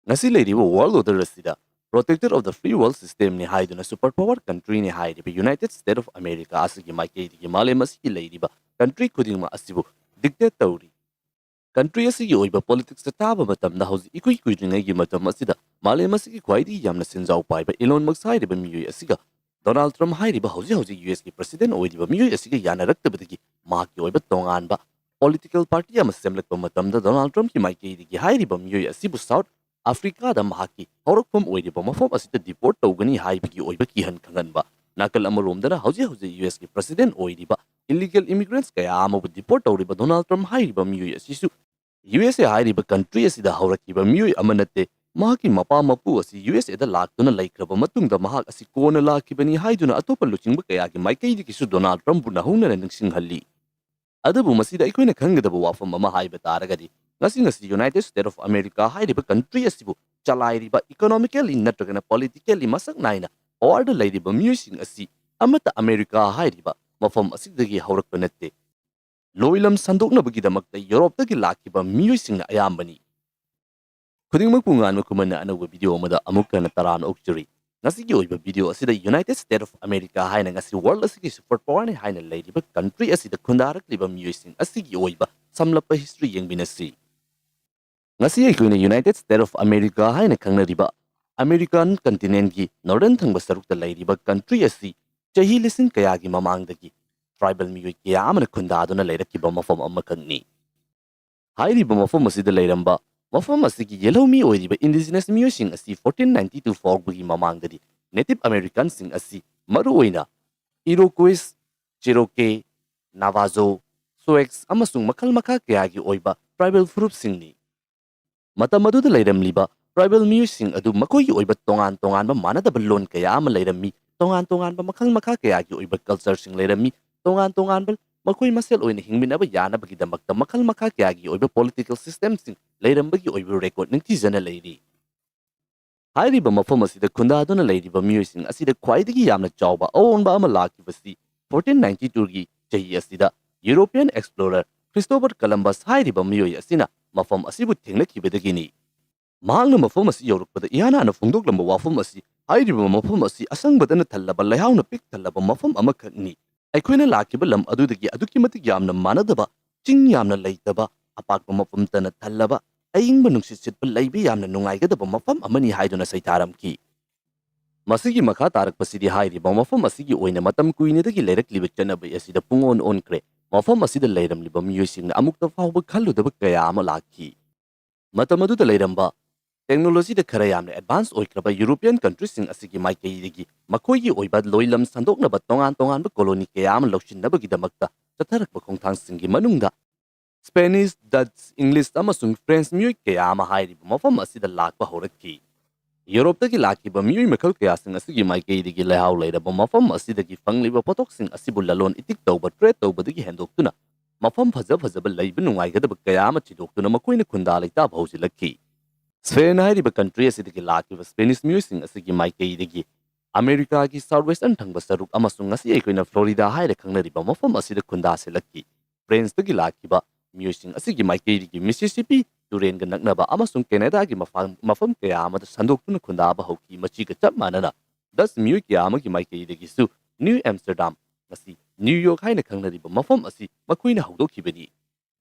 ꯉꯁꯤ ꯂꯩꯔꯤꯕ ꯋꯥꯔꯜꯗ ꯑꯣꯔꯗꯔ ꯑꯁꯤꯗ Protector of the Free World Systemꯅꯤ ꯍꯥꯏꯗꯨꯅ ꯁꯨꯄꯔ ꯄꯋꯥꯔ ꯀꯟꯇ꯭ꯔꯤꯅꯤ ꯍꯥꯏꯔꯤꯕ ꯌꯨꯅꯥꯏꯇꯦꯗ ꯁ꯭ꯇꯦꯠ ꯑꯣꯐ ꯑꯃꯦꯔꯤꯀꯥ ꯑꯁꯤꯒꯤ ꯃꯥꯏꯀꯩꯗꯒꯤ ꯃꯥꯂꯦꯝ ꯑꯁꯤꯒꯤ ꯂꯩꯔꯤꯕ ꯀꯟꯇ꯭ꯔꯤ ꯈꯨꯗꯤꯡꯃꯛ ꯑꯁꯤꯕꯨ ꯗꯤꯛꯇꯦꯠ ꯇꯧꯔꯤ꯫ ꯀꯟꯇ꯭ꯔꯤ ꯑꯁꯤꯒꯤ ꯑꯣꯏꯕ ꯄꯣꯂꯤꯇꯤꯛꯁꯇ ꯇꯥꯕ ꯃꯇꯝꯗ ꯍꯧꯖꯤꯛ ꯏꯀꯨꯏ ꯀꯨꯏꯗ꯭ꯔꯤꯉꯩꯒꯤ ꯃꯇꯝ ꯑꯁꯤꯗ ꯃꯥꯂꯦꯝ ꯑꯁꯤꯒꯤ ꯈ꯭ꯋꯥꯏꯗꯒꯤ ꯌꯥꯝꯅ ꯁꯦꯟꯖꯥꯎ ꯄꯥꯏꯕ ꯏꯂꯣꯟ ꯃꯁꯛ ꯍꯥꯏꯔꯤꯕ ꯃꯤꯑꯣꯏ ꯑꯁꯤꯒ ꯗꯣꯅꯥꯜꯗ ꯇ꯭ꯔꯝꯞ ꯍꯥꯏꯔꯤꯕ ꯍꯧꯖꯤꯛ ꯍꯧꯖꯤꯛ ꯌꯨ ꯑꯦꯁꯀꯤ ꯄ꯭ꯔꯁꯤꯗꯦꯟꯠ ꯑꯣꯏꯔꯤꯕ ꯃꯤꯑꯣꯏ ꯑꯁꯤꯒ ꯌꯥꯅꯔꯛꯇꯕꯗꯒꯤ ꯃꯍꯥꯛꯀꯤ ꯑꯣꯏꯕ ꯇꯣꯉꯥꯟꯕ ꯄꯣꯂꯤꯇꯤꯀꯦꯜ ꯄꯥꯔꯇꯤ ꯑꯃ ꯁꯦꯝꯂꯛꯄ ꯃꯇꯝꯗ ꯗꯣꯅꯥꯜꯗ ꯇ꯭ꯔꯝꯞꯀꯤ ꯃꯥꯏꯀꯩꯗꯒꯤ ꯍꯥꯏꯔꯤꯕ ꯃꯤꯑꯣꯏ ꯑꯁꯤꯕꯨ ꯁꯥꯎꯠ ꯑꯐ꯭ꯔꯤꯀꯥꯗ ꯃꯍꯥꯛꯀꯤ ꯍꯧꯔꯛꯐꯝ ꯑꯣꯏꯔꯤꯕ ꯃꯐꯝ ꯑꯁꯤꯗ ꯗꯤꯄꯣꯔꯠ ꯇꯧꯒꯅꯤ ꯍꯥꯏꯕꯒꯤ ꯑꯣꯏꯕ ꯀꯤꯍꯟ ꯈꯪꯍꯟꯕ꯫ ꯅꯥꯀꯜ ꯑꯃꯔꯣꯝꯗꯅ ꯍꯧꯖꯤꯛ ꯍꯧꯖꯤꯛ ꯌꯨ ꯑꯦꯁꯀꯤ ꯄ꯭ꯔꯁꯤꯗꯦꯟꯠ ꯑꯣꯏꯔꯤꯕ ꯏꯂꯤꯒꯦꯜ ꯏꯃꯤꯒ꯭ꯔꯦꯟꯠꯁ ꯀꯌꯥ ꯑꯃꯕꯨ ꯗꯤꯄꯣꯔꯠ ꯇꯧꯔꯤꯕ ꯗꯣꯅꯥꯜꯗ ꯇ꯭ꯔꯝꯞ ꯍꯥꯏꯔꯤꯕ ꯃꯤꯑꯣꯏ ꯑꯁꯤꯁꯨ ꯌꯨ ꯑꯦꯁ ꯑꯦ ꯍꯥꯏꯔꯤꯕ ꯀꯟꯇ꯭ꯔꯤ ꯑꯁꯤꯗ ꯍꯧꯔꯛꯈꯤꯕ ꯃꯤꯑꯣꯏ ꯑꯃ ꯅꯠꯇꯦ꯫ ꯃꯍꯥꯛꯀꯤ ꯃꯄꯥ ꯃꯄꯨ ꯑꯁꯤ ꯌꯨ ꯑꯦꯁ ꯑꯦꯗ ꯂꯥꯛꯇꯨꯅ ꯂꯩꯈ꯭ꯔꯕ ꯃꯇꯨꯡꯗ ꯃꯍꯥꯛ ꯑꯁꯤ ꯀꯣꯟꯅ ꯂꯥꯛꯈꯤꯕꯅꯤ ꯍꯥꯏꯗꯨꯅ ꯑꯇꯣꯞꯄ ꯂꯨꯆꯤꯡꯕ ꯀꯌꯥꯒꯤ ꯃꯥꯏꯀꯩꯗꯒꯤꯁꯨ ꯗꯣꯅꯥꯜꯗ ꯇ꯭ꯔꯝꯞꯄꯨ ꯅꯧꯍꯧꯅꯅ ꯅꯤꯡꯁꯤꯡꯍꯜꯂꯤ꯫ ꯑꯗꯨꯕꯨ ꯃꯁꯤꯗ ꯑꯩꯈꯣꯏꯅ ꯈꯪꯒꯗꯕ ꯋꯥꯐꯝ ꯑꯃ ꯍꯥꯏꯕ ꯇꯥꯔꯒꯗꯤ, ꯉꯁꯤ ꯉꯁꯤ ꯌꯨꯅꯥꯏꯇꯦꯗ ꯁ꯭ꯇꯦꯠ ꯑꯣꯐ ꯑꯃꯦꯔꯤꯀꯥ ꯍꯥꯏꯔꯤꯕ ꯀꯟꯇ꯭ꯔꯤ ꯑꯁꯤꯕꯨ ꯆꯂꯥꯏꯔꯤꯕ, ꯏꯀꯣꯅꯣꯃꯤꯀꯦꯜꯂꯤ ꯅꯠꯇ꯭ꯔꯒꯅ ꯄꯣꯂꯤꯇꯤꯀꯦꯜꯂꯤ ꯃꯁꯛ ꯅꯥꯏꯅ ꯄꯋꯥꯔꯗ ꯂꯩꯔꯤꯕ ꯃꯤꯑꯣꯏꯁꯤꯡ ꯑꯁꯤ ꯑꯃꯠꯇ ꯑꯃꯦꯔꯤꯀꯥ ꯍꯥꯏꯔꯤꯕ ꯃꯐꯝ ꯑꯁꯤꯗꯒꯤ ꯍꯧꯔꯛꯄ ꯅꯠꯇꯦ꯫ ꯂꯣꯏꯂꯝ ꯁꯟꯗꯣꯛꯅꯕꯒꯤꯗꯃꯛꯇ ꯌꯨꯔꯣꯞꯇꯒꯤ ꯂꯥꯛꯈꯤꯕ ꯃꯤꯑꯣꯏꯁꯤꯡꯅ ꯑꯌꯥꯝꯕꯅꯤ꯫ ꯈꯨꯗꯤꯡꯃꯛꯄꯨ ꯉꯥꯟꯕ ꯈꯨꯃꯟꯅ ꯑꯅꯧꯕ ꯚꯤꯗꯤꯑꯣ ꯑꯃꯗ ꯑꯃꯨꯛ ꯍꯟꯅ ꯇꯔꯥꯝꯅ ꯑꯣꯛꯆꯔꯤ꯫ ꯉꯁꯤꯒꯤ ꯑꯣꯏꯕ ꯚꯤꯗꯤꯑꯣ ꯑꯁꯤꯗ ꯌꯨꯅꯥꯏꯇꯦꯗ ꯁ꯭ꯇꯦꯠ ꯑꯣꯐ ꯑꯃꯦꯔꯤꯀꯥ ꯍꯥꯏꯅ ꯉꯁꯤ ꯋꯥꯔꯜꯗ ꯑꯁꯤꯒꯤ ꯁꯨꯄꯔ ꯄꯋꯥꯔꯅꯤ ꯍꯥꯏꯅ ꯂꯩꯔꯤꯕ ꯀꯟꯇ꯭ꯔꯤ ꯑꯁꯤꯗ ꯈꯨꯟꯗꯥꯔꯛꯂꯤꯕ ꯃꯤꯑꯣꯏꯁꯤꯡ ꯑꯁꯤꯒꯤ ꯑꯣꯏꯕ ꯁꯝꯂꯞꯄ ꯍꯤꯁꯇ꯭ꯔꯤ ꯌꯦꯡꯃꯤꯟꯅꯁꯤ꯫ ꯉꯁꯤ ꯑꯩꯈꯣꯏꯅ ꯌꯨꯅꯥꯏꯇꯦꯗ ꯁ꯭ꯇꯦꯠ ꯑꯣꯐ ꯑꯃꯦꯔꯤꯀꯥ ꯍꯥꯏꯅ ꯈꯪꯅꯔꯤꯕ ꯑꯃꯦꯔꯤꯀꯥꯟ ꯀꯟꯇꯤꯅꯦꯟꯒꯤ ꯅꯣꯔꯗꯔꯟ ꯊꯪꯕ ꯁꯔꯨꯛꯇ ꯂꯩꯔꯤꯕ ꯀꯟꯇ꯭ꯔꯤ ꯑꯁꯤ ꯆꯍꯤ ꯂꯤꯁꯤꯡ ꯀꯌꯥꯒꯤ ꯃꯃꯥꯡꯗꯒꯤ ꯇ꯭ꯔꯥꯏꯕꯦꯜ ꯃꯤꯑꯣꯏ ꯀꯌꯥ ꯑꯃꯅ ꯈꯨꯟꯗꯥꯗꯨꯅ ꯂꯩꯔꯛꯈꯤꯕ ꯃꯐꯝ ꯑꯃꯈꯛꯅꯤ꯫ ꯍꯥꯏꯔꯤꯕ ꯃꯐꯝ ꯑꯁꯤꯗ ꯂꯩꯔꯝꯕ, ꯃꯐꯝ ꯑꯁꯤꯒꯤ ꯌꯦꯜꯍꯧꯃꯤ ꯑꯣꯏꯔꯤꯕ ꯏꯟꯗꯤꯖꯤꯅꯁ ꯃꯤꯑꯣꯏꯁꯤꯡ ꯑꯁꯤ ꯐꯣꯔꯇꯤꯟ ꯅꯥꯏꯟꯇꯤ ꯇꯨ ꯐꯥꯎꯕꯒꯤ ꯃꯃꯥꯡꯗꯗꯤ ꯅꯦꯇꯤꯚ ꯑꯃꯦꯔꯤꯀꯥꯟꯁꯤꯡ ꯑꯁꯤ ꯃꯔꯨꯑꯣꯏꯅ ꯏꯔꯣꯀꯣꯏꯁ, ꯆꯦꯔꯣꯀꯦ, ꯅꯥꯚꯥꯖꯣ, ꯁꯣꯑꯦꯛꯁ ꯑꯃꯁꯨꯡ ꯃꯈꯜ ꯃꯈꯥ ꯀꯌꯥꯒꯤ ꯑꯣꯏꯕ ꯇ꯭ꯔꯥꯏꯕꯦꯜ ꯐꯨꯔꯨꯞꯁꯤꯡꯅꯤ꯫ ꯃꯇꯝ ꯑꯗꯨꯗ ꯂꯩꯔꯝꯂꯤꯕ ꯇ꯭ꯔꯥꯏꯕꯦꯜ ꯃꯤꯑꯣꯏꯁꯤꯡ ꯑꯗꯨ ꯃꯈꯣꯏꯒꯤ ꯑꯣꯏꯕ ꯇꯣꯉꯥꯟ ꯇꯣꯉꯥꯟꯕ ꯃꯥꯟꯅꯗꯕ ꯂꯣꯟ ꯀꯌꯥ ꯑꯃ ꯂꯩꯔꯝꯃꯤ, ꯇꯣꯉꯥꯟ ꯇꯣꯉꯥꯟꯕ ꯃꯈꯜ ꯃꯈꯥ ꯀꯌꯥꯒꯤ ꯑꯣꯏꯕ ꯀꯜꯆꯔꯁꯤꯡ ꯂꯩꯔꯝꯃꯤ, ꯇꯣꯉꯥꯟ ꯇꯣꯉꯥꯟꯕ ꯃꯈꯣꯏ ꯃꯁꯦꯜ ꯑꯣꯏꯅ ꯍꯤꯡꯃꯤꯟꯅꯕ ꯌꯥꯅꯕꯒꯤꯗꯃꯛꯇ ꯃꯈꯜ ꯃꯈꯥ ꯀꯌꯥꯒꯤ ꯑꯣꯏꯕ ꯄꯣꯂꯤꯇꯤꯀꯦꯜ ꯁꯤꯁꯇꯦꯝꯁꯤꯡ ꯂꯩꯔꯝꯕꯒꯤ ꯑꯣꯏꯕ ꯔꯦꯀꯣꯔꯗ ꯅꯤꯡꯊꯤꯖꯅ ꯂꯩꯔꯤ꯫ ꯍꯥꯏꯔꯤꯕ ꯃꯐꯝ ꯑꯁꯤꯗ ꯈꯨꯟꯗꯥꯗꯨꯅ ꯂꯩꯔꯤꯕ ꯃꯤꯑꯣꯏꯁꯤꯡ ꯑꯁꯤꯗ ꯈ꯭ꯋꯥꯏꯗꯒꯤ ꯌꯥꯝꯅ ꯆꯥꯎꯕ ꯑꯑꯣꯟꯕ ꯑꯃ ꯂꯥꯛꯈꯤꯕꯁꯤ ꯐꯣꯔꯇꯤꯟ ꯅꯥꯏꯟꯇꯤ ꯇꯨꯒꯤ ꯆꯍꯤ ꯑꯁꯤꯗ ꯌꯨꯔꯣꯄꯤꯌꯟ ꯑꯦꯛꯁꯄ꯭ꯂꯣꯔꯔ ꯈ꯭ꯔꯤꯁꯇꯣꯐꯔ ꯀꯂꯝꯕꯁ ꯍꯥꯏꯔꯤꯕ ꯃꯤꯑꯣꯏ ꯑꯁꯤꯅ ꯃꯐꯝ ꯑꯁꯤꯕꯨ ꯊꯦꯡꯅꯈꯤꯕꯗꯒꯤꯅꯤ꯫ ꯃꯍꯥꯛꯅ ꯃꯐꯝ ꯑꯁꯤ ꯌꯧꯔꯛꯄꯗ ꯏꯍꯥꯟ ꯍꯥꯟꯅ ꯐꯣꯡꯗꯣꯛꯂꯝꯕ ꯋꯥꯐꯝ ꯑꯁꯤ, ꯍꯥꯏꯔꯤꯕ ꯃꯐꯝ ꯑꯁꯤ ꯑꯁꯪꯕꯗꯅ ꯊꯜꯂꯕ, ꯂꯩꯍꯥꯎꯅ ꯄꯤꯛ ꯊꯜꯂꯕ ꯃꯐꯝ ꯑꯃꯈꯛꯅꯤ꯫ ꯑꯩꯈꯣꯏꯅ ꯂꯥꯛꯈꯤꯕ ꯂꯝ ꯑꯗꯨꯗꯒꯤ ꯑꯗꯨꯛꯀꯤ ꯃꯇꯤꯛ ꯌꯥꯝꯅ ꯃꯥꯟꯅꯗꯕ, ꯆꯤꯡ ꯌꯥꯝꯅ ꯂꯩꯇꯕ, ꯑꯄꯥꯛꯄ ꯃꯐꯝꯇꯅ ꯊꯜꯂꯕ, ꯑꯏꯪꯕ ꯅꯨꯡꯁꯤꯠ ꯁꯤꯠꯄ ꯂꯩꯕ ꯌꯥꯝꯅ ꯅꯨꯡꯉꯥꯏꯒꯗꯕ ꯃꯐꯝ ꯑꯃꯅꯤ ꯍꯥꯏꯗꯨꯅ ꯁꯩꯊꯥꯔꯝꯈꯤ꯫ ꯃꯁꯤꯒꯤ ꯃꯈꯥ ꯇꯥꯔꯛꯄꯁꯤꯗꯤ ꯍꯥꯏꯔꯤꯕ ꯃꯐꯝ ꯑꯁꯤꯒꯤ ꯑꯣꯏꯅ ꯃꯇꯝ ꯀꯨꯏꯅꯗꯒꯤ ꯂꯩꯔꯛꯂꯤꯕ ꯆꯠꯅꯕꯤ ꯑꯁꯤꯗ ꯄꯨꯡꯑꯣꯟ ꯑꯣꯟꯈ꯭ꯔꯦ꯫ ꯃꯐꯝ ꯑꯁꯤꯗ ꯂꯩꯔꯝꯂꯤꯕ ꯃꯤꯑꯣꯏꯁꯤꯡꯅ ꯑꯃꯨꯛꯇ ꯐꯥꯎꯕ ꯈꯜꯂꯨꯗꯕ ꯀꯌꯥ ꯑꯃ ꯂꯥꯛꯈꯤ꯫ ꯃꯇꯝ ꯑꯗꯨꯗ ꯂꯩꯔꯝꯕ ꯇꯦꯛꯅꯣꯂꯣꯖꯤꯗ ꯈꯔ ꯌꯥꯝꯅ ꯑꯦꯗꯚꯥꯟꯁ ꯑꯣꯏꯈ꯭ꯔꯕ ꯌꯨꯔꯣꯄꯤꯌꯟ ꯀꯟꯇ꯭ꯔꯤꯁꯤꯡ ꯑꯁꯤꯒꯤ ꯃꯥꯏꯀꯩꯗꯒꯤ ꯃꯈꯣꯏꯒꯤ ꯑꯣꯏꯕ ꯂꯣꯏꯂꯝ ꯁꯟꯗꯣꯛꯅꯕ ꯇꯣꯉꯥꯟ ꯇꯣꯉꯥꯟꯕ ꯀꯣꯂꯣꯅꯤ ꯀꯌꯥ ꯑꯃ ꯂꯧꯁꯤꯟꯅꯕꯒꯤꯗꯃꯛꯇ ꯆꯠꯊꯔꯛꯄ ꯈꯣꯡꯊꯥꯡꯁꯤꯡꯒꯤ ꯃꯅꯨꯡꯗ Spanish, Dutch, English ꯑꯃꯁꯨꯡ French ꯃꯤꯑꯣꯏ ꯀꯌꯥ ꯑꯃ ꯍꯥꯏꯔꯤꯕ ꯃꯐꯝ ꯑꯁꯤꯗ ꯂꯥꯛꯄ ꯍꯧꯔꯛꯈꯤ꯫ ꯌꯨꯔꯣꯞꯇꯒꯤ ꯂꯥꯛꯈꯤꯕ ꯃꯤꯑꯣꯏ ꯃꯈꯜ ꯀꯌꯥꯁꯤꯡ ꯑꯁꯤꯒꯤ ꯃꯥꯏꯀꯩꯗꯒꯤ ꯂꯩꯍꯥꯎ ꯂꯩꯔꯕ ꯃꯐꯝ ꯑꯁꯤꯗꯒꯤ ꯐꯪꯂꯤꯕ ꯄꯣꯠꯊꯣꯛꯁꯤꯡ ꯑꯁꯤꯕꯨ ꯂꯂꯣꯟ ꯏꯇꯤꯛ ꯇꯧꯕ, trade ꯇꯧꯕꯗꯒꯤ ꯍꯦꯟꯗꯣꯛꯇꯨꯅ ꯃꯐꯝ ꯐꯖ ꯐꯖꯕ ꯂꯩꯕ ꯅꯨꯡꯉꯥꯏꯒꯗꯕ ꯀꯌꯥ ꯑꯃ ꯊꯤꯗꯣꯛꯇꯨꯅ ꯃꯈꯣꯏꯅ ꯈꯨꯟꯗꯥ ꯂꯩꯇꯥꯕ ꯍꯧꯖꯤꯜꯂꯛꯈꯤ꯫ Spain ꯍꯥꯏꯔꯤꯕ country ꯑꯁꯤꯗꯒꯤ ꯂꯥꯛꯈꯤꯕ Spanish ꯃꯤꯑꯣꯏꯁꯤꯡ ꯑꯁꯤꯒꯤ ꯃꯥꯏꯀꯩꯗꯒꯤ ꯑꯃꯦꯔꯤꯀꯥꯒꯤ South Western ꯊꯪꯕ ꯁꯔꯨꯛ ꯑꯃꯁꯨꯡ ꯉꯁꯤ ꯑꯩꯈꯣꯏꯅ Florida ꯍꯥꯏꯅ ꯈꯪꯅꯔꯤꯕ ꯃꯐꯝ ꯑꯁꯤꯗ ꯈꯨꯟꯗꯥꯁꯤꯜꯂꯛꯈꯤ꯫ Franceꯇꯒꯤ ꯂꯥꯛꯈꯤꯕ ꯃꯤꯑꯣꯏꯁꯤꯡ ꯑꯁꯤꯒꯤ ꯃꯥꯏꯀꯩꯗꯒꯤ Mississippi ꯇꯨꯔꯦꯟꯒ ꯅꯛꯅꯕ ꯑꯃꯁꯨꯡ ꯀꯦꯅꯦꯗꯥꯒꯤ ꯃꯐꯝ, ꯃꯐꯝ ꯀꯌꯥ ꯑꯃꯗ ꯁꯟꯗꯣꯛꯇꯨꯅ ꯈꯨꯟꯗꯥꯕ ꯍꯧꯈꯤ꯫ ꯃꯁꯤꯒ ꯆꯞ ꯃꯥꯟꯅꯅ Dutch ꯃꯤꯑꯣꯏ ꯀꯌꯥ ꯑꯃꯒꯤ ꯃꯥꯏꯀꯩꯗꯒꯤꯁꯨ New Amsterdam, ꯉꯁꯤ New York ꯍꯥꯏꯅ ꯈꯪꯅꯔꯤꯕ ꯃꯐꯝ ꯑꯁꯤ ꯃꯈꯣꯏꯅ ꯍꯧꯗꯣꯛꯈꯤꯕꯅꯤ꯫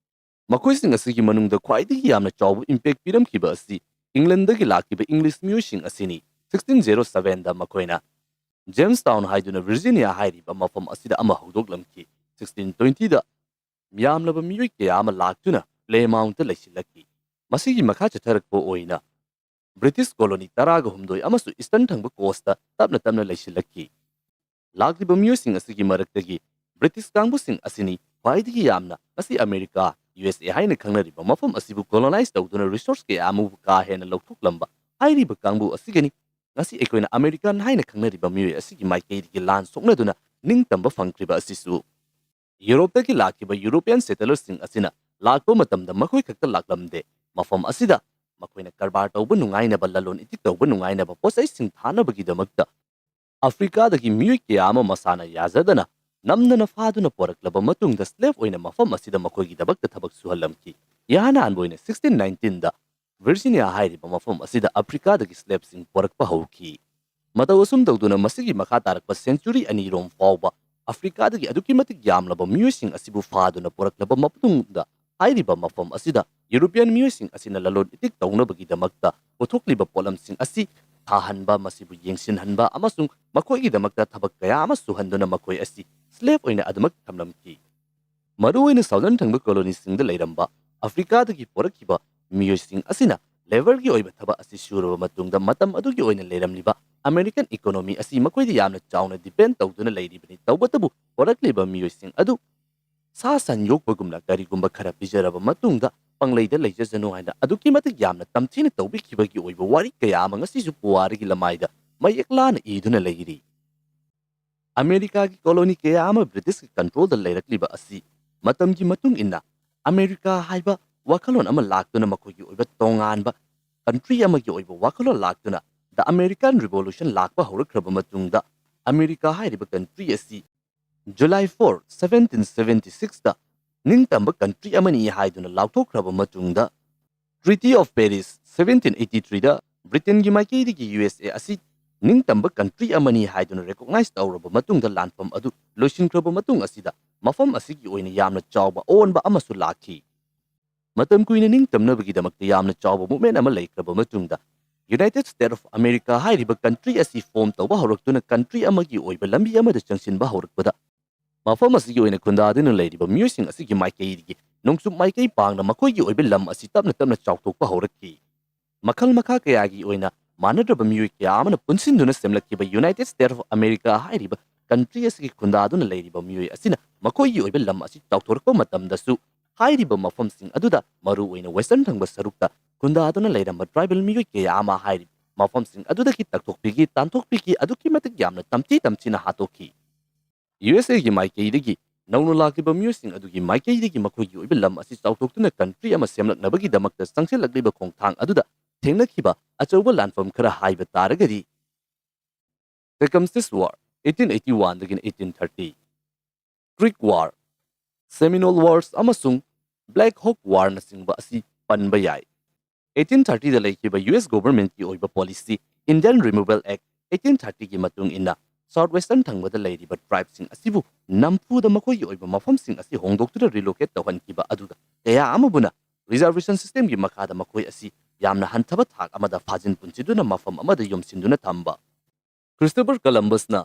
ꯃꯈꯣꯏꯁꯤꯡ ꯑꯁꯤꯒꯤ ꯃꯅꯨꯡꯗ ꯈ꯭ꯋꯥꯏꯗꯒꯤ ꯌꯥꯝꯅ ꯆꯥꯎꯕ impact ꯄꯤꯔꯝꯈꯤꯕ ꯑꯁꯤ Englandꯗꯒꯤ ꯂꯥꯛꯈꯤꯕ English ꯃꯤꯑꯣꯏꯁꯤꯡ ꯑꯁꯤꯅꯤ꯫ Sixteen zero sevenꯗ ꯃꯈꯣꯏꯅ Jamestown ꯍꯥꯏꯗꯨꯅ Virginia ꯍꯥꯏꯔꯤꯕ ꯃꯐꯝ ꯑꯁꯤꯗ ꯑꯃ ꯍꯧꯗꯣꯛꯂꯝꯈꯤ꯫ Sixteen twentyꯗ ꯌꯥꯝꯂꯕ ꯃꯤꯑꯣꯏ ꯀꯌꯥ ꯑꯃ ꯂꯥꯛꯇꯨꯅ Plymouthꯇ ꯂꯩꯁꯤꯜꯂꯛꯈꯤ꯫ ꯃꯁꯤꯒꯤ ꯃꯈꯥ ꯆꯠꯊꯔꯛꯄ ꯑꯣꯏꯅ British colony ꯇꯔꯥꯒ ꯍꯨꯝꯗꯣꯏ ꯑꯃꯁꯨꯡ Eastern ꯊꯪꯕ coastꯇ ꯇꯞꯅ ꯇꯞꯅ ꯂꯩꯁꯤꯜꯂꯛꯈꯤ꯫ ꯂꯥꯛꯂꯤꯕ ꯃꯤꯑꯣꯏꯁꯤꯡ ꯑꯁꯤꯒꯤ ꯃꯔꯛꯇꯒꯤ British ꯀꯥꯡꯕꯨꯁꯤꯡ ꯑꯁꯤꯅꯤ ꯈ꯭ꯋꯥꯏꯗꯒꯤ ꯌꯥꯝꯅ ꯉꯁꯤ ꯑꯃꯦꯔꯤꯀꯥ, USA ꯍꯥꯏꯅ ꯈꯪꯅꯔꯤꯕ ꯃꯐꯝ ꯑꯁꯤꯕꯨ colonize ꯇꯧꯗꯨꯅ resource ꯀꯌꯥ ꯑꯃꯕꯨ ꯀꯥ ꯍꯦꯟꯅ ꯂꯧꯊꯣꯛꯂꯝꯕ꯫ ꯍꯥꯏꯔꯤꯕ ꯀꯥꯡꯕꯨ ꯑꯁꯤꯒꯅꯤ ꯉꯁꯤ ꯑꯩꯈꯣꯏꯅ American ꯍꯥꯏꯅ ꯈꯪꯅꯔꯤꯕ ꯃꯤꯑꯣꯏ ꯑꯁꯤꯒꯤ ꯃꯥꯏꯀꯩꯗꯒꯤ ꯂꯥꯟ ꯁꯣꯛꯅꯗꯨꯅ ꯅꯤꯡꯇꯝꯕ ꯐꯪꯈ꯭ꯔꯤꯕ ꯑꯁꯤꯁꯨ꯫ ꯌꯨꯔꯣꯞꯇꯒꯤ ꯂꯥꯛꯈꯤꯕ European settlerꯁꯤꯡ ꯑꯁꯤꯅ ꯂꯥꯛꯄ ꯃꯇꯝꯗ ꯃꯈꯣꯏ ꯈꯛꯇ ꯂꯥꯛꯂꯝꯗꯦ꯫ ꯃꯐꯝ ꯑꯁꯤꯗ ꯃꯈꯣꯏꯅ ꯀꯔꯕꯥꯔ ꯇꯧꯕ ꯅꯨꯡꯉꯥꯏꯅꯕ, ꯂꯂꯣꯟ ꯏꯇꯤꯛ ꯇꯧꯕ ꯅꯨꯡꯉꯥꯏꯅꯕ, ꯄꯣꯠꯆꯩꯁꯤꯡ ꯊꯥꯅꯕꯒꯤꯗꯃꯛꯇ ꯑꯐ꯭ꯔꯤꯀꯥꯗꯒꯤ ꯃꯤꯑꯣꯏ ꯀꯌꯥ ꯑꯃ ꯃꯁꯥꯅ ꯌꯥꯖꯗꯅ ꯅꯝꯗꯅ ꯐꯥꯗꯨꯅ ꯄꯣꯔꯛꯂꯕ ꯃꯇꯨꯡꯗ slave ꯑꯣꯏꯅ ꯃꯐꯝ ꯑꯁꯤꯗ ꯃꯈꯣꯏꯒꯤꯗꯃꯛꯇ ꯊꯕꯛ ꯁꯨꯍꯜꯂꯝꯈꯤ꯫ ꯏꯍꯥꯟ ꯍꯥꯟꯕ ꯑꯣꯏꯅ sixteen nineteenꯗ Virginia ꯍꯥꯏꯔꯤꯕ ꯃꯐꯝ ꯑꯁꯤꯗ ꯑꯐ꯭ꯔꯤꯀꯥꯗꯒꯤ slaveꯁꯤꯡ ꯄꯣꯔꯛꯄ ꯍꯧꯈꯤ꯫ ꯃꯇꯧ ꯑꯁꯨꯝ ꯇꯧꯗꯨꯅ ꯃꯁꯤꯒꯤ ꯃꯈꯥ ꯇꯥꯔꯛꯄ century ꯑꯅꯤꯔꯣꯝ ꯐꯥꯎꯕ ꯑꯐ꯭ꯔꯤꯀꯥꯗꯒꯤ ꯑꯗꯨꯛꯀꯤ ꯃꯇꯤꯛ ꯌꯥꯝꯂꯕ ꯃꯤꯑꯣꯏꯁꯤꯡ ꯑꯁꯤꯕꯨ ꯐꯥꯗꯨꯅ ꯄꯨꯔꯛꯂꯕ ꯃꯇꯨꯡꯗ, ꯍꯥꯏꯔꯤꯕ ꯃꯐꯝ ꯑꯁꯤꯗ European ꯃꯤꯑꯣꯏꯁꯤꯡ ꯑꯁꯤꯅ ꯂꯂꯣꯟ ꯏꯇꯤꯛ ꯇꯧꯅꯕꯒꯤꯗꯃꯛꯇ ꯄꯨꯊꯣꯛꯂꯤꯕ ꯄꯣꯠꯂꯝꯁꯤꯡ ꯑꯁꯤ ꯊꯥꯍꯟꯕ, ꯃꯁꯤꯕꯨ ꯌꯦꯡꯁꯤꯟꯍꯟꯕ ꯑꯃꯁꯨꯡ ꯃꯈꯣꯏꯒꯤꯗꯃꯛꯇ ꯊꯕꯛ ꯀꯌꯥ ꯑꯃ ꯁꯨꯍꯟꯗꯨꯅ ꯃꯈꯣꯏ ꯑꯁꯤ slave ꯑꯣꯏꯅ ꯑꯗꯨꯃꯛ ꯊꯝꯂꯝꯈꯤ꯫ ꯃꯔꯨꯑꯣꯏꯅ Southern ꯊꯪꯕ colonyꯁꯤꯡꯗ ꯂꯩꯔꯝꯕ ꯑꯐ꯭ꯔꯤꯀꯥꯗꯒꯤ ꯄꯨꯔꯛꯈꯤꯕ ꯃꯤꯑꯣꯏꯁꯤꯡ ꯑꯁꯤꯅ labourꯒꯤ ꯑꯣꯏꯕ ꯊꯕꯛ ꯑꯁꯤ ꯁꯨꯔꯕ ꯃꯇꯨꯡꯗ ꯃꯇꯝ ꯑꯗꯨꯒꯤ ꯑꯣꯏꯅ ꯂꯩꯔꯝꯂꯤꯕ American economy ꯑꯁꯤ ꯃꯈꯣꯏꯗ ꯌꯥꯝꯅ ꯆꯥꯎꯅ depend ꯇꯧꯗꯨꯅ ꯂꯩꯔꯤꯕꯅꯤ꯫ ꯇꯧꯕꯇꯕꯨ ꯄꯨꯔꯛꯂꯤꯕ ꯃꯤꯑꯣꯏꯁꯤꯡ ꯑꯗꯨ ꯁꯥ ꯁꯟ ꯌꯣꯛꯄꯒꯨꯝꯅ ꯀꯔꯤꯒꯨꯝꯕ ꯈꯔ ꯄꯤꯖꯔꯕ ꯃꯇꯨꯡꯗ ꯄꯪꯂꯩꯗ ꯂꯩꯖꯁꯅꯨ ꯍꯥꯏꯅ ꯑꯗꯨꯛꯀꯤ ꯃꯇꯤꯛ ꯌꯥꯝꯅ ꯇꯝꯊꯤꯅ ꯇꯧꯕꯤꯈꯤꯕꯒꯤ ꯑꯣꯏꯕ ꯋꯥꯔꯤ ꯀꯌꯥ ꯑꯃ ꯉꯁꯤꯁꯨ ꯄꯨꯋꯥꯔꯤꯒꯤ ꯂꯃꯥꯏꯗ ꯃꯌꯦꯛ ꯂꯥꯅ ꯏꯗꯨꯅ ꯂꯩꯔꯤ꯫ ꯑꯃꯦꯔꯤꯀꯥꯒꯤ ꯀꯣꯂꯣꯅꯤ ꯀꯌꯥ ꯑꯃ ꯕ꯭ꯔꯤꯇꯤꯁꯀꯤ ꯀꯟꯇ꯭ꯔꯣꯜꯗ ꯂꯩꯔꯛꯂꯤꯕ ꯑꯁꯤ ꯃꯇꯝꯒꯤ ꯃꯇꯨꯡ ꯏꯟꯅ ꯑꯃꯦꯔꯤꯀꯥ ꯍꯥꯏꯕ ꯋꯥꯈꯜꯂꯣꯟ ꯑꯃ ꯂꯥꯛꯇꯨꯅ ꯃꯈꯣꯏꯒꯤ ꯑꯣꯏꯕ ꯇꯣꯉꯥꯟꯕ ꯀꯟꯇ꯭ꯔꯤ ꯑꯃꯒꯤ ꯑꯣꯏꯕ ꯋꯥꯈꯜꯂꯣꯟ ꯂꯥꯛꯇꯨꯅ The American Revolution ꯂꯥꯛꯄ ꯍꯧꯔꯛꯈ꯭ꯔꯕ ꯃꯇꯨꯡꯗ ꯑꯃꯦꯔꯤꯀꯥ ꯍꯥꯏꯔꯤꯕ ꯀꯟꯇ꯭ꯔꯤ ꯑꯁꯤ July four, seventeen seventy sixꯇ ꯅꯤꯡꯇꯝꯕ ꯀꯟꯇ꯭ꯔꯤ ꯑꯃꯅꯤ ꯍꯥꯏꯗꯨꯅ ꯂꯥꯎꯊꯣꯛꯈ꯭ꯔꯕ ꯃꯇꯨꯡꯗ Treaty of Paris seventeen eighty threeꯗ ꯕ꯭ꯔꯤꯇꯦꯟꯒꯤ ꯃꯥꯏꯀꯩꯗꯒꯤ ꯌꯨ ꯑꯦꯁ ꯑꯦ ꯑꯁꯤ ꯅꯤꯡꯇꯝꯕ ꯀꯟꯇ꯭ꯔꯤ ꯑꯃꯅꯤ ꯍꯥꯏꯗꯨꯅ ꯔꯦꯀꯣꯛꯅꯥꯏꯖ ꯇꯧꯔꯕ ꯃꯇꯨꯡꯗ ꯂꯥꯟꯐꯝ ꯑꯗꯨ ꯂꯣꯏꯁꯤꯟꯈ꯭ꯔꯕ ꯃꯇꯨꯡ ꯑꯁꯤꯗ ꯃꯐꯝ ꯑꯁꯤꯒꯤ ꯑꯣꯏꯅ ꯌꯥꯝꯅ ꯆꯥꯎꯕ ꯑꯑꯣꯟꯕ ꯑꯃꯁꯨ ꯂꯥꯛꯈꯤ꯫ ꯃꯇꯝ ꯀꯨꯏꯅ ꯅꯤꯡꯇꯝꯅꯕꯒꯤꯗꯃꯛꯇ ꯌꯥꯝꯅ ꯆꯥꯎꯕ ꯃꯨꯞꯃꯦꯟ ꯑꯃ ꯂꯩꯈ꯭ꯔꯕ ꯃꯇꯨꯡꯗ United States of America ꯍꯥꯏꯔꯤꯕ ꯀꯟꯇ꯭ꯔꯤ ꯑꯁꯤ ꯐꯣꯔꯝ ꯇꯧꯕ ꯍꯧꯔꯛꯇꯨꯅ ꯀꯟꯇ꯭ꯔꯤ ꯑꯃꯒꯤ ꯑꯣꯏꯕ ꯂꯝꯕꯤ ꯑꯃꯗ ꯆꯪꯁꯤꯟꯕ ꯍꯧꯔꯛꯄꯗ ꯃꯐꯝ ꯑꯁꯤꯒꯤ ꯑꯣꯏꯅ ꯈꯨꯟꯗꯥꯗꯨꯅ ꯂꯩꯔꯤꯕ ꯃꯤꯑꯣꯏꯁꯤꯡ ꯑꯁꯤꯒꯤ ꯃꯥꯏꯀꯩꯗꯒꯤ ꯅꯣꯡꯆꯨꯞ ꯃꯥꯏꯀꯩ ꯄꯥꯡꯅ ꯃꯈꯣꯏꯒꯤ ꯑꯣꯏꯕ ꯂꯝ ꯑꯁꯤ ꯇꯞꯅ ꯇꯞꯅ ꯆꯥꯎꯊꯣꯛꯄ ꯍꯧꯔꯛꯈꯤ꯫ ꯃꯈꯜ ꯃꯈꯥ ꯀꯌꯥꯒꯤ ꯑꯣꯏꯅ ꯃꯥꯟꯅꯗ꯭ꯔꯕ ꯃꯤꯑꯣꯏ ꯀꯌꯥ ꯑꯃꯅ ꯄꯨꯟꯁꯤꯟꯗꯨꯅ ꯁꯦꯝꯂꯛꯈꯤꯕ United States of America ꯍꯥꯏꯔꯤꯕ ꯀꯟꯇ꯭ꯔꯤ ꯑꯁꯤꯒꯤ ꯈꯨꯟꯗꯥꯗꯨꯅ ꯂꯩꯔꯤꯕ ꯃꯤꯑꯣꯏ ꯑꯁꯤꯅ ꯃꯈꯣꯏꯒꯤ ꯑꯣꯏꯕ ꯂꯝ ꯑꯁꯤ ꯆꯥꯎꯊꯣꯔꯛꯄ ꯃꯇꯝꯗꯁꯨ ꯍꯥꯏꯔꯤꯕ ꯃꯐꯝꯁꯤꯡ ꯑꯗꯨꯗ ꯃꯔꯨꯑꯣꯏꯅ ꯋꯦꯁꯇꯔꯟ ꯊꯪꯕ ꯁꯔꯨꯛꯇ ꯈꯨꯟꯗꯥꯗꯨꯅ ꯂꯩꯔꯝꯕ ꯇ꯭ꯔꯥꯏꯕꯦꯜ ꯃꯤꯑꯣꯏ ꯀꯌꯥ ꯑꯃ ꯍꯥꯏꯔꯤꯕ ꯃꯐꯝꯁꯤꯡ ꯑꯗꯨꯗꯒꯤ ꯇꯛꯊꯣꯛꯄꯤꯈꯤ, ꯇꯥꯟꯊꯣꯛꯄꯤꯈꯤ, ꯑꯗꯨꯛꯀꯤ ꯃꯇꯤꯛ ꯌꯥꯝꯅ ꯇꯝꯊꯤ ꯇꯝꯊꯤꯅ ꯍꯥꯠꯇꯣꯛꯈꯤ꯫ ꯌꯨ ꯑꯦꯁ ꯑꯦꯒꯤ ꯃꯥꯏꯀꯩꯗꯒꯤ ꯅꯧꯅ ꯂꯥꯛꯂꯤꯕ ꯃꯤꯑꯣꯏꯁꯤꯡ ꯑꯗꯨꯒꯤ ꯃꯥꯏꯀꯩꯗꯒꯤ ꯃꯈꯣꯏꯒꯤ ꯑꯣꯏꯕ ꯂꯝ ꯑꯁꯤ ꯆꯥꯎꯊꯣꯛꯇꯨꯅ ꯀꯟꯇ꯭ꯔꯤ ꯑꯃ ꯁꯦꯝꯂꯛꯅꯕꯒꯤꯗꯃꯛꯇ ꯆꯪꯁꯤꯜꯂꯛꯂꯤꯕ ꯈꯣꯡꯊꯥꯡ ꯑꯗꯨꯗ ꯊꯦꯡꯅꯈꯤꯕ ꯑꯆꯧꯕ ꯂꯥꯟꯐꯝ ꯈꯔ ꯍꯥꯏꯕ ꯇꯥꯔꯒꯗꯤ Tecumseh's War eighteen eighty-one ꯗꯒꯤꯅ eighteen thirty, Creek War, Seminole Wars ꯑꯃꯁꯨꯡ Black Hawk Warꯅꯆꯤꯡꯕ ꯑꯁꯤ ꯄꯟꯕ ꯌꯥꯏ꯫ Eighteen thirtyꯗ ꯂꯩꯈꯤꯕ ꯌꯨ ꯑꯦꯁ ꯒꯣꯚꯔꯟꯃꯦꯟꯠꯀꯤ ꯑꯣꯏꯕ policy Indian Removal Act eighteen thirtyꯒꯤ ꯃꯇꯨꯡ ꯏꯟꯅ ꯁꯥꯎꯠ ꯋꯦꯁꯇꯔꯟ ꯊꯪꯕꯗ ꯂꯩꯔꯤꯕ ꯇ꯭ꯔꯥꯏꯕꯁꯤꯡ ꯑꯁꯤꯕꯨ ꯅꯝꯐꯨꯗ ꯃꯈꯣꯏꯒꯤ ꯑꯣꯏꯕ ꯃꯐꯝꯁꯤꯡ ꯑꯁꯤ ꯍꯣꯡꯗꯣꯛꯇꯨꯅ ꯔꯤꯂꯣꯀꯦꯠ ꯇꯧꯍꯟꯈꯤꯕ ꯑꯗꯨꯒ ꯀꯌꯥ ꯑꯃꯕꯨꯅ ꯔꯤꯖꯔꯕꯦꯁꯟ ꯁꯤꯁꯇꯦꯝꯒꯤ ꯃꯈꯥꯗ ꯃꯈꯣꯏ ꯑꯁꯤ ꯌꯥꯝꯅ ꯍꯟꯊꯕ ꯊꯥꯛ ꯑꯃꯗ ꯐꯥꯖꯤꯟ ꯄꯨꯟꯁꯤꯟꯗꯨꯅ ꯃꯐꯝ ꯑꯃꯗ ꯌꯣꯝꯁꯤꯟꯗꯨꯅ ꯊꯝꯕ꯫ ꯈ꯭ꯔꯤꯁꯇꯣꯐꯔ ꯀꯂꯝꯕꯁꯅ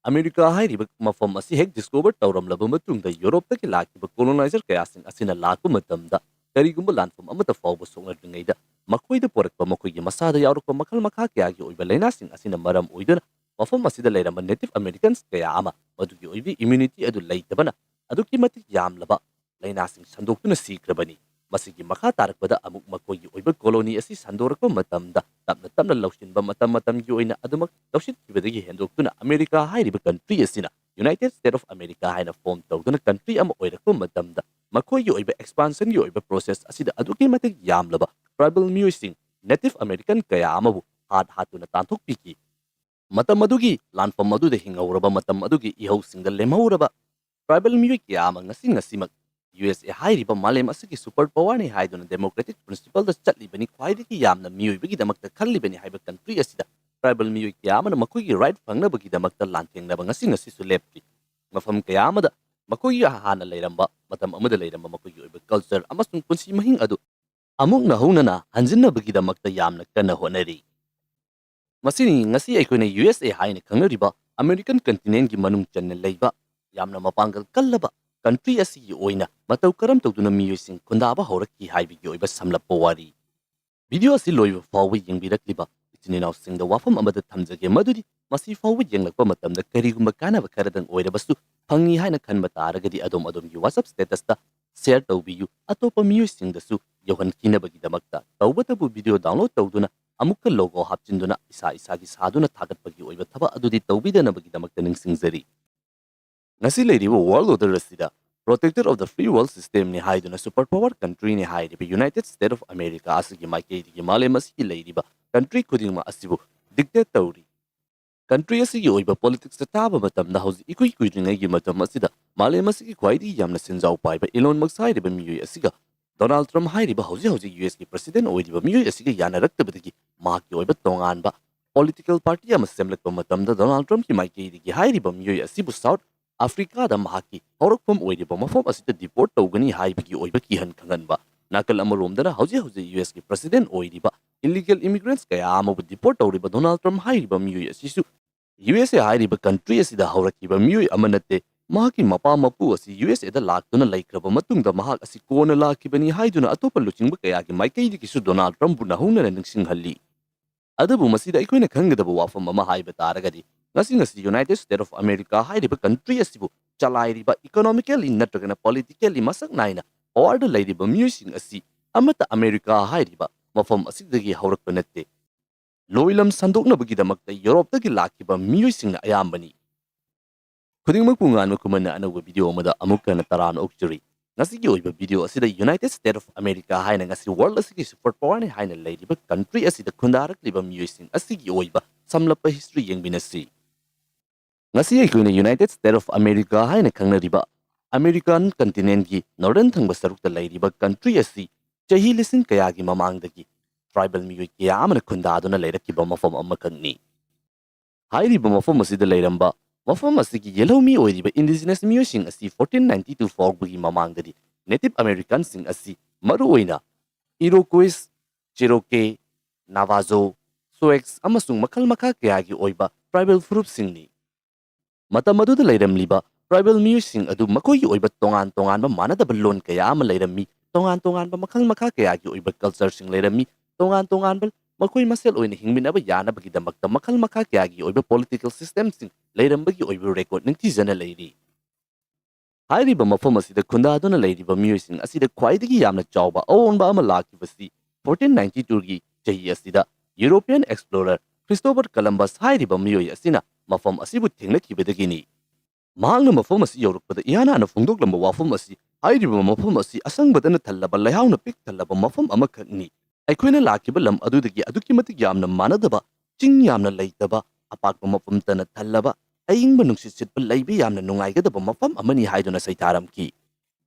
ꯑꯃꯦꯔꯤꯀꯥ ꯍꯥꯏꯔꯤꯕ ꯃꯐꯝ ꯑꯁꯤ ꯍꯦꯛ ꯗꯤꯁꯀꯣꯚꯔ ꯇꯧꯔꯝꯂꯕ ꯃꯇꯨꯡꯗ ꯌꯨꯔꯣꯞꯇꯒꯤ ꯂꯥꯛꯈꯤꯕ ꯀꯣꯂꯣꯅꯥꯏꯖꯔ ꯀꯌꯥꯁꯤꯡ ꯑꯁꯤꯅ ꯂꯥꯛꯄ ꯃꯇꯝꯗ ꯀꯔꯤꯒꯨꯝꯕ ꯂꯥꯟꯐꯝ ꯑꯃꯠꯇ ꯐꯥꯎꯕ ꯁꯣꯛꯅꯗ꯭ꯔꯤꯉꯩꯗ ꯃꯈꯣꯏꯗ ꯄꯣꯔꯛꯄ ꯃꯈꯣꯏꯒꯤ ꯃꯁꯥꯗ ꯌꯥꯎꯔꯛꯄ ꯃꯈꯜ ꯃꯈꯥ ꯀꯌꯥꯒꯤ ꯑꯣꯏꯕ ꯂꯥꯏꯅꯥꯁꯤꯡ ꯑꯁꯤꯅ ꯃꯔꯝ ꯑꯣꯏꯗꯨꯅ ꯃꯐꯝ ꯑꯁꯤꯗ ꯂꯩꯔꯝꯕ ꯅꯦꯇꯤꯚ ꯑꯃꯦꯔꯤꯀꯟꯁ ꯀꯌꯥ ꯑꯃ ꯃꯗꯨꯒꯤ ꯑꯣꯏꯕ ꯏꯝꯌꯨꯅꯤꯇꯤ ꯑꯗꯨ ꯂꯩꯇꯕꯅ ꯑꯗꯨꯛꯀꯤ ꯃꯇꯤꯛ ꯌꯥꯝꯂꯕ ꯂꯥꯏꯅꯥꯁꯤꯡ ꯁꯟꯗꯣꯛꯇꯨꯅ ꯁꯤꯈ꯭ꯔꯕꯅꯤ꯫ ꯃꯁꯤꯒꯤ ꯃꯈꯥ ꯇꯥꯔꯛꯄꯗ ꯑꯃꯨꯛ ꯃꯈꯣꯏꯒꯤ ꯑꯣꯏꯕ ꯀꯣꯂꯣꯅꯤ ꯑꯁꯤ ꯁꯟꯗꯣꯔꯛꯄ ꯃꯇꯝꯗ ꯇꯞꯅ ꯇꯞꯅ ꯂꯧꯁꯤꯟꯕ, ꯃꯇꯝ ꯃꯇꯝꯒꯤ ꯑꯣꯏꯅ ꯑꯗꯨꯃꯛ ꯂꯧꯁꯤꯟꯈꯤꯕꯗꯒꯤ ꯍꯦꯟꯗꯣꯛꯇꯨꯅ ꯑꯃꯦꯔꯤꯀꯥ ꯍꯥꯏꯔꯤꯕ ꯀꯟꯇ꯭ꯔꯤ ꯑꯁꯤꯅ United States of America ꯍꯥꯏꯅ ꯐꯣꯝ ꯇꯧꯗꯨꯅ ꯀꯟꯇ꯭ꯔꯤ ꯑꯃ ꯑꯣꯏꯔꯛꯄ ꯃꯇꯝꯗ ꯃꯈꯣꯏꯒꯤ ꯑꯣꯏꯕ ꯑꯦꯛꯁꯄꯥꯟꯁꯟꯒꯤ ꯑꯣꯏꯕ ꯄ꯭ꯔꯣꯁꯦꯁ ꯑꯁꯤꯗ ꯑꯗꯨꯛꯀꯤ ꯃꯇꯤꯛ ꯌꯥꯝꯂꯕ ꯇ꯭ꯔꯥꯏꯕꯦꯜ ꯃꯤꯑꯣꯏꯁꯤꯡ, ꯅꯦꯇꯤꯚ ꯑꯃꯦꯔꯤꯀꯟ ꯀꯌꯥ ꯑꯃꯕꯨ ꯍꯥꯠ ꯍꯥꯠꯇꯨꯅ ꯇꯥꯟꯊꯣꯛꯄꯤꯈꯤ꯫ ꯃꯇꯝ ꯑꯗꯨꯒꯤ ꯂꯥꯟꯐꯝ ꯑꯗꯨꯗ ꯍꯤꯡꯍꯧꯔꯕ, ꯃꯇꯝ ꯑꯗꯨꯒꯤ ꯏꯍꯧꯁꯤꯡꯗ ꯂꯦꯝꯍꯧꯔꯕ ꯇ꯭ꯔꯥꯏꯕꯦꯜ ꯃꯤꯑꯣꯏ ꯀꯌꯥ ꯑꯃ ꯉꯁꯤ ꯉꯁꯤꯃꯛ ꯌꯨ ꯑꯦꯁ ꯑꯦ ꯍꯥꯏꯔꯤꯕ ꯃꯥꯂꯦꯝ ꯑꯁꯤꯒꯤ ꯁꯨꯄꯔ ꯄꯥꯋꯔꯅꯤ ꯍꯥꯏꯗꯨꯅ ꯗꯦꯃꯣꯀ꯭ꯔꯦꯇꯤꯛ ꯄ꯭ꯔꯤꯟꯁꯤꯄꯜꯗ ꯆꯠꯂꯤꯕꯅꯤ, ꯈ꯭ꯋꯥꯏꯗꯒꯤ ꯌꯥꯝꯅ ꯃꯤꯑꯣꯏꯕꯒꯤꯗꯃꯛꯇ ꯈꯜꯂꯤꯕꯅꯤ ꯍꯥꯏꯕ ꯀꯟꯇ꯭ꯔꯤ ꯑꯁꯤꯗ ꯇ꯭ꯔꯥꯏꯕꯦꯜ ꯃꯤꯑꯣꯏ ꯀꯌꯥ ꯑꯃꯅ ꯃꯈꯣꯏꯒꯤ ꯔꯥꯏꯠ ꯐꯪꯅꯕꯒꯤꯗꯃꯛꯇ ꯂꯥꯟꯊꯦꯡꯅꯕ ꯉꯁꯤ ꯉꯁꯤꯁꯨ ꯂꯦꯞꯇ꯭ꯔꯤ꯫ ꯃꯐꯝ ꯀꯌꯥ ꯑꯃꯗ ꯃꯈꯣꯏꯒꯤ ꯍꯥꯟꯅ ꯂꯩꯔꯝꯕ, ꯃꯇꯝ ꯑꯃꯗ ꯂꯩꯔꯝꯕ ꯃꯈꯣꯏꯒꯤ ꯑꯣꯏꯕ ꯀꯜꯆꯔ ꯑꯃꯁꯨꯡ ꯄꯨꯟꯁꯤ ꯃꯍꯤꯡ ꯑꯗꯨ ꯑꯃꯨꯛ ꯅꯧꯍꯧꯅꯅ ꯍꯟꯖꯤꯟꯅꯕꯒꯤꯗꯃꯛꯇ ꯌꯥꯝꯅ ꯀꯟꯅ ꯍꯣꯠꯅꯔꯤ꯫ ꯃꯁꯤꯅꯤ ꯉꯁꯤ ꯑꯩꯈꯣꯏꯅ ꯌꯨ ꯑꯦꯁ ꯑꯦ ꯍꯥꯏꯅ ꯈꯪꯅꯔꯤꯕ ꯑꯃꯦꯔꯤꯀꯟ ꯀꯟꯇꯤꯅꯦꯟꯒꯤ ꯃꯅꯨꯡ ꯆꯟꯅ ꯂꯩꯕ ꯌꯥꯝꯅ ꯃꯄꯥꯡꯒꯜ ꯀꯜꯂꯕ ꯀꯟꯇ꯭ꯔꯤ ꯑꯁꯤꯒꯤ ꯑꯣꯏꯅ ꯃꯇꯧ ꯀꯔꯝ ꯇꯧꯗꯨꯅ ꯃꯤꯑꯣꯏꯁꯤꯡ ꯈꯨꯟꯗꯥꯕ ꯍꯧꯔꯛꯈꯤ ꯍꯥꯏꯕꯒꯤ ꯑꯣꯏꯕ ꯁꯝꯂꯞꯄ ꯋꯥꯔꯤ꯫ ꯚꯤꯗꯤꯑꯣ ꯑꯁꯤ ꯂꯣꯏꯕ ꯐꯥꯎꯕ ꯌꯦꯡꯕꯤꯔꯛꯂꯤꯕ ꯏꯆꯤꯟ ꯏꯅꯥꯎꯁꯤꯡꯗ ꯋꯥꯐꯝ ꯑꯃꯗ ꯊꯝꯖꯒꯦ, ꯃꯗꯨꯗꯤ ꯃꯁꯤ ꯐꯥꯎꯕ ꯌꯦꯡꯂꯛꯄ ꯃꯇꯝꯗ ꯀꯔꯤꯒꯨꯝꯕ ꯀꯥꯟꯅꯕ ꯈꯔꯗꯪ ꯑꯣꯏꯔꯕꯁꯨ ꯐꯪꯏ ꯍꯥꯏꯅ ꯈꯟꯕ ꯇꯥꯔꯒꯗꯤ ꯑꯗꯣꯝ ꯑꯗꯣꯝꯒꯤ WhatsApp statusꯇ share ꯇꯧꯕꯤꯌꯨ, ꯑꯇꯣꯞꯄ ꯃꯤꯑꯣꯏꯁꯤꯡꯗꯁꯨ ꯌꯧꯍꯟꯈꯤꯅꯕꯒꯤꯗꯃꯛꯇ꯫ ꯇꯧꯕꯇꯕꯨ ꯚꯤꯗꯤꯑꯣ download ꯇꯧꯗꯨꯅ ꯑꯃꯨꯛꯀ logo ꯍꯥꯞꯆꯤꯟꯗꯨꯅ ꯏꯁꯥ ꯏꯁꯥꯒꯤ ꯁꯥꯗꯨꯅ ꯊꯥꯒꯠꯄꯒꯤ ꯑꯣꯏꯕ ꯊꯕꯛ ꯑꯗꯨꯗꯤ ꯇꯧꯕꯤꯗꯅꯕꯒꯤꯗꯃꯛꯇ ꯅꯤꯡꯁꯤꯡꯖꯔꯤ꯫ ꯉꯁꯤ ꯂꯩꯔꯤꯕ world order ꯑꯁꯤꯗ protector of the free world systemꯅꯤ ꯍꯥꯏꯗꯨꯅ ꯁꯨꯄꯔ ꯄꯥꯋꯔ ꯀꯟꯇ꯭ꯔꯤꯅꯤ ꯍꯥꯏꯔꯤꯕ United States of America ꯑꯁꯤꯒꯤ ꯃꯥꯏꯀꯩꯗꯒꯤ ꯃꯥꯂꯦꯝ ꯑꯁꯤꯒꯤ ꯂꯩꯔꯤꯕ ꯀꯟꯇ꯭ꯔꯤ ꯈꯨꯗꯤꯡꯃꯛ ꯑꯁꯤꯕꯨ dictate ꯇꯧꯔꯤ꯫ ꯀꯟꯇ꯭ꯔꯤ ꯑꯁꯤꯒꯤ ꯑꯣꯏꯕ ꯄꯣꯂꯤꯇꯤꯛꯁꯇ ꯇꯥꯕ ꯃꯇꯝꯗ ꯍꯧꯖꯤꯛ ꯏꯀꯨꯏ ꯀꯨꯏꯗ꯭ꯔꯤꯉꯩꯒꯤ ꯃꯇꯝ ꯑꯁꯤꯗ ꯃꯥꯂꯦꯝ ꯑꯁꯤꯒꯤ ꯈ꯭ꯋꯥꯏꯗꯒꯤ ꯌꯥꯝꯅ ꯁꯦꯟꯖꯥꯎ ꯄꯥꯏꯕ Elon Musk ꯍꯥꯏꯔꯤꯕ ꯃꯤꯑꯣꯏ ꯑꯁꯤꯒ Donald Trump ꯍꯥꯏꯔꯤꯕ ꯍꯧꯖꯤꯛ ꯍꯧꯖꯤꯛ ꯌꯨ ꯑꯦꯁꯀꯤ ꯄ꯭ꯔꯁꯤꯗꯦꯟ ꯑꯣꯏꯔꯤꯕ ꯃꯤꯑꯣꯏ ꯑꯁꯤꯒ ꯌꯥꯅꯔꯛꯇꯕꯗꯒꯤ ꯃꯍꯥꯛꯀꯤ ꯑꯣꯏꯕ ꯇꯣꯉꯥꯟꯕ ꯄꯣꯂꯤꯇꯤꯀꯦꯜ ꯄꯥꯔꯇꯤ ꯑꯃ ꯁꯦꯝꯂꯛꯄ ꯃꯇꯝꯗ Donald Trumpꯀꯤ ꯃꯥꯏꯀꯩꯗꯒꯤ ꯍꯥꯏꯔꯤꯕ ꯃꯤꯑꯣꯏ ꯑꯁꯤꯕꯨ ꯁꯥꯎꯠ ꯑꯐ꯭ꯔꯤꯀꯥꯗ ꯃꯍꯥꯛꯀꯤ ꯍꯧꯔꯛꯐꯝ ꯑꯣꯏꯔꯤꯕ ꯃꯐꯝ ꯑꯁꯤꯗ deport ꯇꯧꯒꯅꯤ ꯍꯥꯏꯕꯒꯤ ꯑꯣꯏꯕ ꯀꯤꯍꯟ ꯈꯪꯍꯟꯕ꯫ ꯅꯥꯀꯜ ꯑꯃꯔꯣꯝꯗꯅ ꯍꯧꯖꯤꯛ ꯍꯧꯖꯤꯛ ꯌꯨ ꯑꯦꯁꯀꯤ ꯄ꯭ꯔꯁꯤꯗꯦꯟ ꯑꯣꯏꯔꯤꯕ illegal immigrants ꯀꯌꯥ ꯑꯃꯕꯨ deport ꯇꯧꯔꯤꯕ Donald Trump ꯍꯥꯏꯔꯤꯕ ꯃꯤꯑꯣꯏ ꯑꯁꯤꯁꯨ ꯌꯨ ꯑꯦꯁ ꯑꯦ ꯍꯥꯏꯔꯤꯕ ꯀꯟꯇ꯭ꯔꯤ ꯑꯁꯤꯗ ꯍꯧꯔꯛꯈꯤꯕ ꯃꯤꯑꯣꯏ ꯑꯃ ꯅꯠꯇꯦ꯫ ꯃꯍꯥꯛꯀꯤ ꯃꯄꯥ ꯃꯄꯨ ꯑꯁꯤ ꯌꯨ ꯑꯦꯁ ꯑꯦꯗ ꯂꯥꯛꯇꯨꯅ ꯂꯩꯈ꯭ꯔꯕ ꯃꯇꯨꯡꯗ ꯃꯍꯥꯛ ꯑꯁꯤ ꯀꯣꯟꯅ ꯂꯥꯛꯈꯤꯕꯅꯤ ꯍꯥꯏꯗꯨꯅ ꯑꯇꯣꯞꯄ ꯂꯨꯆꯤꯡꯕ ꯀꯌꯥꯒꯤ ꯃꯥꯏꯀꯩꯗꯒꯤꯁꯨ Donald Trumpꯕꯨ ꯅꯧꯍꯧꯅꯅ ꯅꯤꯡꯁꯤꯡꯍꯜꯂꯤ꯫ ꯑꯗꯨꯕꯨ ꯃꯁꯤꯗ ꯑꯩꯈꯣꯏꯅ ꯈꯪꯒꯗꯕ ꯋꯥꯐꯝ ꯑꯃ ꯍꯥꯏꯕ ꯇꯥꯔꯒꯗꯤ, ꯉꯁꯤ ꯉꯁꯤ United States of America ꯍꯥꯏꯔꯤꯕ ꯀꯟꯇ꯭ꯔꯤ ꯑꯁꯤꯕꯨ ꯆꯂꯥꯏꯔꯤꯕ, economically ꯅꯠꯇ꯭ꯔꯒꯅ politically ꯃꯁꯛ ꯅꯥꯏꯅ powerꯗ ꯂꯩꯔꯤꯕ ꯃꯤꯑꯣꯏꯁꯤꯡ ꯑꯁꯤ ꯑꯃꯠꯇ ꯑꯃꯦꯔꯤꯀꯥ ꯍꯥꯏꯔꯤꯕ ꯃꯐꯝ ꯑꯁꯤꯗꯒꯤ ꯍꯧꯔꯛꯄ ꯅꯠꯇꯦ꯫ ꯂꯣꯏꯂꯝ ꯁꯟꯗꯣꯛꯅꯕꯒꯤꯗꯃꯛꯇ ꯌꯨꯔꯣꯞꯇꯒꯤ ꯂꯥꯛꯈꯤꯕ ꯃꯤꯑꯣꯏꯁꯤꯡꯅ ꯑꯌꯥꯝꯕꯅꯤ꯫ ꯈꯨꯗꯤꯡꯃꯛꯄꯨ ꯉꯥꯟꯕ ꯈꯨꯃꯟꯅ ꯑꯅꯧꯕ video ꯑꯃꯗ ꯑꯃꯨꯛ ꯍꯟꯅ ꯇꯔꯥꯝꯅ ꯑꯣꯛꯆꯔꯤ꯫ ꯉꯁꯤꯒꯤ ꯑꯣꯏꯕ video ꯑꯁꯤꯗ United States of America ꯍꯥꯏꯅ ꯉꯁꯤ world ꯑꯁꯤꯒꯤ super powerꯅꯤ ꯍꯥꯏꯅ ꯂꯩꯔꯤꯕ country ꯑꯁꯤꯗ ꯈꯨꯟꯗꯥꯔꯛꯂꯤꯕ ꯃꯤꯑꯣꯏꯁꯤꯡ ꯑꯁꯤꯒꯤ ꯑꯣꯏꯕ ꯁꯝꯂꯞꯄ history ꯌꯦꯡꯃꯤꯟꯅꯁꯤ꯫ ꯉꯁꯤ ꯑꯩꯈꯣꯏꯅ United States of America ꯍꯥꯏꯅ ꯈꯪꯅꯔꯤꯕ American continentꯀꯤ northern ꯊꯪꯕ ꯁꯔꯨꯛꯇ ꯂꯩꯔꯤꯕ country ꯑꯁꯤ ꯆꯍꯤ ꯂꯤꯁꯤꯡ ꯀꯌꯥꯒꯤ ꯃꯃꯥꯡꯗꯒꯤ tribal ꯃꯤꯑꯣꯏ ꯀꯌꯥ ꯑꯃꯅ ꯈꯨꯟꯗꯥꯗꯨꯅ ꯂꯩꯔꯛꯈꯤꯕ ꯃꯐꯝ ꯑꯃꯈꯛꯅꯤ꯫ ꯍꯥꯏꯔꯤꯕ ꯃꯐꯝ ꯑꯁꯤꯗ ꯂꯩꯔꯝꯕ, ꯃꯐꯝ ꯑꯁꯤꯒꯤ ꯌꯦꯜꯍꯧꯃꯤ ꯑꯣꯏꯔꯤꯕ indigenous ꯃꯤꯑꯣꯏꯁꯤꯡ ꯑꯁꯤ fourteen ninety two ꯐꯥꯎꯕꯒꯤ ꯃꯃꯥꯡꯗꯗꯤ Native Americanꯁꯤꯡ ꯑꯁꯤ ꯃꯔꯨꯑꯣꯏꯅ Iroquois, Cherokee, Navajo, Sioux ꯑꯃꯁꯨꯡ ꯃꯈꯜ ꯃꯈꯥ ꯀꯌꯥꯒꯤ ꯑꯣꯏꯕ tribal ꯐꯨꯔꯨꯞꯁꯤꯡꯅꯤ꯫ ꯃꯇꯝ ꯑꯗꯨꯗ ꯂꯩꯔꯝꯂꯤꯕ tribal ꯃꯤꯑꯣꯏꯁꯤꯡ ꯑꯗꯨ ꯃꯈꯣꯏꯒꯤ ꯑꯣꯏꯕ ꯇꯣꯉꯥꯟ ꯇꯣꯉꯥꯟꯕ ꯃꯥꯟꯅꯗꯕ ꯂꯣꯟ ꯀꯌꯥ ꯑꯃ ꯂꯩꯔꯝꯃꯤ, ꯇꯣꯉꯥꯟ ꯇꯣꯉꯥꯟꯕ ꯃꯈꯜ ꯃꯈꯥ ꯀꯌꯥꯒꯤ ꯑꯣꯏꯕ cultureꯁꯤꯡ ꯂꯩꯔꯝꯃꯤ, ꯇꯣꯉꯥꯟ ꯇꯣꯉꯥꯟꯕ ꯃꯈꯣꯏ ꯃꯁꯦꯜ ꯑꯣꯏꯅ ꯍꯤꯡꯃꯤꯟꯅꯕ ꯌꯥꯅꯕꯒꯤꯗꯃꯛꯇ ꯃꯈꯜ ꯃꯈꯥ ꯀꯌꯥꯒꯤ ꯑꯣꯏꯕ political systemꯁꯤꯡ ꯂꯩꯔꯝꯕꯒꯤ ꯑꯣꯏꯕ record ꯅꯤꯡꯊꯤꯖꯅ ꯂꯩꯔꯤ꯫ ꯍꯥꯏꯔꯤꯕ ꯃꯐꯝ ꯑꯁꯤꯗ ꯈꯨꯟꯗꯥꯗꯨꯅ ꯂꯩꯔꯤꯕ ꯃꯤꯑꯣꯏꯁꯤꯡ ꯑꯁꯤꯗ ꯈ꯭ꯋꯥꯏꯗꯒꯤ ꯌꯥꯝꯅ ꯆꯥꯎꯕ ꯑꯑꯣꯟꯕ ꯑꯃ ꯂꯥꯛꯈꯤꯕꯁꯤ fourteen ninety twoꯒꯤ ꯆꯍꯤ ꯑꯁꯤꯗ European explorer Christopher Columbus ꯍꯥꯏꯔꯤꯕ ꯃꯤꯑꯣꯏ ꯑꯁꯤꯅ ꯃꯐꯝ ꯑꯁꯤꯕꯨ ꯊꯦꯡꯅꯈꯤꯕꯗꯒꯤꯅꯤ꯫ ꯃꯍꯥꯛꯅ ꯃꯐꯝ ꯑꯁꯤ ꯌꯧꯔꯛꯄꯗ ꯏꯍꯥꯟ ꯍꯥꯟꯅ ꯐꯣꯡꯗꯣꯛꯂꯝꯕ ꯋꯥꯐꯝ ꯑꯁꯤ, ꯍꯥꯏꯔꯤꯕ ꯃꯐꯝ ꯑꯁꯤ ꯑꯁꯪꯕꯗꯅ ꯊꯜꯂꯕ, ꯂꯩꯍꯥꯎꯅ ꯄꯤꯛ ꯊꯜꯂꯕ ꯃꯐꯝ ꯑꯃꯈꯛꯅꯤ꯫ ꯑꯩꯈꯣꯏꯅ ꯂꯥꯛꯈꯤꯕ ꯂꯝ ꯑꯗꯨꯗꯒꯤ ꯑꯗꯨꯛꯀꯤ ꯃꯇꯤꯛ ꯌꯥꯝꯅ ꯃꯥꯟꯅꯗꯕ, ꯆꯤꯡ ꯌꯥꯝꯅ ꯂꯩꯇꯕ, ꯑꯄꯥꯛꯄ ꯃꯐꯝꯇꯅ ꯊꯜꯂꯕ, ꯑꯏꯪꯕ ꯅꯨꯡꯁꯤꯠ ꯁꯤꯠꯄ ꯂꯩꯕ ꯌꯥꯝꯅ ꯅꯨꯡꯉꯥꯏꯒꯗꯕ ꯃꯐꯝ ꯑꯃꯅꯤ ꯍꯥꯏꯗꯨꯅ ꯁꯩꯊꯥꯔꯝꯈꯤ꯫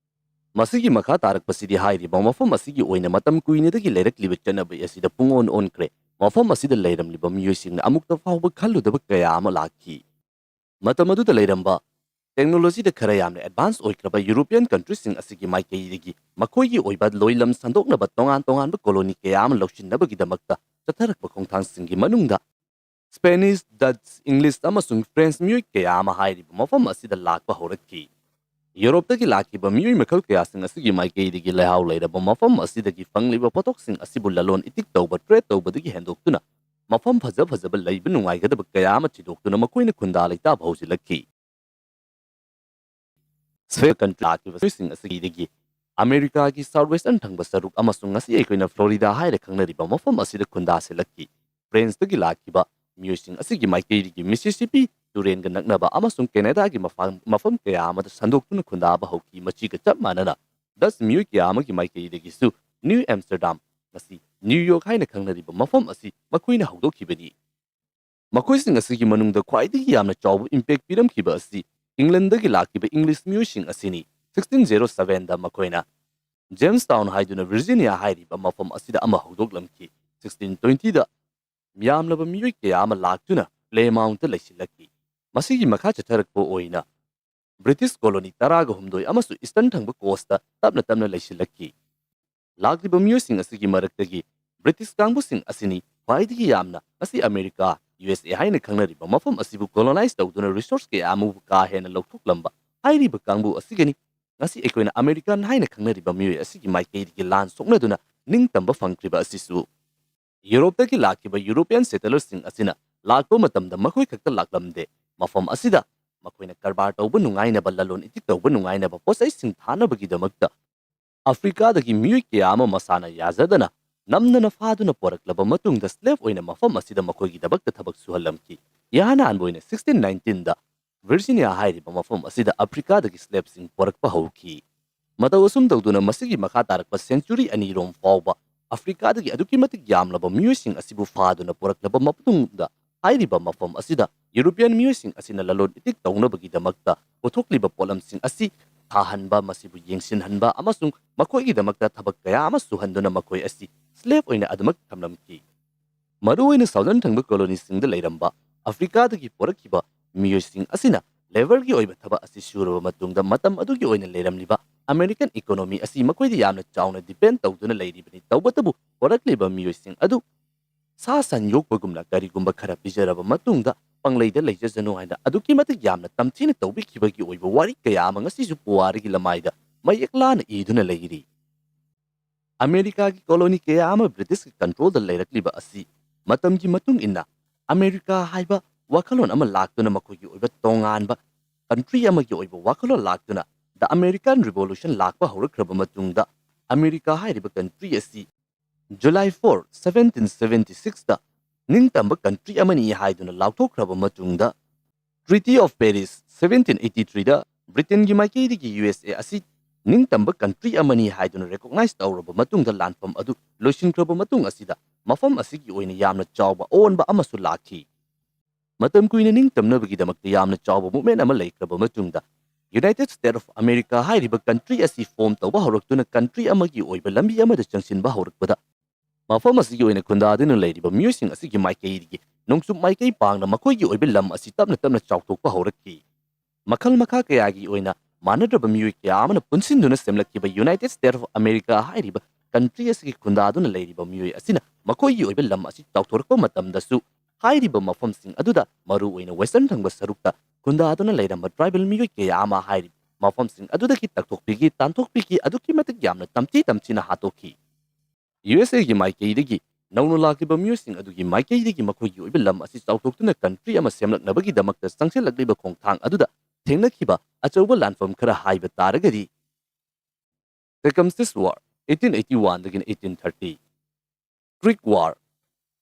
ꯃꯁꯤꯒꯤ ꯃꯈꯥ ꯇꯥꯔꯛꯄꯁꯤꯗꯤ ꯍꯥꯏꯔꯤꯕ ꯃꯐꯝ ꯑꯁꯤꯒꯤ ꯑꯣꯏꯅ ꯃꯇꯝ ꯀꯨꯏꯅꯗꯒꯤ ꯂꯩꯔꯛꯂꯤꯕ ꯆꯠꯅꯕꯤ ꯑꯁꯤꯗ ꯄꯨꯡꯑꯣꯟ ꯑꯣꯟꯈ꯭ꯔꯦ꯫ ꯃꯐꯝ ꯑꯁꯤꯗ ꯂꯩꯔꯝꯂꯤꯕ ꯃꯤꯑꯣꯏꯁꯤꯡꯅ ꯑꯃꯨꯛꯇ ꯐꯥꯎꯕ ꯈꯜꯂꯨꯗꯕ ꯀꯌꯥ ꯑꯃ ꯂꯥꯛꯈꯤ꯫ ꯃꯇꯝ ꯑꯗꯨꯗ ꯂꯩꯔꯝꯕ technologyꯗ ꯈꯔ ꯌꯥꯝꯅ advance ꯑꯣꯏꯈ꯭ꯔꯕ European countryꯁꯤꯡ ꯑꯁꯤꯒꯤ ꯃꯥꯏꯀꯩꯗꯒꯤ ꯃꯈꯣꯏꯒꯤ ꯑꯣꯏꯕ ꯂꯣꯏꯂꯝ ꯁꯟꯗꯣꯛꯅꯕ ꯇꯣꯉꯥꯟ ꯇꯣꯉꯥꯟꯕ colony ꯀꯌꯥ ꯑꯃ ꯂꯧꯁꯤꯟꯅꯕꯒꯤꯗꯃꯛꯇ ꯆꯠꯊꯔꯛꯄ ꯈꯣꯡꯊꯥꯡꯁꯤꯡꯒꯤ ꯃꯅꯨꯡꯗ Spanish, Dutch, English ꯑꯃꯁꯨꯡ French ꯃꯤꯑꯣꯏ ꯀꯌꯥ ꯑꯃ ꯍꯥꯏꯔꯤꯕ ꯃꯐꯝ ꯑꯁꯤꯗ ꯂꯥꯛꯄ ꯍꯧꯔꯛꯈꯤ꯫ ꯌꯨꯔꯣꯞꯇꯒꯤ ꯂꯥꯛꯈꯤꯕ ꯃꯤꯑꯣꯏ ꯃꯈꯜ ꯀꯌꯥꯁꯤꯡ ꯑꯁꯤꯒꯤ ꯃꯥꯏꯀꯩꯗꯒꯤ ꯂꯩꯍꯥꯎ ꯂꯩꯔꯕ ꯃꯐꯝ ꯑꯁꯤꯗꯒꯤ ꯐꯪꯂꯤꯕ ꯄꯣꯠꯊꯣꯛꯁꯤꯡ ꯑꯁꯤꯕꯨ ꯂꯂꯣꯟ ꯏꯇꯤꯛ ꯇꯧꯕ, trade ꯇꯧꯕꯗꯒꯤ ꯍꯦꯟꯗꯣꯛꯇꯨꯅ ꯃꯐꯝ ꯐꯖ ꯐꯖꯕ ꯂꯩꯕ ꯅꯨꯡꯉꯥꯏꯒꯗꯕ ꯀꯌꯥ ꯑꯃ ꯊꯤꯗꯣꯛꯇꯨꯅ ꯃꯈꯣꯏꯅ ꯈꯨꯟꯗꯥ ꯂꯩꯇꯥꯕ ꯍꯧꯖꯤꯜꯂꯛꯈꯤ꯫ ꯁ꯭ꯋꯦꯠ ꯀꯟꯇ꯭ꯔꯤ ꯂꯥꯛꯈꯤꯕ ꯃꯤꯑꯣꯏꯁꯤꯡ ꯑꯁꯤꯗꯒꯤ ꯑꯃꯦꯔꯤꯀꯥꯒꯤ ꯁꯥꯎꯠ ꯋꯦꯁꯇꯔꯟ ꯊꯪꯕ ꯁꯔꯨꯛ ꯑꯃꯁꯨꯡ ꯉꯁꯤ ꯑꯩꯈꯣꯏꯅ ꯐ꯭ꯂꯣꯔꯤꯗꯥ ꯍꯥꯏꯅ ꯈꯪꯅꯔꯤꯕ ꯃꯐꯝ ꯑꯁꯤꯗ ꯈꯨꯟꯗꯥꯁꯤꯜꯂꯛꯈꯤ꯫ ꯐ꯭ꯔꯦꯟꯁꯇꯒꯤ ꯂꯥꯛꯈꯤꯕ ꯃꯤꯑꯣꯏꯁꯤꯡ ꯑꯁꯤꯒꯤ ꯃꯥꯏꯀꯩꯗꯒꯤ ꯃꯤꯁꯤꯁꯤꯄꯤ ꯇꯨꯔꯦꯟꯒ ꯅꯛꯅꯕ ꯑꯃꯁꯨꯡ ꯀꯦꯅꯦꯗꯥꯒꯤ ꯃꯐꯝ, ꯃꯐꯝ ꯀꯌꯥ ꯑꯃꯗ ꯁꯟꯗꯣꯛꯇꯨꯅ ꯈꯨꯟꯗꯥꯕ ꯍꯧꯈꯤ꯫ ꯃꯁꯤꯒ ꯆꯞ ꯃꯥꯟꯅꯅ ꯗꯆ ꯃꯤꯑꯣꯏ ꯀꯌꯥ ꯑꯃꯒꯤ ꯃꯥꯏꯀꯩꯗꯒꯤꯁꯨ ꯅ꯭ꯌꯨ ꯑꯦꯝꯁꯇꯔꯗꯥꯝ, ꯉꯁꯤ ꯅ꯭ꯌꯨ ꯌꯣꯔꯛ ꯍꯥꯏꯅ ꯈꯪꯅꯔꯤꯕ ꯃꯐꯝ ꯑꯁꯤ ꯃꯈꯣꯏꯅ ꯍꯧꯗꯣꯛꯈꯤꯕꯅꯤ꯫ ꯃꯈꯣꯏꯁꯤꯡ ꯑꯁꯤꯒꯤ ꯃꯅꯨꯡꯗ ꯈ꯭ꯋꯥꯏꯗꯒꯤ ꯌꯥꯝꯅ ꯆꯥꯎꯕ ꯏꯝꯄꯦꯛ ꯄꯤꯔꯝꯈꯤꯕ ꯑꯁꯤ ꯏꯪꯂꯦꯟꯗꯒꯤ ꯂꯥꯛꯈꯤꯕ ꯏꯪꯂꯤꯁ ꯃꯤꯑꯣꯏꯁꯤꯡ ꯑꯁꯤꯅꯤ꯫ ꯁꯤꯛꯁꯇꯤꯟ ꯖꯦꯔꯣ ꯁꯚꯦꯟꯗ ꯃꯈꯣꯏꯅ ꯖꯦꯝꯁ ꯇꯥꯎꯟ ꯍꯥꯏꯗꯨꯅ ꯚꯤꯔꯖꯤꯅꯤꯌꯥ ꯍꯥꯏꯔꯤꯕ ꯃꯐꯝ ꯑꯁꯤꯗ ꯑꯃ ꯍꯧꯗꯣꯛꯂꯝꯈꯤ꯫ ꯁꯤꯛꯁꯇꯤꯟ ꯇ꯭ꯋꯦꯟꯇꯤꯗ ꯌꯥꯝꯂꯕ ꯃꯤꯑꯣꯏ ꯀꯌꯥ ꯑꯃ ꯂꯥꯛꯇꯨꯅ ꯄ꯭ꯂꯦꯃꯥꯎꯟꯠꯇ ꯂꯩꯁꯤꯜꯂꯛꯈꯤ꯫ ꯃꯁꯤꯒꯤ ꯃꯈꯥ ꯆꯠꯊꯔꯛꯄ ꯑꯣꯏꯅ ꯕ꯭ꯔꯤꯇꯤꯁ ꯀꯣꯂꯣꯅꯤ ꯇꯔꯥꯒ ꯍꯨꯝꯗꯣꯏ ꯑꯃꯁꯨꯡ ꯏꯁꯇꯔꯟ ꯊꯪꯕ ꯀꯣꯁꯇ ꯇꯞꯅ ꯇꯞꯅ ꯂꯩꯁꯤꯜꯂꯛꯈꯤ꯫ ꯂꯥꯛꯂꯤꯕ ꯃꯤꯑꯣꯏꯁꯤꯡ ꯑꯁꯤꯒꯤ ꯃꯔꯛꯇꯒꯤ ꯕ꯭ꯔꯤꯇꯤꯁ ꯀꯥꯡꯕꯨꯁꯤꯡ ꯑꯁꯤꯅꯤ ꯈ꯭ꯋꯥꯏꯗꯒꯤ ꯌꯥꯝꯅ ꯉꯁꯤ ꯑꯃꯦꯔꯤꯀꯥ, ꯌꯨ ꯑꯦꯁ ꯑꯦ ꯍꯥꯏꯅ ꯈꯪꯅꯔꯤꯕ ꯃꯐꯝ ꯑꯁꯤꯕꯨ ꯀꯣꯂꯣꯅꯥꯏꯖ ꯇꯧꯗꯨꯅ ꯔꯤꯁꯣꯔꯁ ꯀꯌꯥ ꯑꯃꯕꯨ ꯀꯥ ꯍꯦꯟꯅ ꯂꯧꯊꯣꯛꯂꯝꯕ꯫ ꯍꯥꯏꯔꯤꯕ ꯀꯥꯡꯕꯨ ꯑꯁꯤꯒꯅꯤ ꯉꯁꯤ ꯑꯩꯈꯣꯏꯅ ꯑꯃꯦꯔꯤꯀꯥꯟ ꯍꯥꯏꯅ ꯈꯪꯅꯔꯤꯕ ꯃꯤꯑꯣꯏ ꯑꯁꯤꯒꯤ ꯃꯥꯏꯀꯩꯗꯒꯤ ꯂꯥꯟ ꯁꯣꯛꯅꯗꯨꯅ ꯅꯤꯡꯇꯝꯕ ꯐꯪꯈ꯭ꯔꯤꯕ ꯑꯁꯤꯁꯨ꯫ ꯌꯨꯔꯣꯞꯇꯒꯤ ꯂꯥꯛꯈꯤꯕ ꯌꯨꯔꯣꯄꯤꯌꯟ ꯁꯦꯇꯂꯔꯁꯤꯡ ꯑꯁꯤꯅ ꯂꯥꯛꯄ ꯃꯇꯝꯗ ꯃꯈꯣꯏ ꯈꯛꯇ ꯂꯥꯛꯂꯝꯗꯦ꯫ ꯃꯐꯝ ꯑꯁꯤꯗ ꯃꯈꯣꯏꯅ ꯀꯔꯕꯥꯔ ꯇꯧꯕ ꯅꯨꯡꯉꯥꯏꯅꯕ, ꯂꯂꯣꯟ ꯏꯇꯤꯛ ꯇꯧꯕ ꯅꯨꯡꯉꯥꯏꯅꯕ, ꯄꯣꯠꯆꯩꯁꯤꯡ ꯊꯥꯅꯕꯒꯤꯗꯃꯛꯇ ꯑꯐ꯭ꯔꯤꯀꯥꯗꯒꯤ ꯃꯤꯑꯣꯏ ꯀꯌꯥ ꯑꯃ ꯃꯁꯥꯅ ꯌꯥꯖꯗꯅ ꯅꯝꯗꯅ ꯐꯥꯗꯨꯅ ꯄꯣꯔꯛꯂꯕ ꯃꯇꯨꯡꯗ ꯁ꯭ꯂꯦꯕ ꯑꯣꯏꯅ ꯃꯐꯝ ꯑꯁꯤꯗ ꯃꯈꯣꯏꯒꯤꯗꯃꯛꯇ ꯊꯕꯛ ꯁꯨꯍꯜꯂꯝꯈꯤ꯫ ꯏꯍꯥꯟ ꯍꯥꯟꯕ ꯑꯣꯏꯅ ꯁꯤꯛꯁꯇꯤꯟ ꯅꯥꯏꯟꯇꯤꯟꯗ ꯚꯤꯔꯖꯤꯅꯤꯌꯥ ꯍꯥꯏꯔꯤꯕ ꯃꯐꯝ ꯑꯁꯤꯗ ꯑꯐ꯭ꯔꯤꯀꯥꯗꯒꯤ ꯁ꯭ꯂꯦꯕꯁꯤꯡ ꯄꯣꯔꯛꯄ ꯍꯧꯈꯤ꯫ ꯃꯇꯧ ꯑꯁꯨꯝ ꯇꯧꯗꯨꯅ ꯃꯁꯤꯒꯤ ꯃꯈꯥ ꯇꯥꯔꯛꯄ ꯁꯦꯟꯆꯨꯔꯤ ꯑꯅꯤꯔꯣꯝ ꯐꯥꯎꯕ ꯑꯐ꯭ꯔꯤꯀꯥꯗꯒꯤ ꯑꯗꯨꯛꯀꯤ ꯃꯇꯤꯛ ꯌꯥꯝꯂꯕ ꯃꯤꯑꯣꯏꯁꯤꯡ ꯑꯁꯤꯕꯨ ꯐꯥꯗꯨꯅ ꯄꯨꯔꯛꯂꯕ ꯃꯇꯨꯡꯗ ꯍꯥꯏꯔꯤꯕ ꯃꯐꯝ ꯑꯁꯤꯗ ꯌꯨꯔꯣꯄꯤꯌꯟ ꯃꯤꯑꯣꯏꯁꯤꯡ ꯑꯁꯤꯅ ꯂꯂꯣꯟ ꯏꯇꯤꯛ ꯇꯧꯅꯕꯒꯤꯗꯃꯛꯇ ꯄꯨꯊꯣꯛꯂꯤꯕ ꯄꯣꯠꯂꯝꯁꯤꯡ ꯑꯁꯤ ꯊꯥꯍꯟꯕ, ꯃꯁꯤꯕꯨ ꯌꯦꯡꯁꯤꯟꯍꯟꯕ ꯑꯃꯁꯨꯡ ꯃꯈꯣꯏꯒꯤꯗꯃꯛꯇ ꯊꯕꯛ ꯀꯌꯥ ꯑꯃ ꯁꯨꯍꯟꯗꯨꯅ ꯃꯈꯣꯏ ꯑꯁꯤ ꯁ꯭ꯂꯦꯕ ꯑꯣꯏꯅ ꯑꯗꯨꯃꯛ ꯊꯝꯂꯝꯈꯤ꯫ ꯃꯔꯨꯑꯣꯏꯅ ꯁꯥꯎꯗꯔꯟ ꯊꯪꯕ ꯀꯣꯂꯣꯅꯤꯁꯤꯡꯗ ꯂꯩꯔꯝꯕ ꯑꯐ꯭ꯔꯤꯀꯥꯗꯒꯤ ꯄꯨꯔꯛꯈꯤꯕ ꯃꯤꯑꯣꯏꯁꯤꯡ ꯑꯁꯤꯅ ꯂꯦꯕꯔꯒꯤ ꯑꯣꯏꯕ ꯊꯕꯛ ꯑꯁꯤ ꯁꯨꯔꯕ ꯃꯇꯨꯡꯗ ꯃꯇꯝ ꯑꯗꯨꯒꯤ ꯑꯣꯏꯅ ꯂꯩꯔꯝꯂꯤꯕ ꯑꯃꯦꯔꯤꯀꯟ ꯏꯀꯣꯅꯣꯃꯤ ꯑꯁꯤ ꯃꯈꯣꯏꯗ ꯌꯥꯝꯅ ꯆꯥꯎꯅ ꯗꯤꯄꯦꯟ ꯇꯧꯗꯨꯅ ꯂꯩꯔꯤꯕꯅꯤ꯫ ꯇꯧꯕꯇꯕꯨ ꯄꯨꯔꯛꯂꯤꯕ ꯃꯤꯑꯣꯏꯁꯤꯡ ꯑꯗꯨ ꯁꯥ ꯁꯟ ꯌꯣꯛꯄꯒꯨꯝꯅ ꯀꯔꯤꯒꯨꯝꯕ ꯈꯔ ꯄꯤꯖꯔꯕ ꯃꯇꯨꯡꯗ ꯄꯪꯂꯩꯗ ꯂꯩꯖꯁꯅꯨ ꯍꯥꯏꯅ ꯑꯗꯨꯛꯀꯤ ꯃꯇꯤꯛ ꯌꯥꯝꯅ ꯇꯝꯊꯤꯅ ꯇꯧꯕꯤꯈꯤꯕꯒꯤ ꯑꯣꯏꯕ ꯋꯥꯔꯤ ꯀꯌꯥ ꯑꯃ ꯉꯁꯤꯁꯨ ꯄꯨꯋꯥꯔꯤꯒꯤ ꯂꯃꯥꯏꯗ ꯃꯌꯦꯛ ꯂꯥꯅ ꯏꯗꯨꯅ ꯂꯩꯔꯤ꯫ ꯑꯃꯦꯔꯤꯀꯥꯒꯤ ꯀꯣꯂꯣꯅꯤ ꯀꯌꯥ ꯑꯃ ꯕ꯭ꯔꯤꯇꯤꯁꯀꯤ ꯀꯟꯇ꯭ꯔꯣꯜꯗ ꯂꯩꯔꯛꯂꯤꯕ ꯑꯁꯤ ꯃꯇꯝꯒꯤ ꯃꯇꯨꯡ ꯏꯟꯅ ꯑꯃꯦꯔꯤꯀꯥ ꯍꯥꯏꯕ ꯋꯥꯈꯜꯂꯣꯟ ꯑꯃ ꯂꯥꯛꯇꯨꯅ ꯃꯈꯣꯏꯒꯤ ꯑꯣꯏꯕ ꯇꯣꯉꯥꯟꯕ ꯀꯟꯇ꯭ꯔꯤ ꯑꯃꯒꯤ ꯑꯣꯏꯕ ꯋꯥꯈꯜꯂꯣꯟ ꯂꯥꯛꯇꯨꯅ The American Revolution ꯂꯥꯛꯄ ꯍꯧꯔꯛꯈ꯭ꯔꯕ ꯃꯇꯨꯡꯗ, ꯑꯃꯦꯔꯤꯀꯥ ꯍꯥꯏꯔꯤꯕ country ꯑꯁꯤ July four, seventeen seventy six ꯇ ꯅꯤꯡꯇꯝꯕ country ꯑꯃꯅꯤ ꯍꯥꯏꯗꯨꯅ ꯂꯥꯎꯊꯣꯛꯈ꯭ꯔꯕ ꯃꯇꯨꯡꯗ, Treaty of Paris seventeen eighty three the Britain ꯒꯤ ꯃꯥꯏꯀꯩꯗꯒꯤ U S A ꯑꯁꯤ ꯅꯤꯡꯇꯝꯕ country ꯑꯃꯅꯤ ꯍꯥꯏꯗꯨꯅ recognize ꯇꯧꯔꯕ ꯃꯇꯨꯡꯗ, ꯂꯥꯟꯐꯝ ꯑꯗꯨ ꯂꯣꯏꯁꯤꯟꯈ꯭ꯔꯕ ꯃꯇꯨꯡ ꯑꯁꯤꯗ, ꯃꯐꯝ ꯑꯁꯤꯒꯤ ꯑꯣꯏꯅ ꯌꯥꯝꯅ ꯆꯥꯎꯕ ꯑꯑꯣꯟꯕ ꯑꯃꯁꯨ ꯂꯥꯛꯈꯤ꯫ ꯃꯇꯝ ꯀꯨꯏꯅ ꯅꯤꯡꯇꯝꯅꯕꯒꯤꯗꯃꯛꯇ ꯌꯥꯝꯅ ꯆꯥꯎꯕ movement ꯑꯃ ꯂꯩꯈ꯭ꯔꯕ ꯃꯇꯨꯡꯗ, United States of America ꯍꯥꯏꯔꯤꯕ country ꯑꯁꯤ form ꯇꯧꯕ ꯍꯧꯔꯛꯇꯨꯅ country ꯑꯃꯒꯤ ꯑꯣꯏꯕ ꯂꯝꯕꯤ ꯑꯃꯗ ꯆꯪꯁꯤꯟꯕ ꯍꯧꯔꯛꯄꯗ, ꯃꯐꯝ ꯑꯁꯤꯒꯤ ꯑꯣꯏꯅ ꯈꯨꯟꯗꯥꯗꯨꯅ ꯂꯩꯔꯤꯕ ꯃꯤꯑꯣꯏꯁꯤꯡ ꯑꯁꯤꯒꯤ ꯃꯥꯏꯀꯩꯗꯒꯤ ꯅꯣꯡꯆꯨꯞ ꯃꯥꯏꯀꯩ ꯄꯥꯡꯅ ꯃꯈꯣꯏꯒꯤ ꯑꯣꯏꯕ ꯂꯝ ꯑꯁꯤ ꯇꯞꯅ ꯇꯞꯅ ꯆꯥꯎꯊꯣꯛꯄ ꯍꯧꯔꯛꯈꯤ꯫ ꯃꯈꯜ ꯃꯈꯥ ꯀꯌꯥꯒꯤ ꯑꯣꯏꯅ ꯃꯥꯟꯅꯗ꯭ꯔꯕ ꯃꯤꯑꯣꯏ ꯀꯌꯥ ꯑꯃꯅ ꯄꯨꯟꯁꯤꯟꯗꯨꯅ ꯁꯦꯝꯂꯛꯈꯤꯕ United States of America ꯍꯥꯏꯔꯤꯕ country ꯑꯁꯤꯒꯤ ꯈꯨꯟꯗꯥꯗꯨꯅ ꯂꯩꯔꯤꯕ ꯃꯤꯑꯣꯏ ꯑꯁꯤꯅ ꯃꯈꯣꯏꯒꯤ ꯑꯣꯏꯕ ꯂꯝ ꯑꯁꯤ ꯆꯥꯎꯊꯣꯔꯛꯄ ꯃꯇꯝꯗꯁꯨ, ꯍꯥꯏꯔꯤꯕ ꯃꯐꯝꯁꯤꯡ ꯑꯗꯨꯗ ꯃꯔꯨꯑꯣꯏꯅ western ꯊꯪꯕ ꯁꯔꯨꯛꯇ ꯈꯨꯟꯗꯥꯗꯨꯅ ꯂꯩꯔꯝꯕ tribal ꯃꯤꯑꯣꯏ ꯀꯌꯥ ꯑꯃ ꯍꯥꯏꯔꯤꯕ ꯃꯐꯝꯁꯤꯡ ꯑꯗꯨꯗꯒꯤ ꯇꯛꯊꯣꯛꯄꯤꯈꯤ, ꯇꯥꯟꯊꯣꯛꯄꯤꯈꯤ, ꯑꯗꯨꯛꯀꯤ ꯃꯇꯤꯛ ꯌꯥꯝꯅ ꯇꯝꯊꯤ ꯇꯝꯊꯤꯅ ꯍꯥꯠꯇꯣꯛꯈꯤ꯫ U S A ꯒꯤ ꯃꯥꯏꯀꯩꯗꯒꯤ ꯅꯧꯅ ꯂꯥꯛꯂꯤꯕ ꯃꯤꯑꯣꯏꯁꯤꯡ ꯑꯗꯨꯒꯤ ꯃꯥꯏꯀꯩꯗꯒꯤ ꯃꯈꯣꯏꯒꯤ ꯑꯣꯏꯕ ꯂꯝ ꯑꯁꯤ ꯆꯥꯎꯊꯣꯛꯇꯨꯅ country ꯑꯃ ꯁꯦꯝꯂꯛꯅꯕꯒꯤꯗꯃꯛꯇ ꯆꯪꯁꯤꯜꯂꯛꯂꯤꯕ ꯈꯣꯡꯊꯥꯡ ꯑꯗꯨꯗ ꯊꯦꯡꯅꯈꯤꯕ ꯑꯆꯧꯕ ꯂꯥꯟꯐꯝ ꯈꯔ ꯍꯥꯏꯕ ꯇꯥꯔꯒꯗꯤ, Tecumseh's War, eighteen eighty one ꯗꯒꯤꯅ eighteen thirty, Creek War,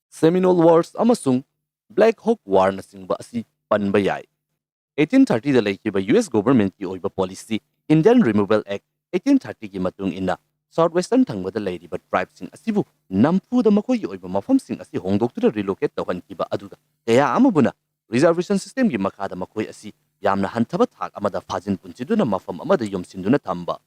Seminole Wars ꯑꯃꯁꯨꯡ Black Hawk War ꯅꯆꯤꯡꯕ ꯑꯁꯤ ꯄꯟꯕ ꯌꯥꯏ꯫ Eighteen thirty ꯗ ꯂꯩꯈꯤꯕ U S government ꯀꯤ ꯑꯣꯏꯕ policy, Indian Removal Act eighteen thirty ꯒꯤ ꯃꯇꯨꯡ ꯏꯟꯅ, south western ꯊꯪꯕꯗ ꯂꯩꯔꯤꯕ tribe ꯁꯤꯡ ꯑꯁꯤꯕꯨ ꯅꯝꯐꯨꯗ ꯃꯈꯣꯏꯒꯤ ꯑꯣꯏꯕ ꯃꯐꯝꯁꯤꯡ ꯑꯁꯤ ꯍꯣꯡꯗꯣꯛꯇꯨꯅ relocate ꯇꯧꯍꯟꯈꯤꯕ ꯑꯗꯨꯒ ꯀꯌꯥ ꯑꯃꯕꯨꯅ reservation system ꯒꯤ ꯃꯈꯥꯗ ꯃꯈꯣꯏ ꯑꯁꯤ ꯌꯥꯝꯅ ꯍꯟꯊꯕ ꯊꯥꯛ ꯑꯃꯗ ꯐꯥꯖꯤꯟ ꯄꯨꯟꯁꯤꯟꯗꯨꯅ ꯃꯐꯝ ꯑꯃꯗ ꯌꯣꯝꯁꯤꯟꯗꯨꯅ ꯊꯝꯕ꯫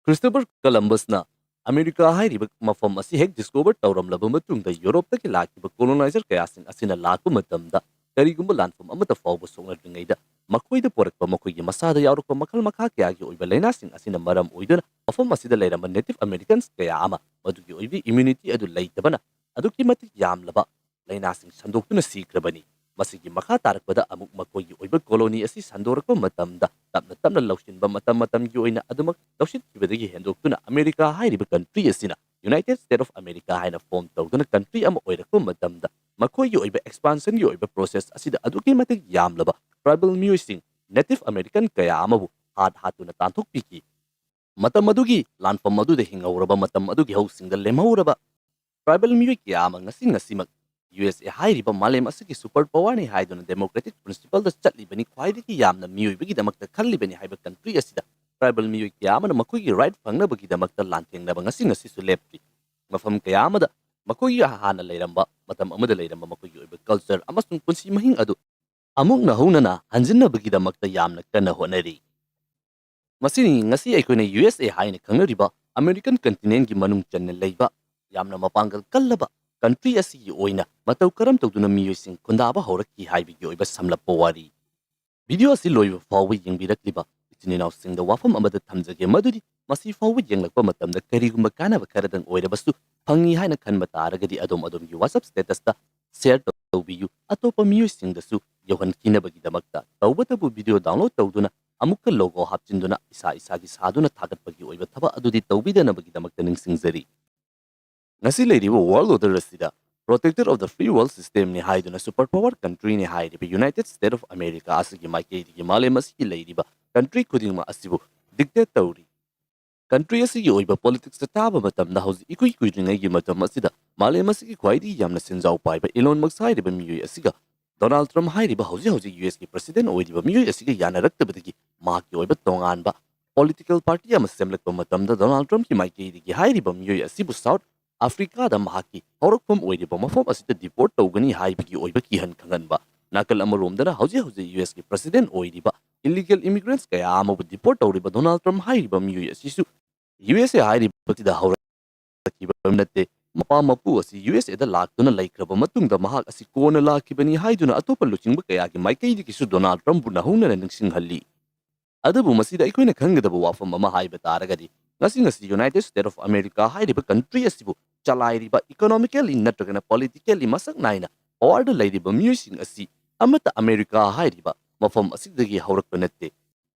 Christopher Columbus ꯅ ꯑꯃꯦꯔꯤꯀꯥ ꯍꯥꯏꯔꯤꯕ ꯃꯐꯝ ꯑꯁꯤ ꯍꯦꯛ discover ꯇꯧꯔꯝꯂꯕ ꯃꯇꯨꯡꯗ, ꯌꯨꯔꯣꯞꯇꯒꯤ ꯂꯥꯛꯈꯤꯕ colonizer ꯀꯌꯥꯁꯤꯡ ꯑꯁꯤꯅ ꯂꯥꯛꯄ ꯃꯇꯝꯗ ꯀꯔꯤꯒꯨꯝꯕ ꯂꯥꯟꯐꯝ ꯑꯃꯠꯇ ꯐꯥꯎꯕ ꯁꯣꯛꯅꯗ꯭ꯔꯤꯉꯩꯗ, ꯃꯈꯣꯏꯗ ꯄꯣꯔꯛꯄ ꯃꯈꯣꯏꯒꯤ ꯃꯁꯥꯗ ꯌꯥꯎꯔꯛꯄ ꯃꯈꯜ ꯃꯈꯥ ꯀꯌꯥꯒꯤ ꯑꯣꯏꯕ ꯂꯥꯏꯅꯥꯁꯤꯡ ꯑꯁꯤꯅ ꯃꯔꯝ ꯑꯣꯏꯗꯨꯅ, ꯃꯐꯝ ꯑꯁꯤꯗ ꯂꯩꯔꯝꯕ Native Americans ꯀꯌꯥ ꯑꯃ ꯃꯗꯨꯒꯤ ꯑꯣꯏꯕ immunity ꯑꯗꯨ ꯂꯩꯇꯕꯅ ꯑꯗꯨꯛꯀꯤ ꯃꯇꯤꯛ ꯌꯥꯝꯂꯕ ꯂꯥꯏꯅꯥꯁꯤꯡ ꯁꯟꯗꯣꯛꯇꯨꯅ ꯁꯤꯈ꯭ꯔꯕꯅꯤ꯫ ꯃꯁꯤꯒꯤ ꯃꯈꯥ ꯇꯥꯔꯛꯄꯗ ꯑꯃꯨꯛ ꯃꯈꯣꯏꯒꯤ ꯑꯣꯏꯕ colony ꯑꯁꯤ ꯁꯟꯗꯣꯔꯛꯄ ꯃꯇꯝꯗ, ꯇꯞꯅ ꯇꯞꯅ ꯂꯧꯁꯤꯟꯕ ꯃꯇꯝ ꯃꯇꯝꯒꯤ ꯑꯣꯏꯅ ꯑꯗꯨꯃꯛ ꯂꯧꯁꯤꯟꯈꯤꯕꯗꯒꯤ ꯍꯦꯟꯗꯣꯛꯇꯨꯅ, ꯑꯃꯦꯔꯤꯀꯥ ꯍꯥꯏꯔꯤꯕ country ꯑꯁꯤꯅ United States of America ꯍꯥꯏꯅ form ꯇꯧꯗꯨꯅ country ꯑꯃ ꯑꯣꯏꯔꯛꯄ ꯃꯇꯝꯗ, ꯃꯈꯣꯏꯒꯤ ꯑꯣꯏꯕ expansion ꯒꯤ ꯑꯣꯏꯕ process ꯑꯁꯤꯗ ꯑꯗꯨꯛꯀꯤ ꯃꯇꯤꯛ ꯌꯥꯝꯂꯕ tribal ꯃꯤꯑꯣꯏꯁꯤꯡ, Native American ꯀꯌꯥ ꯑꯃꯕꯨ ꯍꯥꯠ ꯍꯥꯠꯇꯨꯅ ꯇꯥꯟꯊꯣꯛꯄꯤꯈꯤ꯫ ꯃꯇꯝ ꯑꯗꯨꯒꯤ ꯂꯥꯟꯐꯝ ꯑꯗꯨꯗ ꯍꯤꯡꯍꯧꯔꯕ, ꯃꯇꯝ ꯑꯗꯨꯒꯤ ꯍꯧꯁꯤꯡꯗ ꯂꯦꯝꯍꯧꯔꯕ ꯇ꯭ꯔꯥꯏꯕꯦꯜ ꯃꯤꯑꯣꯏ ꯀꯌꯥ ꯑꯃ ꯉꯁꯤ ꯉꯁꯤꯃꯛ ꯌꯨ ꯑꯦꯁ ꯑꯦ ꯍꯥꯏꯔꯤꯕ ꯃꯥꯂꯦꯝ ꯑꯁꯤꯒꯤ ꯁꯨꯄꯔ ꯄꯋꯥꯔꯅꯤ ꯍꯥꯏꯗꯨꯅ ꯗꯦꯃꯣꯀ꯭ꯔꯦꯇꯤꯛ ꯄ꯭ꯔꯤꯟꯁꯤꯄꯜꯗ ꯆꯠꯂꯤꯕꯅꯤ, ꯈ꯭ꯋꯥꯏꯗꯒꯤ ꯌꯥꯝꯅ ꯃꯤꯑꯣꯏꯕꯒꯤꯗꯃꯛꯇ ꯈꯜꯂꯤꯕꯅꯤ ꯍꯥꯏꯕ ꯀꯟꯇ꯭ꯔꯤ ꯑꯁꯤꯗ ꯇ꯭ꯔꯥꯏꯕꯦꯜ ꯃꯤꯑꯣꯏ ꯀꯌꯥ ꯑꯃꯅ ꯃꯈꯣꯏꯒꯤ ꯔꯥꯏꯠ ꯐꯪꯅꯕꯒꯤꯗꯃꯛꯇ ꯂꯥꯟꯊꯦꯡꯅꯕ ꯉꯁꯤ ꯉꯁꯤꯁꯨ ꯂꯦꯞꯇ꯭ꯔꯤ꯫ ꯃꯐꯝ ꯀꯌꯥ ꯑꯃꯗ ꯃꯈꯣꯏꯒꯤ ꯍꯥꯟꯅ ꯂꯩꯔꯝꯕ, ꯃꯇꯝ ꯑꯃꯗ ꯂꯩꯔꯝꯕ ꯃꯈꯣꯏꯒꯤ ꯑꯣꯏꯕ ꯀꯜꯆꯔ ꯑꯃꯁꯨꯡ ꯄꯨꯟꯁꯤ ꯃꯍꯤꯡ ꯑꯗꯨ ꯑꯃꯨꯛ ꯅꯧꯍꯧꯅꯅ ꯍꯟꯖꯤꯟꯅꯕꯒꯤꯗꯃꯛꯇ ꯌꯥꯝꯅ ꯀꯟꯅ ꯍꯣꯠꯅꯔꯤ꯫ ꯃꯁꯤꯅꯤ ꯉꯁꯤ ꯑꯩꯈꯣꯏꯅ ꯌꯨ ꯑꯦꯁ ꯑꯦ ꯍꯥꯏꯅ ꯈꯪꯅꯔꯤꯕ ꯑꯃꯦꯔꯤꯀꯟ ꯀꯟꯇꯤꯅꯦꯟꯒꯤ ꯃꯅꯨꯡ ꯆꯟꯅ ꯂꯩꯕ ꯌꯥꯝꯅ ꯃꯄꯥꯡꯒꯜ ꯀꯜꯂꯕ ꯀꯟꯇ꯭ꯔꯤ ꯑꯁꯤꯒꯤ ꯑꯣꯏꯅ ꯃꯇꯧ ꯀꯔꯝ ꯇꯧꯗꯨꯅ ꯃꯤꯑꯣꯏꯁꯤꯡ ꯈꯨꯟꯗꯥꯕ ꯍꯧꯔꯛꯈꯤ ꯍꯥꯏꯕꯒꯤ ꯑꯣꯏꯕ ꯁꯝꯂꯞꯄ ꯋꯥꯔꯤ꯫ ꯚꯤꯗꯤꯑꯣ ꯑꯁꯤ ꯂꯣꯏꯕ ꯐꯥꯎꯕ ꯌꯦꯡꯕꯤꯔꯛꯂꯤꯕ ꯏꯆꯤꯟ ꯏꯅꯥꯎꯁꯤꯡꯗ ꯋꯥꯐꯝ ꯑꯃꯗ ꯊꯝꯖꯒꯦ, ꯃꯗꯨꯗꯤ ꯃꯁꯤ ꯐꯥꯎꯕ ꯌꯦꯡꯂꯛꯄ ꯃꯇꯝꯗ ꯀꯔꯤꯒꯨꯝꯕ ꯀꯥꯟꯅꯕ ꯈꯔꯗꯪ ꯑꯣꯏꯔꯕꯁꯨ ꯐꯪꯏ ꯍꯥꯏꯅ ꯈꯟꯕ ꯇꯥꯔꯒꯗꯤ ꯑꯗꯣꯝ ꯑꯗꯣꯝꯒꯤ WhatsApp statusꯇ share ꯇꯧꯕꯤꯌꯨ꯫ ꯑꯇꯣꯞꯄ ꯃꯤꯑꯣꯏꯁꯤꯡꯗꯁꯨ ꯌꯧꯍꯟꯈꯤꯅꯕꯒꯤꯗꯃꯛꯇ꯫ ꯇꯧꯕꯇꯕꯨ ꯚꯤꯗꯤꯑꯣ download ꯇꯧꯗꯨꯅ ꯑꯃꯨꯛꯀ logo ꯍꯥꯞꯆꯤꯟꯗꯨꯅ ꯏꯁꯥ ꯏꯁꯥꯒꯤ ꯁꯥꯗꯨꯅ ꯊꯥꯒꯠꯄꯒꯤ ꯑꯣꯏꯕ ꯊꯕꯛ ꯑꯗꯨꯗꯤ ꯇꯧꯕꯤꯗꯅꯕꯒꯤꯗꯃꯛꯇ ꯅꯤꯡꯁꯤꯡꯖꯔꯤ꯫ ꯉꯁꯤ ꯂꯩꯔꯤꯕ world order ꯑꯁꯤꯗ protector of the free world systemꯅꯤ ꯍꯥꯏꯗꯨꯅ super power countryꯅꯤ ꯍꯥꯏꯔꯤꯕ United States of America ꯑꯁꯤꯒꯤ ꯃꯥꯏꯀꯩꯗꯒꯤ ꯃꯥꯂꯦꯝ ꯑꯁꯤꯒꯤ ꯂꯩꯔꯤꯕ country ꯈꯨꯗꯤꯡꯃꯛ ꯑꯁꯤꯕꯨ dictate ꯇꯧꯔꯤ꯫ Country ꯑꯁꯤꯒꯤ ꯑꯣꯏꯕ politicsꯇ ꯇꯥꯕ ꯃꯇꯝꯗ ꯍꯧꯖꯤꯛ ꯏꯀꯨꯏ ꯀꯨꯏꯗ꯭ꯔꯤꯉꯩꯒꯤ ꯃꯇꯝ ꯑꯁꯤꯗ ꯃꯥꯂꯦꯝ ꯑꯁꯤꯒꯤ ꯈ꯭ꯋꯥꯏꯗꯒꯤ ꯌꯥꯝꯅ ꯁꯦꯟꯖꯥꯎ ꯄꯥꯏꯕ Elon Musk ꯍꯥꯏꯔꯤꯕ ꯃꯤꯑꯣꯏ ꯑꯁꯤꯒ Donald Trump ꯍꯥꯏꯔꯤꯕ ꯍꯧꯖꯤꯛ ꯍꯧꯖꯤꯛ ꯌꯨ ꯑꯦꯁꯀꯤ president ꯑꯣꯏꯔꯤꯕ ꯃꯤꯑꯣꯏ ꯑꯁꯤꯒ ꯌꯥꯅꯔꯛꯇꯕꯗꯒꯤ ꯃꯍꯥꯛꯀꯤ ꯑꯣꯏꯕ ꯇꯣꯉꯥꯟꯕ political party ꯑꯃ ꯁꯦꯝꯂꯛꯄ ꯃꯇꯝꯗ Donald Trumpꯀꯤ ꯃꯥꯏꯀꯩꯗꯒꯤ ꯍꯥꯏꯔꯤꯕ ꯃꯤꯑꯣꯏ ꯑꯁꯤꯕꯨ South Africaꯗ ꯃꯍꯥꯛꯀꯤ ꯍꯧꯔꯛꯐꯝ ꯑꯣꯏꯔꯤꯕ ꯃꯐꯝ ꯑꯁꯤꯗ deport ꯇꯧꯒꯅꯤ ꯍꯥꯏꯕꯒꯤ ꯑꯣꯏꯕ ꯀꯤꯍꯟ ꯈꯪꯍꯟꯕ꯫ ꯅꯥꯀꯜ ꯑꯃꯔꯣꯝꯗꯅ ꯍꯧꯖꯤꯛ ꯍꯧꯖꯤꯛ ꯌꯨ ꯑꯦꯁꯀꯤ president ꯑꯣꯏꯔꯤꯕ illegal immigrants ꯀꯌꯥ ꯑꯃꯕꯨ deport ꯇꯧꯔꯤꯕ Donald Trump ꯍꯥꯏꯔꯤꯕ ꯃꯤꯑꯣꯏ ꯑꯁꯤꯁꯨ ꯌꯨ ꯑꯦꯁ ꯑꯦ ꯍꯥꯏꯔꯤꯕꯁꯤꯗ ꯍꯧꯔꯛꯈꯤꯕ ꯅꯠꯇꯦ꯫ ꯃꯄꯥ ꯃꯄꯨ ꯑꯁꯤ ꯌꯨ ꯑꯦꯁ ꯑꯦꯗ ꯂꯥꯛꯇꯨꯅ ꯂꯩꯈ꯭ꯔꯕ ꯃꯇꯨꯡꯗ ꯃꯍꯥꯛ ꯑꯁꯤ ꯀꯣꯟꯅ ꯂꯥꯛꯈꯤꯕꯅꯤ ꯍꯥꯏꯗꯨꯅ ꯑꯇꯣꯞꯄ ꯂꯨꯆꯤꯡꯕ ꯀꯌꯥꯒꯤ ꯃꯥꯏꯀꯩꯗꯒꯤꯁꯨ Donald Trumpꯕꯨ ꯅꯧꯍꯧꯅꯅ ꯅꯤꯡꯁꯤꯡꯍꯜꯂꯤ꯫ ꯑꯗꯨꯕꯨ ꯃꯁꯤꯗ ꯑꯩꯈꯣꯏꯅ ꯈꯪꯒꯗꯕ ꯋꯥꯐꯝ ꯑꯃ ꯍꯥꯏꯕ ꯇꯥꯔꯒꯗꯤ, ꯉꯁꯤ ꯉꯁꯤ United States of America ꯍꯥꯏꯔꯤꯕ country ꯑꯁꯤꯕꯨ ꯆꯂꯥꯏꯔꯤꯕ, economically ꯅꯠꯇ꯭ꯔꯒꯅ politically ꯃꯁꯛ ꯅꯥꯏꯅ powerꯗ ꯂꯩꯔꯤꯕ ꯃꯤꯑꯣꯏꯁꯤꯡ ꯑꯁꯤ ꯑꯃꯠꯇ ꯑꯃꯦꯔꯤꯀꯥ ꯍꯥꯏꯔꯤꯕ ꯃꯐꯝ ꯑꯁꯤꯗꯒꯤ ꯍꯧꯔꯛꯄ ꯅꯠꯇꯦ꯫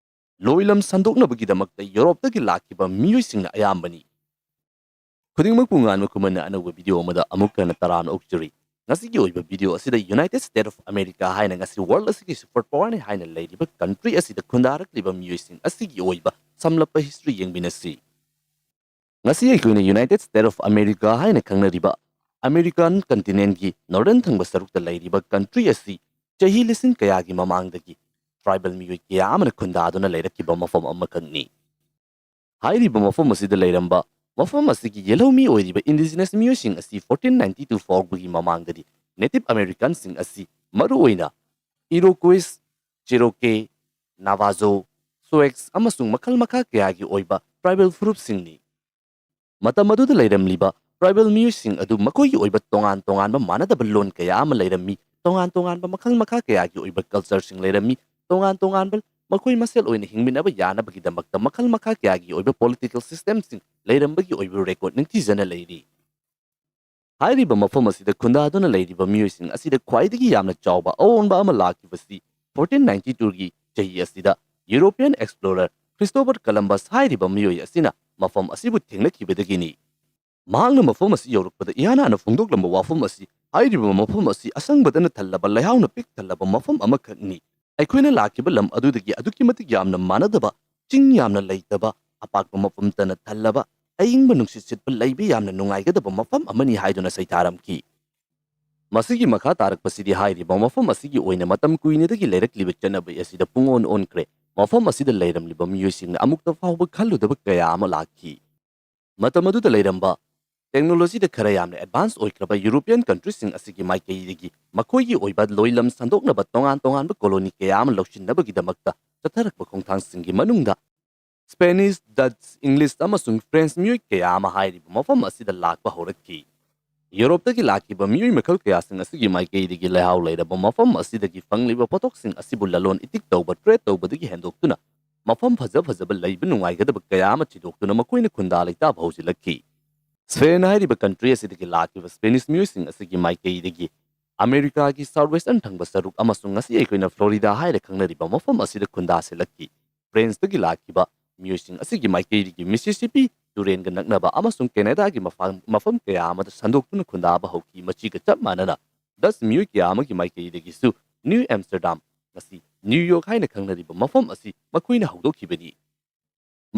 ꯂꯣꯏꯂꯝ ꯁꯟꯗꯣꯛꯅꯕꯒꯤꯗꯃꯛꯇ ꯌꯨꯔꯣꯞꯇꯒꯤ ꯂꯥꯛꯈꯤꯕ ꯃꯤꯑꯣꯏꯁꯤꯡꯅ ꯑꯌꯥꯝꯕꯅꯤ꯫ ꯈꯨꯗꯤꯡꯃꯛꯄꯨ ꯉꯥꯟꯕ ꯈꯨꯃꯟꯅ ꯑꯅꯧꯕ video ꯑꯃꯗ ꯑꯃꯨꯛ ꯍꯟꯅ ꯇꯔꯥꯝꯅ ꯑꯣꯛꯆꯔꯤ꯫ ꯉꯁꯤꯒꯤ ꯑꯣꯏꯕ video ꯑꯁꯤꯗ United States of America ꯍꯥꯏꯅ ꯉꯁꯤ world ꯑꯁꯤꯒꯤ super powerꯅꯤ ꯍꯥꯏꯅ ꯂꯩꯔꯤꯕ country ꯑꯁꯤꯗ ꯈꯨꯟꯗꯥꯔꯛꯂꯤꯕ ꯃꯤꯑꯣꯏꯁꯤꯡ ꯑꯁꯤꯒꯤ ꯑꯣꯏꯕ ꯁꯝꯂꯞꯄ history ꯌꯦꯡꯃꯤꯟꯅꯁꯤ꯫ ꯉꯁꯤ ꯑꯩꯈꯣꯏꯅ United States of America ꯍꯥꯏꯅ ꯈꯪꯅꯔꯤꯕ American continentꯀꯤ northern ꯊꯪꯕ ꯁꯔꯨꯛꯇ ꯂꯩꯔꯤꯕ country ꯑꯁꯤ ꯆꯍꯤ ꯂꯤꯁꯤꯡ ꯀꯌꯥꯒꯤ ꯃꯃꯥꯡꯗꯒꯤ tribal ꯃꯤꯑꯣꯏ ꯀꯌꯥ ꯑꯃꯅ ꯈꯨꯟꯗꯥꯗꯨꯅ ꯂꯩꯔꯛꯈꯤꯕ ꯃꯐꯝ ꯑꯃꯈꯛꯅꯤ꯫ ꯍꯥꯏꯔꯤꯕ ꯃꯐꯝ ꯑꯁꯤꯗ ꯂꯩꯔꯝꯕ ꯃꯐꯝ ꯑꯁꯤꯒꯤ ꯌꯦꯜꯍꯧꯃꯤ ꯑꯣꯏꯔꯤꯕ indigenous ꯃꯤꯑꯣꯏꯁꯤꯡ ꯑꯁꯤ fourteen ninety two ꯐꯥꯎꯕꯒꯤ ꯃꯃꯥꯡꯗꯗꯤ Native Americanꯁꯤꯡ ꯑꯁꯤ ꯃꯔꯨꯑꯣꯏꯅ Iroquois, Cherokee, Navajo, Sioux ꯑꯃꯁꯨꯡ ꯃꯈꯜ ꯃꯈꯥ ꯀꯌꯥꯒꯤ ꯑꯣꯏꯕ tribal ꯐꯨꯔꯨꯞꯁꯤꯡꯅꯤ꯫ ꯃꯇꯝ ꯑꯗꯨꯗ ꯂꯩꯔꯝꯂꯤꯕ tribal ꯃꯤꯑꯣꯏꯁꯤꯡ ꯑꯗꯨ ꯃꯈꯣꯏꯒꯤ ꯑꯣꯏꯕ ꯇꯣꯉꯥꯟ ꯇꯣꯉꯥꯟꯕ ꯃꯥꯟꯅꯗꯕ ꯂꯣꯟ ꯀꯌꯥ ꯑꯃ ꯂꯩꯔꯝꯃꯤ, ꯇꯣꯉꯥꯟ ꯇꯣꯉꯥꯟꯕ ꯃꯈꯜ ꯃꯈꯥ ꯀꯌꯥꯒꯤ ꯑꯣꯏꯕ cultureꯁꯤꯡ ꯂꯩꯔꯝꯃꯤ, ꯇꯣꯉꯥꯟ ꯇꯣꯉꯥꯟꯕ ꯃꯈꯣꯏ ꯃꯁꯦꯜ ꯑꯣꯏꯅ ꯍꯤꯡꯃꯤꯟꯅꯕ ꯌꯥꯅꯕꯒꯤꯗꯃꯛꯇ ꯃꯈꯜ ꯃꯈꯥ ꯀꯌꯥꯒꯤ ꯑꯣꯏꯕ political systemꯁꯤꯡ ꯂꯩꯔꯝꯕꯒꯤ ꯑꯣꯏꯕ record ꯅꯤꯡꯊꯤꯖꯅ ꯂꯩꯔꯤ꯫ ꯍꯥꯏꯔꯤꯕ ꯃꯐꯝ ꯑꯁꯤꯗ ꯈꯨꯟꯗꯥꯗꯨꯅ ꯂꯩꯔꯤꯕ ꯃꯤꯑꯣꯏꯁꯤꯡ ꯑꯁꯤꯗ ꯈ꯭ꯋꯥꯏꯗꯒꯤ ꯌꯥꯝꯅ ꯆꯥꯎꯕ ꯑꯑꯣꯟꯕ ꯑꯃ ꯂꯥꯛꯈꯤꯕꯁꯤ fourteen ninety twoꯒꯤ ꯆꯍꯤ ꯑꯁꯤꯗ European explorer Christopher Columbus ꯍꯥꯏꯔꯤꯕ ꯃꯤꯑꯣꯏ ꯑꯁꯤꯅ ꯃꯐꯝ ꯑꯁꯤꯕꯨ ꯊꯦꯡꯅꯈꯤꯕꯗꯒꯤꯅꯤ꯫ ꯃꯍꯥꯛꯅ ꯃꯐꯝ ꯑꯁꯤ ꯌꯧꯔꯛꯄꯗ ꯏꯍꯥꯟ ꯍꯥꯟꯅ ꯐꯣꯡꯗꯣꯛꯂꯝꯕ ꯋꯥꯐꯝ ꯑꯁꯤ ꯍꯥꯏꯔꯤꯕ ꯃꯐꯝ ꯑꯁꯤ ꯑꯁꯪꯕꯗꯅ ꯊꯜꯂꯕ, ꯂꯩꯍꯥꯎꯅ ꯄꯤꯛ ꯊꯜꯂꯕ ꯃꯐꯝ ꯑꯃꯈꯛꯅꯤ꯫ ꯑꯩꯈꯣꯏꯅ ꯂꯥꯛꯈꯤꯕ ꯂꯝ ꯑꯗꯨꯗꯒꯤ ꯑꯗꯨꯛꯀꯤ ꯃꯇꯤꯛ ꯌꯥꯝꯅ ꯃꯥꯟꯅꯗꯕ, ꯆꯤꯡ ꯌꯥꯝꯅ ꯂꯩꯇꯕ, ꯑꯄꯥꯛꯄ ꯃꯐꯝꯇꯅ ꯊꯜꯂꯕ, ꯑꯏꯪꯕ ꯅꯨꯡꯁꯤꯠ ꯁꯤꯠꯄ ꯂꯩꯕ ꯌꯥꯝꯅ ꯅꯨꯡꯉꯥꯏꯒꯗꯕ ꯃꯐꯝ ꯑꯃꯅꯤ ꯍꯥꯏꯗꯨꯅ ꯁꯩꯊꯥꯔꯝꯈꯤ꯫ ꯃꯁꯤꯒꯤ ꯃꯈꯥ ꯇꯥꯔꯛꯄꯁꯤꯗꯤ ꯍꯥꯏꯔꯤꯕ ꯃꯐꯝ ꯑꯁꯤꯒꯤ ꯑꯣꯏꯅ ꯃꯇꯝ ꯀꯨꯏꯅꯗꯒꯤ ꯂꯩꯔꯛꯂꯤꯕ ꯆꯠꯅꯕꯤ ꯑꯁꯤꯗ ꯄꯨꯡꯑꯣꯟ ꯑꯣꯟꯈ꯭ꯔꯦ꯫ ꯃꯐꯝ ꯑꯁꯤꯗ ꯂꯩꯔꯝꯂꯤꯕ ꯃꯤꯑꯣꯏꯁꯤꯡꯅ ꯑꯃꯨꯛꯇ ꯐꯥꯎꯕ ꯈꯜꯂꯨꯗꯕ ꯀꯌꯥ ꯑꯃ ꯂꯥꯛꯈꯤ꯫ ꯃꯇꯝ ꯑꯗꯨꯗ ꯂꯩꯔꯝꯕ technologyꯗ ꯈꯔ ꯌꯥꯝꯅ advance ꯑꯣꯏꯈ꯭ꯔꯕ European countryꯁꯤꯡ ꯑꯁꯤꯒꯤ ꯃꯥꯏꯀꯩꯗꯒꯤ ꯃꯈꯣꯏꯒꯤ ꯑꯣꯏꯕ ꯂꯣꯏꯂꯝ ꯁꯟꯗꯣꯛꯅꯕ ꯇꯣꯉꯥꯟ ꯇꯣꯉꯥꯟꯕ colony ꯀꯌꯥ ꯑꯃ ꯂꯧꯁꯤꯟꯅꯕꯒꯤꯗꯃꯛꯇ ꯆꯠꯊꯔꯛꯄ ꯈꯣꯡꯊꯥꯡꯁꯤꯡꯒꯤ ꯃꯅꯨꯡꯗ Spanish, Dutch, English ꯑꯃꯁꯨꯡ French ꯃꯤꯑꯣꯏ ꯀꯌꯥ ꯑꯃ ꯍꯥꯏꯔꯤꯕ ꯃꯐꯝ ꯑꯁꯤꯗ ꯂꯥꯛꯄ ꯍꯧꯔꯛꯈꯤ꯫ ꯌꯨꯔꯣꯞꯇꯒꯤ ꯂꯥꯛꯈꯤꯕ ꯃꯤꯑꯣꯏ ꯃꯈꯜ ꯀꯌꯥꯁꯤꯡ ꯑꯁꯤꯒꯤ ꯃꯥꯏꯀꯩꯗꯒꯤ ꯂꯩꯍꯥꯎ ꯂꯩꯔꯕ ꯃꯐꯝ ꯑꯁꯤꯗꯒꯤ ꯐꯪꯂꯤꯕ ꯄꯣꯠꯊꯣꯛꯁꯤꯡ ꯑꯁꯤꯕꯨ ꯂꯂꯣꯟ ꯏꯇꯤꯛ ꯇꯧꯕ, trade ꯇꯧꯕꯗꯒꯤ ꯍꯦꯟꯗꯣꯛꯇꯨꯅ ꯃꯐꯝ ꯐꯖ ꯐꯖꯕ ꯂꯩꯕ ꯅꯨꯡꯉꯥꯏꯒꯗꯕ ꯀꯌꯥ ꯑꯃ ꯊꯤꯗꯣꯛꯇꯨꯅ ꯃꯈꯣꯏꯅ ꯈꯨꯟꯗꯥ ꯂꯩꯇꯥꯕ ꯍꯧꯖꯤꯜꯂꯛꯈꯤ꯫ Spain ꯍꯥꯏꯔꯤꯕ country ꯑꯁꯤꯗꯒꯤ ꯂꯥꯛꯈꯤꯕ Spanish ꯃꯤꯑꯣꯏꯁꯤꯡ ꯑꯁꯤꯒꯤ ꯃꯥꯏꯀꯩꯗꯒꯤ Americaꯒꯤ south western ꯊꯪꯕ ꯁꯔꯨꯛ ꯑꯃꯁꯨꯡ ꯉꯁꯤ ꯑꯩꯈꯣꯏꯅ Florida ꯍꯥꯏꯅ ꯈꯪꯅꯔꯤꯕ ꯃꯐꯝ ꯑꯁꯤꯗ ꯈꯨꯟꯗꯥꯁꯤꯜꯂꯛꯈꯤ꯫ Franceꯇꯒꯤ ꯂꯥꯛꯈꯤꯕ ꯃꯤꯑꯣꯏꯁꯤꯡ ꯑꯁꯤꯒꯤ ꯃꯥꯏꯀꯩꯗꯒꯤ Mississippi ꯇꯨꯔꯦꯟꯒ ꯅꯛꯅꯕ ꯑꯃꯁꯨꯡ ꯀꯦꯅꯦꯗꯥꯒꯤ ꯃꯐꯝ, ꯃꯐꯝ ꯀꯌꯥ ꯑꯃꯗ ꯁꯟꯗꯣꯛꯇꯨꯅ ꯈꯨꯟꯗꯥꯕ ꯍꯧꯈꯤ꯫ ꯃꯁꯤꯒ ꯆꯞ ꯃꯥꯟꯅꯅ, ꯗꯆ ꯃꯤꯑꯣꯏ ꯀꯌꯥ ꯑꯃꯒꯤ ꯃꯥꯏꯀꯩꯗꯒꯤꯁꯨ ꯅ꯭ꯌꯨ ꯑꯦꯝꯁꯇꯔꯗꯥꯝ, ꯉꯁꯤ ꯅ꯭ꯌꯨ ꯌꯣꯔꯛ ꯍꯥꯏꯅ ꯈꯪꯅꯔꯤꯕ ꯃꯐꯝ ꯑꯁꯤ ꯃꯈꯣꯏꯅ ꯍꯧꯗꯣꯛꯈꯤꯕꯅꯤ꯫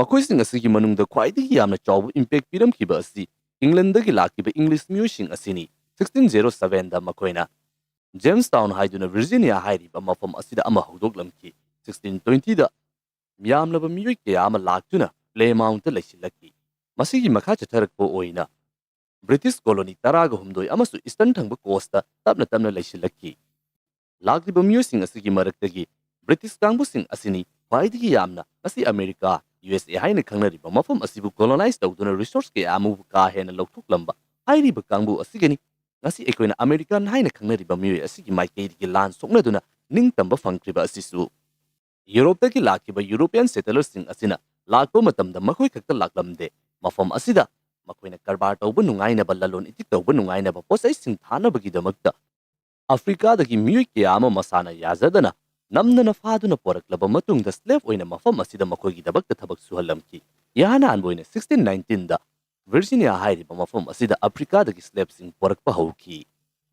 ꯃꯈꯣꯏꯁꯤꯡ ꯑꯁꯤꯒꯤ ꯃꯅꯨꯡꯗ ꯈ꯭ꯋꯥꯏꯗꯒꯤ ꯌꯥꯝꯅ ꯆꯥꯎꯕ ꯏꯝꯄꯦꯛ ꯄꯤꯔꯝꯈꯤꯕ ꯑꯁꯤ ꯏꯪꯂꯦꯟꯗꯒꯤ ꯂꯥꯛꯈꯤꯕ ꯏꯪꯂꯤꯁ ꯃꯤꯑꯣꯏꯁꯤꯡ ꯑꯁꯤꯅꯤ꯫ ꯁꯤꯛꯁꯇꯤꯟ ꯖꯦꯔꯣ ꯁꯚꯦꯟꯗ ꯃꯈꯣꯏꯅ ꯖꯦꯝꯁ ꯇꯥꯎꯟ ꯍꯥꯏꯗꯨꯅ ꯚꯤꯔꯖꯤꯅꯤꯌꯥ ꯍꯥꯏꯔꯤꯕ ꯃꯐꯝ ꯑꯁꯤꯗ ꯑꯃ ꯍꯧꯗꯣꯛꯂꯝꯈꯤ꯫ ꯁꯤꯛꯁꯇꯤꯟ ꯇ꯭ꯋꯦꯟꯇꯤꯗ ꯌꯥꯝꯂꯕ ꯃꯤꯑꯣꯏ ꯀꯌꯥ ꯑꯃ ꯂꯥꯛꯇꯨꯅ ꯄ꯭ꯂꯦꯃꯥꯎꯟꯠꯇ ꯂꯩꯁꯤꯜꯂꯛꯈꯤ꯫ ꯃꯁꯤꯒꯤ ꯃꯈꯥ ꯆꯠꯊꯔꯛꯄ ꯑꯣꯏꯅ ꯕ꯭ꯔꯤꯇꯤꯁ ꯀꯣꯂꯣꯅꯤ ꯇꯔꯥꯒ ꯍꯨꯝꯗꯣꯏ ꯑꯃꯁꯨꯡ ꯏꯁꯇꯔꯟ ꯊꯪꯕ ꯀꯣꯁꯇ ꯇꯞꯅ ꯇꯞꯅ ꯂꯩꯁꯤꯜꯂꯛꯈꯤ꯫ ꯂꯥꯛꯂꯤꯕ ꯃꯤꯑꯣꯏꯁꯤꯡ ꯑꯁꯤꯒꯤ ꯃꯔꯛꯇꯒꯤ ꯕ꯭ꯔꯤꯇꯤꯁ ꯀꯥꯡꯕꯨꯁꯤꯡ ꯑꯁꯤꯅꯤ ꯈ꯭ꯋꯥꯏꯗꯒꯤ ꯌꯥꯝꯅ ꯉꯁꯤ ꯑꯃꯦꯔꯤꯀꯥ, ꯌꯨ ꯑꯦꯁ ꯑꯦ ꯍꯥꯏꯅ ꯈꯪꯅꯔꯤꯕ ꯃꯐꯝ ꯑꯁꯤꯕꯨ ꯀꯣꯂꯣꯅꯥꯏꯖ ꯇꯧꯗꯨꯅ ꯔꯤꯁꯣꯔꯁ ꯀꯌꯥ ꯑꯃꯕꯨ ꯀꯥ ꯍꯦꯟꯅ ꯂꯧꯊꯣꯛꯂꯝꯕ ꯍꯥꯏꯔꯤꯕ ꯀꯥꯡꯕꯨ ꯑꯁꯤꯒꯅꯤ꯫ ꯉꯁꯤ ꯑꯩꯈꯣꯏꯅ ꯑꯃꯦꯔꯤꯀꯥꯟ ꯍꯥꯏꯅ ꯈꯪꯅꯔꯤꯕ ꯃꯤꯑꯣꯏ ꯑꯁꯤꯒꯤ ꯃꯥꯏꯀꯩꯗꯒꯤ ꯂꯥꯟ ꯁꯣꯛꯅꯗꯨꯅ ꯅꯤꯡꯇꯝꯕ ꯐꯪꯈ꯭ꯔꯤꯕ ꯑꯁꯤꯁꯨ ꯌꯨꯔꯣꯞꯇꯒꯤ ꯂꯥꯛꯈꯤꯕ ꯌꯨꯔꯣꯄꯤꯌꯟ ꯁꯦꯇꯂꯔꯁꯤꯡ ꯑꯁꯤꯅ ꯂꯥꯛꯄ ꯃꯇꯝꯗ ꯃꯈꯣꯏ ꯈꯛꯇ ꯂꯥꯛꯂꯝꯗꯦ꯫ ꯃꯐꯝ ꯑꯁꯤꯗ ꯃꯈꯣꯏꯅ ꯀꯔꯕꯥꯔ ꯇꯧꯕ ꯅꯨꯡꯉꯥꯏꯅꯕ, ꯂꯂꯣꯟ ꯏꯇꯤꯛ ꯇꯧꯕ ꯅꯨꯡꯉꯥꯏꯅꯕ ꯄꯣꯠꯆꯩꯁꯤꯡ ꯊꯥꯅꯕꯒꯤꯗꯃꯛꯇ ꯑꯐ꯭ꯔꯤꯀꯥꯗꯒꯤ ꯃꯤꯑꯣꯏ ꯀꯌꯥ ꯑꯃ ꯃꯁꯥꯅ ꯌꯥꯖꯗꯅ ꯅꯝꯗꯅ ꯐꯥꯗꯨꯅ ꯄꯣꯔꯛꯂꯕ ꯃꯇꯨꯡꯗ ꯁ꯭ꯂꯦꯕ ꯑꯣꯏꯅ ꯃꯐꯝ ꯑꯁꯤꯗ ꯃꯈꯣꯏꯒꯤꯗꯃꯛꯇ ꯊꯕꯛ ꯁꯨꯍꯜꯂꯝꯈꯤ꯫ ꯏꯍꯥꯟ ꯍꯥꯟꯕ ꯑꯣꯏꯅ ꯁꯤꯛꯁꯇꯤꯟ ꯅꯥꯏꯟꯇꯤꯟꯗ ꯚꯤꯔꯖꯤꯅꯤꯌꯥ ꯍꯥꯏꯔꯤꯕ ꯃꯐꯝ ꯑꯁꯤꯗ ꯑꯐ꯭ꯔꯤꯀꯥꯗꯒꯤ ꯁ꯭ꯂꯦꯕꯁꯤꯡ ꯄꯣꯔꯛꯄ ꯍꯧꯈꯤ꯫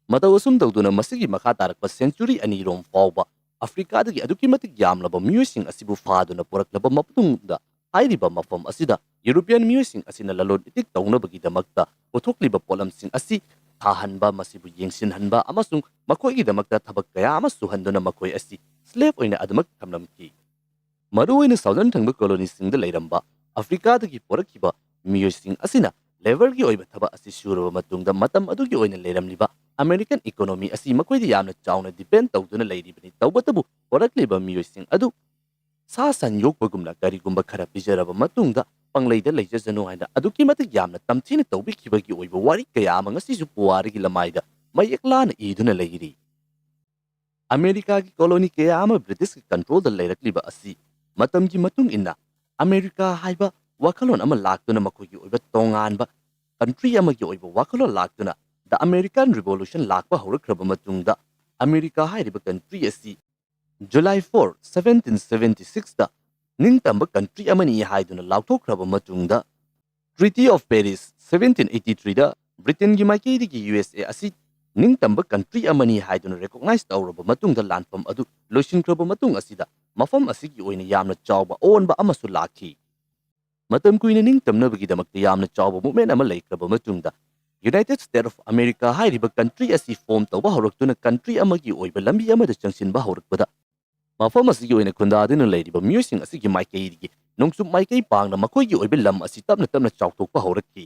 ꯃꯇꯧ ꯑꯁꯨꯝ ꯇꯧꯗꯨꯅ ꯃꯁꯤꯒꯤ ꯃꯈꯥ ꯇꯥꯔꯛꯄ ꯁꯦꯟꯆꯨꯔꯤ ꯑꯅꯤꯔꯣꯝ ꯐꯥꯎꯕ ꯑꯐ꯭ꯔꯤꯀꯥꯗꯒꯤ ꯑꯗꯨꯛꯀꯤ ꯃꯇꯤꯛ ꯌꯥꯝꯂꯕ ꯃꯤꯑꯣꯏꯁꯤꯡ ꯑꯁꯤꯕꯨ ꯐꯥꯗꯨꯅ ꯄꯨꯔꯛꯂꯕ ꯃꯇꯨꯡꯗ ꯍꯥꯏꯔꯤꯕ ꯃꯐꯝ ꯑꯁꯤꯗ ꯌꯨꯔꯣꯄꯤꯌꯟ ꯃꯤꯑꯣꯏꯁꯤꯡ ꯑꯁꯤꯅ ꯂꯂꯣꯟ ꯏꯇꯤꯛ ꯇꯧꯅꯕꯒꯤꯗꯃꯛꯇ ꯄꯨꯊꯣꯛꯂꯤꯕ ꯄꯣꯠꯂꯝꯁꯤꯡ ꯑꯁꯤ ꯊꯥꯍꯟꯕ, ꯃꯁꯤꯕꯨ ꯌꯦꯡꯁꯤꯟꯍꯟꯕ ꯑꯃꯁꯨꯡ ꯃꯈꯣꯏꯒꯤꯗꯃꯛꯇ ꯊꯕꯛ ꯀꯌꯥ ꯑꯃ ꯁꯨꯍꯟꯗꯨꯅ ꯃꯈꯣꯏ ꯑꯁꯤ ꯁ꯭ꯂꯦꯕ ꯑꯣꯏꯅ ꯑꯗꯨꯃꯛ ꯊꯝꯂꯝꯈꯤ꯫ ꯃꯔꯨꯑꯣꯏꯅ ꯁꯥꯎꯗꯔꯟ ꯊꯪꯕ ꯀꯣꯂꯣꯅꯤꯁꯤꯡꯗ ꯂꯩꯔꯝꯕ ꯑꯐ꯭ꯔꯤꯀꯥꯗꯒꯤ ꯄꯨꯔꯛꯈꯤꯕ ꯃꯤꯑꯣꯏꯁꯤꯡ ꯑꯁꯤꯅ ꯂꯦꯕꯔꯒꯤ ꯑꯣꯏꯕ ꯊꯕꯛ ꯑꯁꯤ ꯁꯨꯔꯕ ꯃꯇꯨꯡꯗ ꯃꯇꯝ ꯑꯗꯨꯒꯤ ꯑꯣꯏꯅ ꯂꯩꯔꯝꯂꯤꯕ ꯑꯃꯦꯔꯤꯀꯟ ꯏꯀꯣꯅꯣꯃꯤ ꯑꯁꯤ ꯃꯈꯣꯏꯗ ꯌꯥꯝꯅ ꯆꯥꯎꯅ ꯗꯤꯄꯦꯟ ꯇꯧꯗꯨꯅ ꯂꯩꯔꯤꯕꯅꯤ꯫ ꯇꯧꯕꯇꯕꯨ ꯄꯨꯔꯛꯂꯤꯕ ꯃꯤꯑꯣꯏꯁꯤꯡ ꯑꯗꯨ ꯁꯥ ꯁꯟ ꯌꯣꯛꯄꯒꯨꯝꯅ ꯀꯔꯤꯒꯨꯝꯕ ꯈꯔ ꯄꯤꯖꯔꯕ ꯃꯇꯨꯡꯗ ꯄꯪꯂꯩꯗ ꯂꯩꯖꯁꯅꯨ ꯍꯥꯏꯅ ꯑꯗꯨꯛꯀꯤ ꯃꯇꯤꯛ ꯌꯥꯝꯅ ꯇꯝꯊꯤꯅ ꯇꯧꯕꯤꯈꯤꯕꯒꯤ ꯑꯣꯏꯕ ꯋꯥꯔꯤ ꯀꯌꯥ ꯑꯃ ꯉꯁꯤꯁꯨ ꯄꯨꯋꯥꯔꯤꯒꯤ ꯂꯃꯥꯏꯗ ꯃꯌꯦꯛ ꯂꯥꯅ ꯏꯗꯨꯅ ꯂꯩꯔꯤ꯫ ꯑꯃꯦꯔꯤꯀꯥꯒꯤ ꯀꯣꯂꯣꯅꯤ ꯀꯌꯥ ꯑꯃ ꯕ꯭ꯔꯤꯇꯤꯁꯀꯤ ꯀꯟꯇ꯭ꯔꯣꯜꯗ ꯂꯩꯔꯛꯂꯤꯕ ꯑꯁꯤ ꯃꯇꯝꯒꯤ ꯃꯇꯨꯡ ꯏꯟꯅ ꯑꯃꯦꯔꯤꯀꯥ ꯍꯥꯏꯕ ꯋꯥꯈꯜꯂꯣꯟ ꯑꯃ ꯂꯥꯛꯇꯨꯅ ꯃꯈꯣꯏꯒꯤ ꯑꯣꯏꯕ ꯇꯣꯉꯥꯟꯕ ꯀꯟꯇ꯭ꯔꯤ ꯑꯃꯒꯤ ꯑꯣꯏꯕ ꯋꯥꯈꯜꯂꯣꯟ ꯂꯥꯛꯇꯨꯅ The American Revolution ꯂꯥꯛꯄ ꯍꯧꯔꯛꯈ꯭ꯔꯕ ꯃꯇꯨꯡꯗ ꯑꯃꯦꯔꯤꯀꯥ ꯍꯥꯏꯔꯤꯕ ꯀꯟꯇ꯭ꯔꯤ ꯑꯁꯤ ꯖꯨꯂꯥꯏ ꯐꯣꯔ, ꯁꯚꯦꯟꯇꯤꯟ ꯁꯚꯦꯟꯇꯤ ꯁꯤꯛꯁꯇ ꯅꯤꯡꯇꯝꯕ ꯀꯟꯇ꯭ꯔꯤ ꯑꯃꯅꯤ ꯍꯥꯏꯗꯨꯅ ꯂꯥꯎꯊꯣꯛꯈ꯭ꯔꯕ ꯃꯇꯨꯡꯗ Treaty of Paris seventeen eighty-three ꯗ ꯕ꯭ꯔꯤꯇꯦꯟꯒꯤ ꯃꯥꯏꯀꯩꯗꯒꯤ ꯌꯨ ꯑꯦꯁ ꯑꯦ ꯑꯁꯤ ꯅꯤꯡꯇꯝꯕ country ꯑꯃꯅꯤ ꯍꯥꯏꯗꯨꯅ recognize ꯇꯧꯔꯕ ꯃꯇꯨꯡꯗ, ꯂꯥꯟꯐꯝ ꯑꯗꯨ ꯂꯣꯏꯁꯤꯟꯈ꯭ꯔꯕ ꯃꯇꯨꯡ ꯑꯁꯤꯗ ꯃꯐꯝ ꯑꯁꯤꯒꯤ ꯑꯣꯏꯅ ꯌꯥꯝꯅ ꯆꯥꯎꯕ ꯑꯑꯣꯟꯕ ꯑꯃꯁꯨ ꯂꯥꯛꯈꯤ꯫ ꯃꯇꯝ ꯀꯨꯏꯅ ꯅꯤꯡꯇꯝꯅꯕꯒꯤꯗꯃꯛꯇ ꯌꯥꯝꯅ ꯆꯥꯎꯕ movement ꯑꯃ ꯂꯩꯈ꯭ꯔꯕ ꯃꯇꯨꯡꯗ, United States of America ꯍꯥꯏꯔꯤꯕ country ꯑꯁꯤ form ꯇꯧꯕ ꯍꯧꯔꯛꯇꯨꯅ country ꯑꯃꯒꯤ ꯑꯣꯏꯕ ꯂꯝꯕꯤ ꯑꯃꯗ ꯆꯪꯁꯤꯟꯕ ꯍꯧꯔꯛꯄꯗ, ꯃꯐꯝ ꯑꯁꯤꯒꯤ ꯑꯣꯏꯅ ꯈꯨꯟꯗꯥꯗꯨꯅ ꯂꯩꯔꯤꯕ ꯃꯤꯑꯣꯏꯁꯤꯡ ꯑꯁꯤꯒꯤ ꯃꯥꯏꯀꯩꯗꯒꯤ ꯅꯣꯡꯆꯨꯞ ꯃꯥꯏꯀꯩ ꯄꯥꯡꯅ ꯃꯈꯣꯏꯒꯤ ꯑꯣꯏꯕ ꯂꯝ ꯑꯁꯤ ꯇꯞꯅ ꯇꯞꯅ ꯆꯥꯎꯊꯣꯛꯄ ꯍꯧꯔꯛꯈꯤ꯫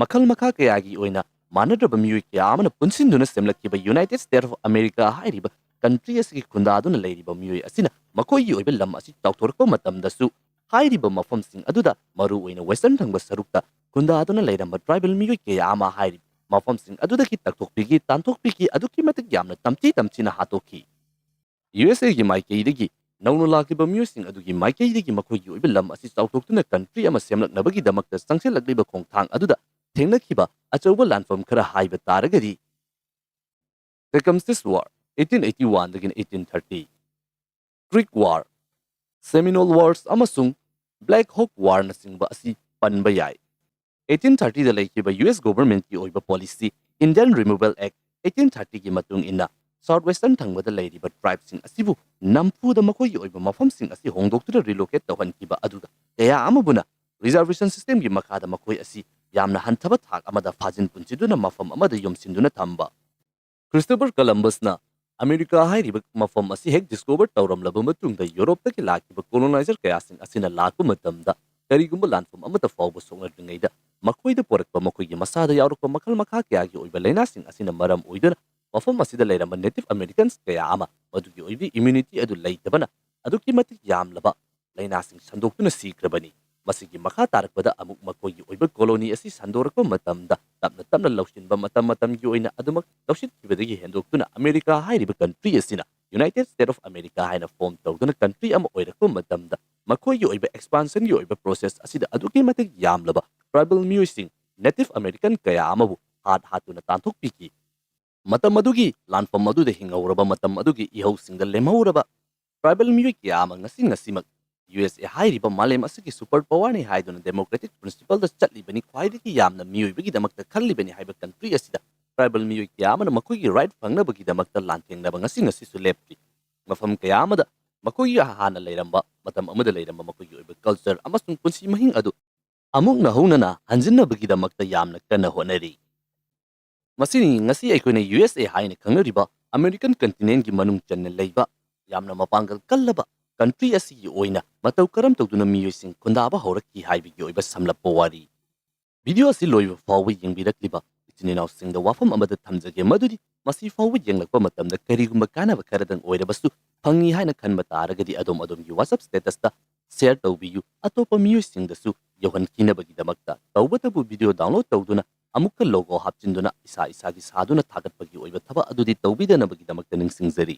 ꯃꯈꯜ ꯃꯈꯥ ꯀꯌꯥꯒꯤ ꯑꯣꯏꯅ ꯃꯥꯟꯅꯗ꯭ꯔꯕ ꯃꯤꯑꯣꯏ ꯀꯌꯥ ꯑꯃꯅ ꯄꯨꯟꯁꯤꯟꯗꯨꯅ ꯁꯦꯝꯂꯛꯈꯤꯕ United States of America ꯍꯥꯏꯔꯤꯕ country ꯑꯁꯤꯒꯤ ꯈꯨꯟꯗꯥꯗꯨꯅ ꯂꯩꯔꯤꯕ ꯃꯤꯑꯣꯏ ꯑꯁꯤꯅ ꯃꯈꯣꯏꯒꯤ ꯑꯣꯏꯕ ꯂꯝ ꯑꯁꯤ ꯆꯥꯎꯊꯣꯔꯛꯄ ꯃꯇꯝꯗꯁꯨ, ꯍꯥꯏꯔꯤꯕ ꯃꯐꯝꯁꯤꯡ ꯑꯗꯨꯗ, ꯃꯔꯨꯑꯣꯏꯅ western ꯊꯪꯕ ꯁꯔꯨꯛꯇ ꯈꯨꯟꯗꯥꯗꯨꯅ ꯂꯩꯔꯝꯕ tribal ꯃꯤꯑꯣꯏ ꯀꯌꯥ ꯑꯃ ꯍꯥꯏꯔꯤꯕ ꯃꯐꯝꯁꯤꯡ ꯑꯗꯨꯗꯒꯤ ꯇꯛꯊꯣꯛꯄꯤꯈꯤ, ꯇꯥꯟꯊꯣꯛꯄꯤꯈꯤ, ꯑꯗꯨꯛꯀꯤ ꯃꯇꯤꯛ ꯌꯥꯝꯅ ꯇꯝꯊꯤ ꯇꯝꯊꯤꯅ ꯍꯥꯠꯇꯣꯛꯈꯤ꯫ ꯌꯨ ꯑꯦꯁ ꯑꯦꯒꯤ ꯃꯥꯏꯀꯩꯗꯒꯤ ꯅꯧꯅ ꯂꯥꯛꯈꯤꯕ ꯃꯤꯑꯣꯏꯁꯤꯡ ꯑꯗꯨꯒꯤ ꯃꯥꯏꯀꯩꯗꯒꯤ ꯃꯈꯣꯏꯒꯤ ꯑꯣꯏꯕ ꯂꯝ ꯑꯁꯤ ꯆꯥꯎꯊꯣꯛꯇꯨꯅ country ꯑꯃ ꯁꯦꯝꯂꯛꯅꯕꯒꯤꯗꯃꯛꯇ ꯆꯪꯁꯤꯜꯂꯛꯂꯤꯕ ꯈꯣꯡꯊꯥꯡ ꯑꯗꯨꯗ ꯊꯦꯡꯅꯈꯤꯕ ꯑꯆꯧꯕ ꯂꯥꯟꯐꯝ ꯈꯔ ꯍꯥꯏꯕ ꯇꯥꯔꯒꯗꯤ, Tecumseh War eighteen eighty-one ꯗꯒꯤꯅ eighteen thirty, Creek War, Seminole Wars ꯑꯃꯁꯨꯡ Black Hawk War ꯅꯆꯤꯡꯕ ꯑꯁꯤ ꯄꯟꯕ ꯌꯥꯏ꯫ Eighteen thirty ꯗ ꯂꯩꯈꯤꯕ ꯌꯨ ꯑꯦꯁ government ꯀꯤ ꯑꯣꯏꯕ policy, Indian Removal Act eighteen thirty ꯒꯤ ꯃꯇꯨꯡ ꯏꯟꯅ, south western ꯊꯪꯕꯗ ꯂꯩꯔꯤꯕ tribe ꯁꯤꯡ ꯑꯁꯤꯕꯨ ꯅꯝꯐꯨꯗ ꯃꯈꯣꯏꯒꯤ ꯑꯣꯏꯕ ꯃꯐꯝꯁꯤꯡ ꯑꯁꯤ ꯍꯣꯡꯗꯣꯛꯇꯨꯅ relocate ꯇꯧꯍꯟꯈꯤꯕ ꯑꯗꯨꯗ, ꯀꯌꯥ ꯑꯃꯕꯨꯅ reservation system ꯒꯤ ꯃꯈꯥꯗ ꯃꯈꯣꯏ ꯑꯁꯤ ꯌꯥꯝꯅ ꯍꯟꯊꯕ ꯊꯥꯛ ꯑꯃꯗ ꯐꯥꯖꯤꯟ ꯄꯨꯟꯁꯤꯟꯗꯨꯅ ꯃꯐꯝ ꯑꯃꯗ ꯌꯣꯝꯁꯤꯟꯗꯨꯅ ꯊꯝꯕ꯫ Christopher Columbus ꯅ America ꯍꯥꯏꯔꯤꯕ ꯃꯐꯝ ꯑꯁꯤ ꯍꯦꯛ discover ꯇꯧꯔꯝꯂꯕ ꯃꯇꯨꯡꯗ, Europe ꯇꯒꯤ ꯂꯥꯛꯈꯤꯕ colonizer ꯀꯌꯥꯁꯤꯡ ꯑꯁꯤꯅ ꯂꯥꯛꯄ ꯃꯇꯝꯗ, ꯀꯔꯤꯒꯨꯝꯕ ꯂꯥꯟꯐꯝ ꯑꯃꯠꯇ ꯐꯥꯎꯕ ꯁꯣꯛꯅꯗ꯭ꯔꯤꯉꯩꯗ, ꯃꯈꯣꯏꯗ ꯄꯣꯔꯛꯄ ꯃꯈꯣꯏꯒꯤ ꯃꯁꯥꯗ ꯌꯥꯎꯔꯛꯄ ꯃꯈꯜ ꯃꯈꯥ ꯀꯌꯥꯒꯤ ꯑꯣꯏꯕ ꯂꯥꯏꯅꯥꯁꯤꯡ ꯑꯁꯤꯅ ꯃꯔꯝ ꯑꯣꯏꯗꯨꯅ, ꯃꯐꯝ ꯑꯁꯤꯗ ꯂꯩꯔꯝꯕ Native Americans ꯀꯌꯥ ꯑꯃ ꯃꯗꯨꯒꯤ ꯑꯣꯏꯕ immunity ꯑꯗꯨ ꯂꯩꯇꯕꯅ, ꯑꯗꯨꯛꯀꯤ ꯃꯇꯤꯛ ꯌꯥꯝꯂꯕ ꯂꯥꯏꯅꯥꯁꯤꯡ ꯁꯟꯗꯣꯛꯇꯨꯅ ꯁꯤꯈ꯭ꯔꯕꯅꯤ꯫ ꯃꯁꯤꯒꯤ ꯃꯈꯥ ꯇꯥꯔꯛꯄꯗ ꯑꯃꯨꯛ ꯃꯈꯣꯏꯒꯤ ꯑꯣꯏꯕ colony ꯑꯁꯤ ꯁꯟꯗꯣꯔꯛꯄ ꯃꯇꯝꯗ, ꯇꯞꯅ ꯇꯞꯅ ꯂꯧꯁꯤꯟꯕ ꯃꯇꯝ ꯃꯇꯝꯒꯤ ꯑꯣꯏꯅ ꯑꯗꯨꯃꯛ ꯂꯧꯁꯤꯟꯈꯤꯕꯗꯒꯤ ꯍꯦꯟꯗꯣꯛꯇꯨꯅ, America ꯍꯥꯏꯔꯤꯕ country ꯑꯁꯤꯅ United States of America ꯍꯥꯏꯅ form ꯇꯧꯗꯨꯅ country ꯑꯃ ꯑꯣꯏꯔꯛꯄ ꯃꯇꯝꯗ, ꯃꯈꯣꯏꯒꯤ ꯑꯣꯏꯕ expansion ꯒꯤ ꯑꯣꯏꯕ process ꯑꯁꯤꯗ ꯑꯗꯨꯛꯀꯤ ꯃꯇꯤꯛ ꯌꯥꯝꯂꯕ tribal ꯃꯤꯑꯣꯏꯁꯤꯡ, Native American ꯀꯌꯥ ꯑꯃꯕꯨ ꯍꯥꯠ ꯍꯥꯠꯇꯨꯅ ꯇꯥꯟꯊꯣꯛꯄꯤꯈꯤ꯫ ꯃꯇꯝ ꯑꯗꯨꯒꯤ ꯂꯥꯟꯐꯝ ꯑꯗꯨꯗ ꯍꯤꯡꯍꯧꯔꯕ ꯃꯇꯝ ꯑꯗꯨꯒꯤ ꯏꯍꯧꯁꯤꯡꯗ ꯂꯦꯝꯍꯧꯔꯕ tribal ꯃꯤꯑꯣꯏ ꯀꯌꯥ ꯑꯃ ꯉꯁꯤ ꯉꯁꯤꯃꯛ ꯌꯨ ꯑꯦꯁ ꯑꯦ ꯍꯥꯏꯔꯤꯕ ꯃꯥꯂꯦꯝ ꯑꯁꯤꯒꯤ ꯁꯨꯄꯔ ꯄꯋꯥꯔꯅꯤ ꯍꯥꯏꯗꯨꯅ ꯗꯦꯃꯣꯀ꯭ꯔꯦꯇꯤꯛ ꯄ꯭ꯔꯤꯟꯁꯤꯄꯜꯗ ꯆꯠꯂꯤꯕꯅꯤ, ꯈ꯭ꯋꯥꯏꯗꯒꯤ ꯌꯥꯝꯅ ꯃꯤꯑꯣꯏꯕꯒꯤꯗꯃꯛꯇ ꯈꯜꯂꯤꯕꯅꯤ ꯍꯥꯏꯕ ꯀꯟꯇ꯭ꯔꯤ ꯑꯁꯤꯗ ꯇ꯭ꯔꯥꯏꯕꯦꯜ ꯃꯤꯑꯣꯏ ꯀꯌꯥ ꯑꯃꯅ ꯃꯈꯣꯏꯒꯤ ꯔꯥꯏꯠ ꯐꯪꯅꯕꯒꯤꯗꯃꯛꯇ ꯂꯥꯟꯊꯦꯡꯅꯕ ꯉꯁꯤ ꯉꯁꯤꯁꯨ ꯂꯦꯞꯇ꯭ꯔꯤ꯫ ꯃꯐꯝ ꯀꯌꯥ ꯑꯃꯗ ꯃꯈꯣꯏꯒꯤ ꯍꯥꯟꯅ ꯂꯩꯔꯝꯕ, ꯃꯇꯝ ꯑꯃꯗ ꯂꯩꯔꯝꯕ ꯃꯈꯣꯏꯒꯤ ꯑꯣꯏꯕ ꯀꯜꯆꯔ ꯑꯃꯁꯨꯡ ꯄꯨꯟꯁꯤ ꯃꯍꯤꯡ ꯑꯗꯨ ꯑꯃꯨꯛ ꯅꯧꯍꯧꯅꯅ ꯍꯟꯖꯤꯟꯅꯕꯒꯤꯗꯃꯛꯇ ꯌꯥꯝꯅ ꯀꯟꯅ ꯍꯣꯠꯅꯔꯤ꯫ ꯃꯁꯤꯅꯤ ꯉꯁꯤ ꯑꯩꯈꯣꯏꯅ ꯌꯨ ꯑꯦꯁ ꯑꯦ ꯍꯥꯏꯅ ꯈꯪꯅꯔꯤꯕ ꯑꯃꯦꯔꯤꯀꯟ ꯀꯟꯇꯤꯅꯦꯟꯒꯤ ꯃꯅꯨꯡ ꯆꯟꯅ ꯂꯩꯕ ꯌꯥꯝꯅ ꯃꯄꯥꯡꯒꯜ ꯀꯜꯂꯕ ꯀꯟꯇ꯭ꯔꯤ ꯑꯁꯤꯒꯤ ꯑꯣꯏꯅ ꯃꯇꯧ ꯀꯔꯝ ꯇꯧꯗꯨꯅ ꯃꯤꯑꯣꯏꯁꯤꯡ ꯈꯨꯟꯗꯥꯕ ꯍꯧꯔꯛꯈꯤ ꯍꯥꯏꯕꯒꯤ ꯑꯣꯏꯕ ꯁꯝꯂꯞꯄ ꯋꯥꯔꯤ꯫ ꯚꯤꯗꯤꯑꯣ ꯑꯁꯤ ꯂꯣꯏꯕ ꯐꯥꯎꯕ ꯌꯦꯡꯕꯤꯔꯛꯂꯤꯕ ꯏꯆꯤꯟ ꯏꯅꯥꯎꯁꯤꯡꯗ ꯋꯥꯐꯝ ꯑꯃꯗ ꯊꯝꯖꯒꯦ, ꯃꯗꯨꯗꯤ ꯃꯁꯤ ꯐꯥꯎꯕ ꯌꯦꯡꯂꯛꯄ ꯃꯇꯝꯗ ꯀꯔꯤꯒꯨꯝꯕ ꯀꯥꯟꯅꯕ ꯈꯔꯗꯪ ꯑꯣꯏꯔꯕꯁꯨ ꯐꯪꯏ ꯍꯥꯏꯅ ꯈꯟꯕ ꯇꯥꯔꯒꯗꯤ ꯑꯗꯣꯝ ꯑꯗꯣꯝꯒꯤ WhatsApp statusꯇ share ꯇꯧꯕꯤꯌꯨ꯫ ꯑꯇꯣꯞꯄ ꯃꯤꯑꯣꯏꯁꯤꯡꯗꯁꯨ ꯌꯧꯍꯟꯈꯤꯅꯕꯒꯤꯗꯃꯛꯇ꯫ ꯇꯧꯕꯇꯕꯨ ꯚꯤꯗꯤꯑꯣ download ꯇꯧꯗꯨꯅ ꯑꯃꯨꯛꯀ logo ꯍꯥꯞꯆꯤꯟꯗꯨꯅ ꯏꯁꯥ ꯏꯁꯥꯒꯤ ꯁꯥꯗꯨꯅ ꯊꯥꯒꯠꯄꯒꯤ ꯑꯣꯏꯕ ꯊꯕꯛ ꯑꯗꯨꯗꯤ ꯇꯧꯕꯤꯗꯅꯕꯒꯤꯗꯃꯛꯇ ꯅꯤꯡꯁꯤꯡꯖꯔꯤ꯫